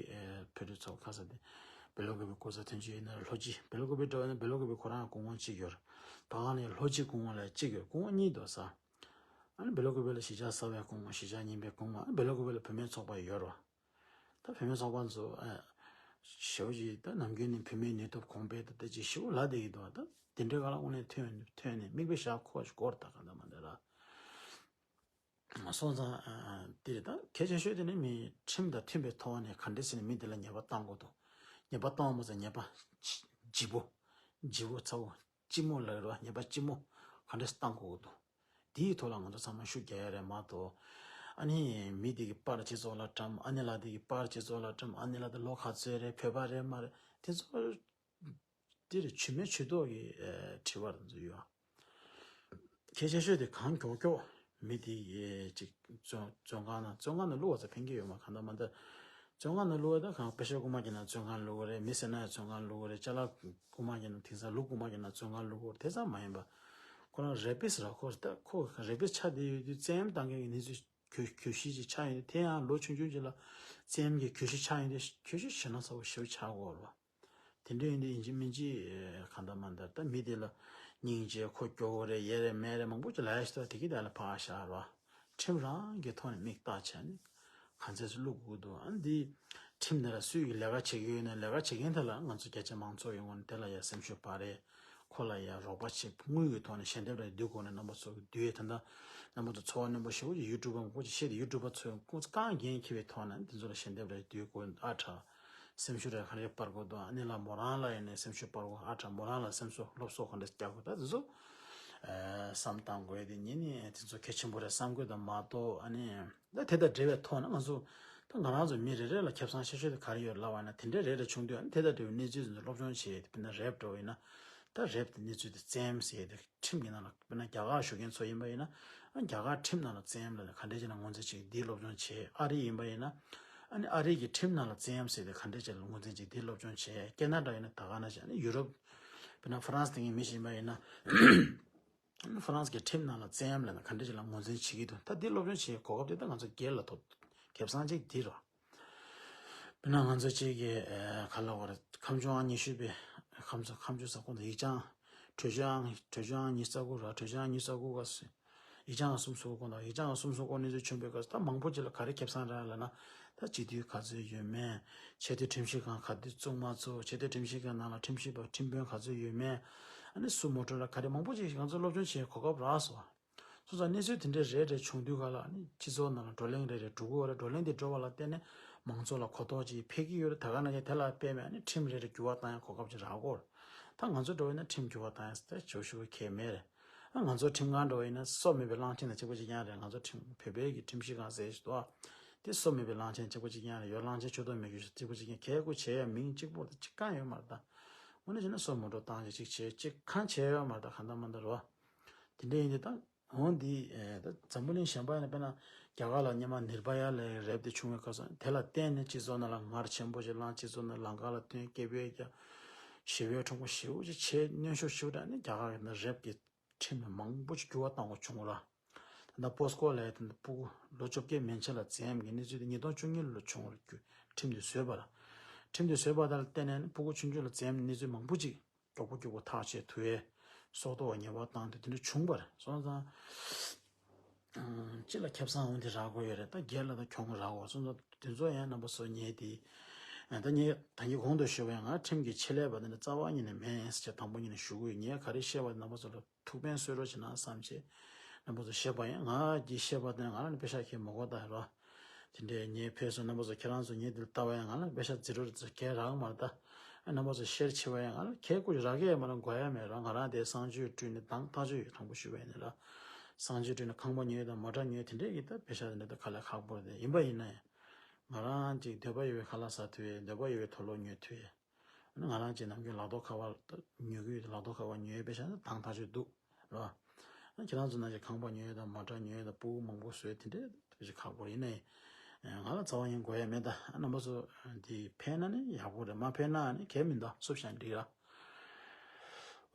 བོད་རིགས་ཚོ་ཁ་ས་དེ་བེ་ལོ་ཀུ་པའི་སྐུ་ཚ་དོན་གཅོད་ཡིན་ན་ལྷོ་སྤྱི་བེ་ལོ་ཀུ་པའི་འདྲ་བ་ཡིན་ན་བེ་ལོ་ཀུ་པའི་ཁོ་རང་སྐུ་ངོ་གཅིག་ཡོད་རེད། ད་ག་ནས་ལྷོ་སྤྱི་སྐུ་ངོ་ལ་གཅིག་ཡོད། སྐུ་ངོ་གཉིས་འདུག་ས། ཨ་ནི་བེ་ལོ་ཀུ་པེ་ལ་གཞིས་ཆགས་གསར་པའི་སྐུ་ངོ་གཞིས་ཆགས་རྙིང་པའི་སྐུ་ངོ་ཨ་ནི་བེ་ལོ་ཀུ་པེ་ལ་བུད་མེད་ཚོགས་པ་ཡོད་རེད་བ། ད་བུད་མེད་ཚོགས་པ་ཚོ་ཨ་ཞེ་པོ་ཅིག་ད་ནམ་རྒྱུན་ནས་བུད་མེད་ནུས་སྟོབས་གོང་སྤེལ་ད་ལྟ་ཅིག་ཞེ་པོ་ལབ་བསྡད་ཀྱི་འདུག་ད་དེ་འདྲའི་སྒང་ལ་དངོས་གནས་ཐོན་ཐོན་ནས་མིག་དཔེ་བཞག་ཁོ་ཞིག་སྐོར་ད་ག་འདྲ་མ་འདྲ་ར། སོང་ཙང་ཨ་ཨ་དེ་རེད། ད་གལ་ཆེ་ཤོས་དེ་ནི་མི་ཁྲིམས་དང་མཐུན་པའི་ཐོག་ནས་ག་འདྲས་ཟེར་ནས་མི་དེ་ལ་ཉེས་པ་བཏང་དགོས་འདུག་ཉེས་པ་བཏང་བ་མ་ཟད་ཉེས་པ་ལྗི་པོ་ལྗི་པོ་ཚ་པོ་ལྕི་མོ་ལབ་རེད་བ། ཉེས་པ་ལྕི་མོ་ག་འདྲས་བཏང་དགོས་འདུག་དེའི་ཐོག་ལ་ང་ཚོ་ཚང་མ་ཤུགས་རྒྱག་ཡ་རེད་མ་གཏོགས། ཨ་ནི་མི་དེ་གི་པར་སྤྱི་ཚོགས་ལ་བཀྲམ། ཨ་ནེ་ལགས་དེ་གི་པར་སྤྱི་ཚོགས་ལ་བཀྲམ། ཨ་ནེ་ལགས་དེ་ལོ་ག་ཚོད་རེད། བོད་པ་རེད་མ་རེད། དེ་ཚོ་དེ་རེད། ཇུས་མེད་ཇུས་གཏོགས་ཀྱི་ཨེ་དྲི་བ་དེ་ཚོ་ཡོད། གལ་ཆེ་ཤོས་དེ་གང་མགྱོགས་མགྱོགས་མི་དེ་ཡི་ཅིག་བཙོན་བཙོན་ཁང་ནང་བཙོན་ཁང་ནང་བླུགས་པ་ཚོ་ཕན་གྱི་ཡོད་མ་གང་ལྟར་མ་ལྟར། བཙོན་ཁང་ནང་བླུགས་པ་ད་གང་པེ་ཤ་རྐུ་མ་གྱི་ནང་བཙོན་ཁང་བླུགས་པ་རེད། མི་ཟེར་ན་ཡང་བཙོན་ཁང་བླུགས་པ་རེད། ཅ་ལག་རྐུ་མ་གྱི་ནང་དེང་སང་ལུག་རྐུ་མ་གྱི་ནང་བཙོན་ཁང་བླུགས་པ་རེད། དེ་ཙམ་མ་ཡིན་པ། ཁོ་རང་རེ་པིས་ར་ཁོ་ད་ཁོ་རེ་པིས་ཆགས་བསྡད་ཡོད་དུས་བཙན་གཡེམ་བཏང་མཁན་གྱི་གནས་ཚུལ་གྱོད་གྱོད་གཞི་ཅིག་ཆགས་ཡོད་དུས་དེ་ཡང་ལོ་ཆུང་ཆུང་ཅིག་ལ་བཙན་གཡེམ་གྱི་གྱོད་གཞི་ཆགས་ཡོད་དུས་གྱོད་གཞི་ཞེ་ན་ཚ་པོ་ཞེ་པོ་ཆགས་ཀྱི་ཡོད་རེད་བ། དེ་འདྲ་ཡིན་དུས་ཡིན་གཅིག་མིན་གཅིག་གང་ལྟར་མ་ལྟར་ད་མི་དེ་ལ་སྙིང་རྗེ་ཁོ་སྐྱོ་བོ་རེད་ཡེ་རེད་མེ་རེད་མང་པོ་ཅིག་ལབ་ཡ་ཞིག་འདུག་དེ་གི་དེ་ལ་ཕར་བཞག་རོགས། ཁྲིམས་རང་གི་ཐོག་ནས་མིག་བལྟ་བྱས་ནས་གང་ཚད་ཅིག་བླུག་དགོས་འདུག་ཨ་འདི་ཁྲིམས་དེ་ལ་སུས་ཀྱི་ལས་ཀ་བྱེད་ཀྱི་ཡོད་ན་ལས་ཀ་བྱེད་མཁན་དེ་ལ་ང་ཚོ་རྒྱ་ཆེ་མང་ཚོགས་ཀྱི་ངོས་ནས་དེ་ལ་ཡ་སེམས་ཤུགས་སྤར་རེད། ཁོ་ལ་ཡ་རོགས་པ་བྱེད་དངུལ་གྱི་ཐོག་ནས་ཞལ་འདེབས་རེ་བསྡུ་དགོས་ན་རྣམ་པ་ཚོ་གི་བསྡུ་ཡས་དེ་འདྲ་རྣམ་པ་ཚོ་འཚོ་བ་རྣོན་པོ་ཞེ་པོ་ཅིག་ཡུ་ཊུབ་པ་མང་པོ་ཅིག་བཤད་དེ་ཡུ་ཊུབ་པ་ཚོས་ཁོང་ཚོ་རྐང་འགན་འཁྱེར་བའི་ཐོག་ནས་དེ་ཚོ་ལ་ཞལ་འདེབས་རེ་བསྡུ་དགོས་ཨ་ཁྲ། སེམས་ཤུགས་རེ་ག་རེ་སྤར་དགོས་འདུག་ཨ་ནི་ལ་མོ་རང་ལ་ཡིན་ནའི་སེམས་ཤུགས་སྤར་དགོས་ཨ་ཁྲ། མོ་རང་ལ་སེམས་གསོ་སློབ་གསོ་ག་འདྲ་རྒྱག་དགོས་ད་དེ་ཚོ་ཨ་བསམ་བཏང་དགོས་དེ་ཉིད་ནི་དེ་ཚོ་གལ་ཆེན་པོ་རེད་བསམ་དགོས་དང་མ་གཏོགས་ཨ་ནི་ད་དེ་དང་འབྲེལ་བའི་ཐོག་ནས་ང་ཚོ་ད་ང་རང་ཚོ་མི་རེ་རེ་ལ་ཁེ་བཟང་ཆེ་ཤོས་དེ་ག་རེ་ཡོད་ལབ་པ་ན་དེ་འདྲ་རེ་རེ་བྱུང་དུས་ཨ་ནི་དེ་དང་འབྲེལ་བའི་གནས་ཚུལ་དེ་ཚོ་སློབ་སྦྱོང་བྱེད་དེ་དཔེར་ན་རེབ་འགྲོ་བ་ཡིན་ན་ད་རེབ་དེ་གནས་ཚུལ་དེ་བཙན་ཟེར་དེ། ཁྲིམས་ཀྱི་ནང་ལ་དཔེར་ན་རྒྱ་གར་བཞུགས་མཁན་ཚོ་ཡིན་པ་ཡིན་ན་ཨ་རྒྱ་གར་ཁྲིམས་ནང་ལ་བཙན་གཡེམ་ལ་ག་འདྲས་བྱས་ན་ངོས་འཛིན་བྱེད་འདི་སློབ་སྦྱོང་བྱེད། ཨ་རི་ཡིན་པ་ཡིན་ན་ཨ་ནི་ཨ་རི་གི་ཁྲིམས་ནང་ལ་བཙན་གཡེམ་ཟེར་དེ་ག་འདྲས་བྱས་ལ་ངོས་འཛིན་བྱེད་འདི་སློབ་སྦྱོང་བྱེད། ཁེ་ན་ཌ་ཡིན་ན་ད་ག་ནང་བཞིན་ཨ་ནི་ཡུ་རོབ་དཔེར་ན་ཧྥ་རན་སི་དེ་གི་མི་ཞིག་ཡིན་པ་ཡིན་ན་ཧྥ་རན་སི་གི་ཁྲིམས་ནང་ལ་བཙན་གཡེམ་ལ་ན་ག་འདྲས་བྱས་ལ་ངོས་འཛིན་བྱེད་ཀྱི་འདུག་ད་འདི་སློབ་སྦྱོང་བྱེད་གོ་སྐབས་དེ་ད་ང་ཚོ་སྒེར་ལ་ཐོབ་ཁེ་བཟང་ཅིག་འདི་རེད། དཔེར་ན་ང་ཚོ་གཅིག་གིས་ཨེ་ག་ལབ་དགོས་རེད། ཁ་བྱང་ཨང་ཉི་ཤུ་པའི་ཁ་བྱང་ཁ་བྱང་ཟེར་གོ་ནོ་ཡིག་བྱང་། འགྲོས་བྱང་འགྲོས་བྱང་ཨང་ཉི་ཤུ་རྩ་དགུ་ར། འགྲོས་བྱང་ཨང་ཉི་ཤུ་རྩ་དགུ་ག་ཟེར། ཡིག་བྱང་ཨང་གསུམ་བཟོ་གོ་ནོ། ཡིག་བྱང་ཨང་གསུམ་བཟོ་གོ་ནོ་ཚོ་བྱུང་བའི་སྐབས་སུ་ད་མང་པོ་ཅིག་ལ་ག་རེ་ཁེ་བཟང་རག་ལབ་ན། ད་སྤྱི་འཐུས་ག་ཚོད་ཡོད་མེད། ཆེས་མཐོའི་ཁྲིམས་ཞིབ་ཁང་ག་དུས་བཙུགས་མ་བཙུགས། ཆེས་མཐོའི་ཁྲིམས་ཞིབ་ཁང་ནང་ལ་ཁྲིམས་ཞིབ་པ་ཁྲིམས་དཔོན་ག་ཚོད་ཡོད་མེད། ཨ་ནི་སུ་མོ་ཊ་ལ་ག་རེ། མང་པོ་ཅིག་ང་ཚོ་སློབ་སྦྱོང་བྱེད་གོ་སྐབས་རག་སོང་། སོང་ཙང་གནས་ཚུལ་དེ་འདྲའི་རེ་རེ་བྱུང་དུས་ག་ལ་ནི་སྤྱི་ཚོགས་ནང་ལ་བགྲོ་གླེང་རེ་རེ་འགྲོ་གི་ཡོད་རེད། བགྲོ་གླེང་དེ་འགྲོ་བ་ལ་བརྟེན་ནས་མང་ཚོགས་ལ་གོ་རྟོགས་ཅིག་འཕེལ་གྱི་ཡོད་རེད། ད་ག་ནང་བཞིན་དེ་ལ་དཔེ་མེད་ནི་ཁྲིམས་རེ་རེ་འགྱུར་བ་བཏང་ཡ་གོ་སྐབས་ཅིག་རག་གོ་རེད། ད་ང་ཚོ་འགྲོ་བས་ན་ཁྲིམས་འགྱུར་བ་བཏང་ཡ་ཟེར་ཏེ་ཞུ་ཞུ་གི་གལ་མེད་རེད། ཨ་ང་ཚོ་ཁྲིམས་ཁང་འགྲོ་བས་ན་སོ་མེད་པའི་གླང་ཆེན་དང་གཅིག་པ་གཅིག་རྐྱང་རེད། ང་ཚོ་ཁྲིམས་བོད་པའི་གི་ཁྲིམས་ཞིབ་ཁང་ཟེར་ཞིག་འདུག་ཨ། དེ་སོ་མེད་པའི་གླང་ཆེན་གཅིག་པ་གཅིག་རྐྱང་རེད། ཡོད་གླང་ཆེན་ཆུ་ཐོག་མེ་ཁྱེར་ཞིག་གཅིག་པ་གཅིག་རྐྱང་། གལ་ཁུ་བྱེད་ཡ་མིང་གཅིག་པོ་དང་གཅིག་རྐྱང་ཡོད་མ་རེད་ད། དངོས་གནས་བྱས་ན་སོ་མོ་ཊ་བཏང་ཅིག་ཅིག་བྱེད་ཅིག་གང་བྱས་ཡོད་མ་རེད་ད། གང་ལྟར་མ་ལྟར་རོ། དེ་འདྲ་ཡིན་དུས་ད་འོང་འདི་ཨེ་ད་འཛམ་བུ་གླིང་གཞན་པ་ཡིན་ན་དཔེར་ན་རྒྱ་གར་ལ་སྔོན་མ་ནིར་བྷ་ཡ་ལབ་རེབ་དེ་བྱུང་བའི་སྐབས་སུ་དེ་ལ་བརྟེན་ནས་སྤྱི་ཚོགས་ནང་ལ་ངར་ཆེན་པོ་ཞིག་བསླངས། སྤྱི་ཚོགས་ནང་ལམ་ཁ་ལ་ཐོན། སྐད་འབོད་རྒྱག། ཞི་བའི་གྲོགས་པོ་ཞེ་པོ་ཅིག་བྱས། གནོན་ཤུགས་ཞེ་པོ་དྲག་ནས་རྒྱ་གར་གྱི་ནང་རེབ་ཀྱི་ཁྲིམས་ལ་མང་པོ་ཞིག་འགྱུར་བ་བཏང་དགོས་བྱུང་ལ། ད་ལྟ་པོ་སི་ཀོ་ལབ་ཡ་དེ་འདྲ་སྤུ་གུ་ལོ་བཅོ་བརྒྱད་མན་ཆད་ལ་འཛེམ་གྱི་གནས་ཚུལ་དེ་ཉིས་སྟོང་བཅུ་གཉིས་ལོ་བྱུང་བར་གྱུར། ཁྲིམས་དེ་བཟོས་པ་ལ། ཁྲིམས་དེ་བཟོས་པ་དང་བརྟེན་ནས་ནི་སྤུ་གུ་ཆུང་ཆུང་ལ་འཛེམ་གནས་ཚུལ་མང་པོ་ཅིག་མགྱོགས་པོ་མགྱོགས་པོ་ཐག་བཅད་ཐུབ་ཡས། སྲོག་ཐོག་ཉེས་པ་བཏང་དེ་དེ་འདྲ་བྱུང་བ་རེད། སོང་ཙང་། ཨང་། སྤྱི་ལ་ཁེ་བཟང་འོང་དེ་རག་དགོས་ཡོད་རེད། ད་སྒེར་ལ་ད་གྱོང་རག་དགོས། སོང་ཙང་དེ་ཚོ་ཡང་རྣམ་པ་ཚོ་ངས་དེ། ད་ངས་ད་གིན་གོང་དུ་ཞུས་པ་ཡང་ང་ཁྲིམས་ཀྱི་ཆེད་ལས་པ་དེ་འདྲ་རྩ་བ་ཉིད་ནས་མིན་ཟེར་དང་པོ་ཉིད་ནས་ཞུ་གི་ཡོད། ངས་ག་རེ་བཤད་པ་རྣམ་པ་ཚོ་ལ་ཐུགས་ཕན་གསོས་རོགས་བྱེད་ན་བསམ་བྱས། རྣམ་པ་ཚོ་བཤད་པ་ཡིན། ང་གིས་བཤད་པ་དེ་ང་ལ་ནི་པེ་ཤག་ཁྱེད་མ་གོ་ད་རོ། དེ་འདྲའི་ངའི་ཕེབས་སོང་། རྣམ་པ་ཚོ་ཁྱེད་རང་ཚོ་ངའི་འདིར་ལྟ་བ་ཡང་ང་ལ་པེ་ཤག་ཛི་རོ་རེད་ཚོ་གས་རག་མ་རེད་ད། རྣམ་པ་ཚོ་ཤེར་བྱེད་པ་ཡང་ང་ལ་གས་ཀུ་རག་གས་མ་རེད། དགོས་ཡ་མེད་རོ། ང་རང་དེ་གསང་སྤྱོད་བསྐྲུན་ནས་དང་ཐག་ཆོད་ཡོད། དྲང་པོ་ཞུ་བ་ཡིན་ན་ར། གསང་སྤྱོད་བསྐྲུན་ནས་ཁང་པ་ཉོས་དང་མོ་ཊ་ཉོས་དེ་འདྲས་ཀྱི་ད་པེ་ཤག་དེ་འདྲ་ད་ག་ལ་ཁག་པོ་རེད། ཡིན་པ་ཡིན་ན་ཡང་ང་རང་ཅིག་འདོད་པ་ཡོད་པའི་ཁ་ལག་ཟ་ཐུབ་ཡས། འདོད་པ་ཡོད་པའི་དུག་ལོག་ཉོ་ཐུབ་ཡས། ང་རང་ཅིག་ནམ་རྒྱུན་ལག་ཐོག་ཁ་པར་ཉོ་གི་ཡོད། ལག་ཐོག་ཁ་པར་ཉོས་པའི་ཆ་ནས་དང་ཐག་ཆོད་འདུག་རོ། ཁྱེད་རང་ཚོ་ནང་བཞིན་ཁང་པ་ཉོས་དང་མོ་ཊ་ཉོས་དང་སྤུ་གུ་མང་པོ་བཟོས་དེ་འདྲས་དེ་ཁག་པོ་ཡིན་ནའི། ང་ལ་རྩ་བ་ཡིན་དགོས་ཡ་མེད་ད། རྣམ་པ་ཚོ་འདི་ཕན་ན་ནི་ཡག་པོ་རེད། མ་ཕན་ན་ནི་གལ་མི་འདུག་སུབ་ཤང་འགྲིག་ར།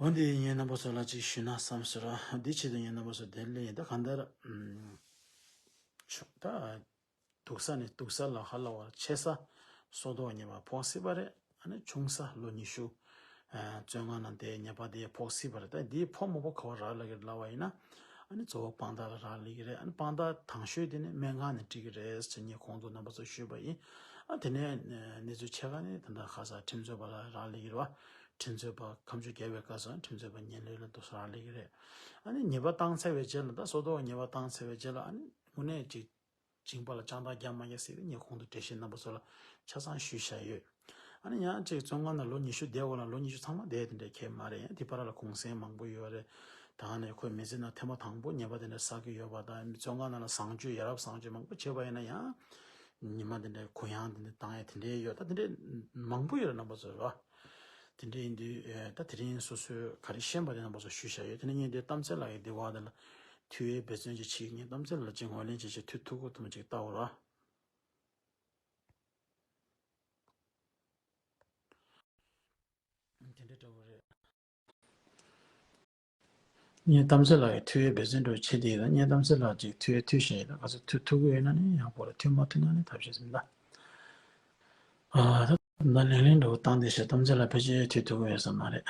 འོ་འདི་ངས་རྣམ་པ་ཚོ་ལ་ཅིག་ཞུས་ན་བསམ་སོང་ར། འདི་ཆེད་དུ་ངས་རྣམ་པ་ཚོ་དེ་ལས་ཡིན་ད་གང་ལྟར། ད། སྡུག་ས་ནས་སྡུག་ས་ལ་ཧ་ལ་བ་ཆེ་ས། སྲོག་ཐོག་ཉེས་པ་ཕོག་སྲིད་པ་རེད། ཨ་ནི་ཆུང་ས་ལོ་ཉི་ཤུ། ཨ་བཙོན་ཁང་ནང་བསྡད་ཉེས་པ་དེ་ཕོག་སྲིད་པ་རེད། ད་འདིའི་ཕོགས་མ་ཕོག་ག་བ་རག་ལས་ཀྱི་རེད་ལབ་པ་ཡིན་ན། ཨ་ནི་གཙོ་བོ་དཔང་རྟགས་ལ་རག་ལས་ཀྱི་རེད། ཨ་ནི་དཔང་རྟགས་དང་ཤོས་དེ་ནི་སྨན་ཁང་ནས་སྤྲད་ཀྱི་རེད་ཟེར་ངས་གོང་དུ་རྣམ་པ་ཚོར་ཞུས་པ་ཡིན། ཨ་དེ་ནས་གནས་ཚུལ་ཕྱེད་ཀ་ནི་ད་ལྟ་ཁ་སང་ཁྲིམས་རྩོད་པ་ལ་རག་ལས་ཀྱི་རེད་བ། ཁྲིམས་རྩོད་པ་ཁ་མཆུ་རྒྱག་པའི་སྐབས་སུ་ཁྲིམས་རྩོད་པ་ངན་ལྷད་ལ་འདུག་སེ་རག་ལས་ཀྱི་རེད། ཨ་ནི་ཉེས་པ་བཏང་ཚར་བའི་རྗེས་ལ་ད་སྲོག་ཐོག་ཉེས་པ་བཏང་ཚར་བའི་རྗེས་ལ་ཨ་ནི་དངོས་གནས་ཅིག་སྦྱིན་པ་ལ་སྤྱང་ཐག་རྒྱག་མ་རྒྱག་ཟེར་ཏེ་ངས་གོང་དུ་འགྲེལ་བཤད་རྣམ་པ་ཚོ་ལ་ཆ་ཚང་ཞུས་བཞག་ཡོད། ཨ་ནི་ཡང་ཅིག་བཙོན་ཁང་ནང་ལོ་ཉི་ཤུ་བསྡད་དགོས་ལ་ལོ་ཉི་ཤུ་ཚང་མ་བསྡད་དེ་འདྲ་གལ་མ་རེད། ཡང་དེ་བར་ལ་གུང་སེང་མང་པོ་ཡོད་རེད། ད་ནས་ཁོའི་མི་ཚེ་ནང་ཐེངས་མ་དང་པོ་ཉེས་པ་དེ་འདྲ་བསགས་ཀྱི་ཡོད་པ་དང་བཙོན་ཁང་ནང་ལ་བཟང་སྤྱོད་ཡ་རབས་བཟང་སྤྱོད་མང་པོ་བྱས་པ་ཡིན་ན་ཡང་ཉི་མ་དེ་འདྲ་གུ་ཡངས་དེ་འདྲ་བཏང་ཡ་དེ་འདྲའི་ཡོད། ད་དེ་འདྲའི་མང་པོ་ཡོད་རེད་རྣམ་པ་ཚོ་རེད་བ། དེ་འདྲ་ཡིན་དུས་ཨེ་ད་དེ་རིང་སོ་སོས་ག་རེ་ཤེས་པ་དེ་རྣམ་པ་ཚོ་ཞུས་བཞག་ཡོད། དེ་ནས་ངས་འདི་གཏམ་ཚེ་ལགས་ཀྱི་འདི་བ་དེ་ལ་ཐུགས་ཡོད་འབད་བརྩོན་ཅིག་བྱེད། ངས་གཏམ་ཚེ་ལགས་ཅིག་ངོས་ལེན་བྱེད་ཆེད་ཐུགས་ཐུགས་ཁུར་ཐུབ་མ་ཅིག་བལྟ་འོ་ར། དེ་འདྲ་འདྲ་བོ་རེད། ངས་གཏམ་ཚེ་ལགས་ཀྱི་ཐུགས་ཡོད་འབད་བརྩོན་འགྲོ་བྱེད་དེ་ཡིན། ངས་གཏམ་ཚེ་ལགས་ཅིག་ཐུགས་ཡོད་ཐུགས་བཞེས་ཡོད། ད་ག་ཚོད་ཐུགས་ཐུགས་ཀྱི་ཡོད་ན་ནི་ཡག་པོ་རེད། ཐུགས་མ་ཐུབ་ན་ནི་ཐབས་ཤེས་ཟིན་ད། ཨ་ད་ད་ལན་ལན་འགྲོ་བཏང་དེ་ཞེ་གཏམ་ཚེ་ལགས་ཕལ་ཆེར་ཐུགས་ཐུགས་ཀྱི་ཡོད་ས་མ་རེད།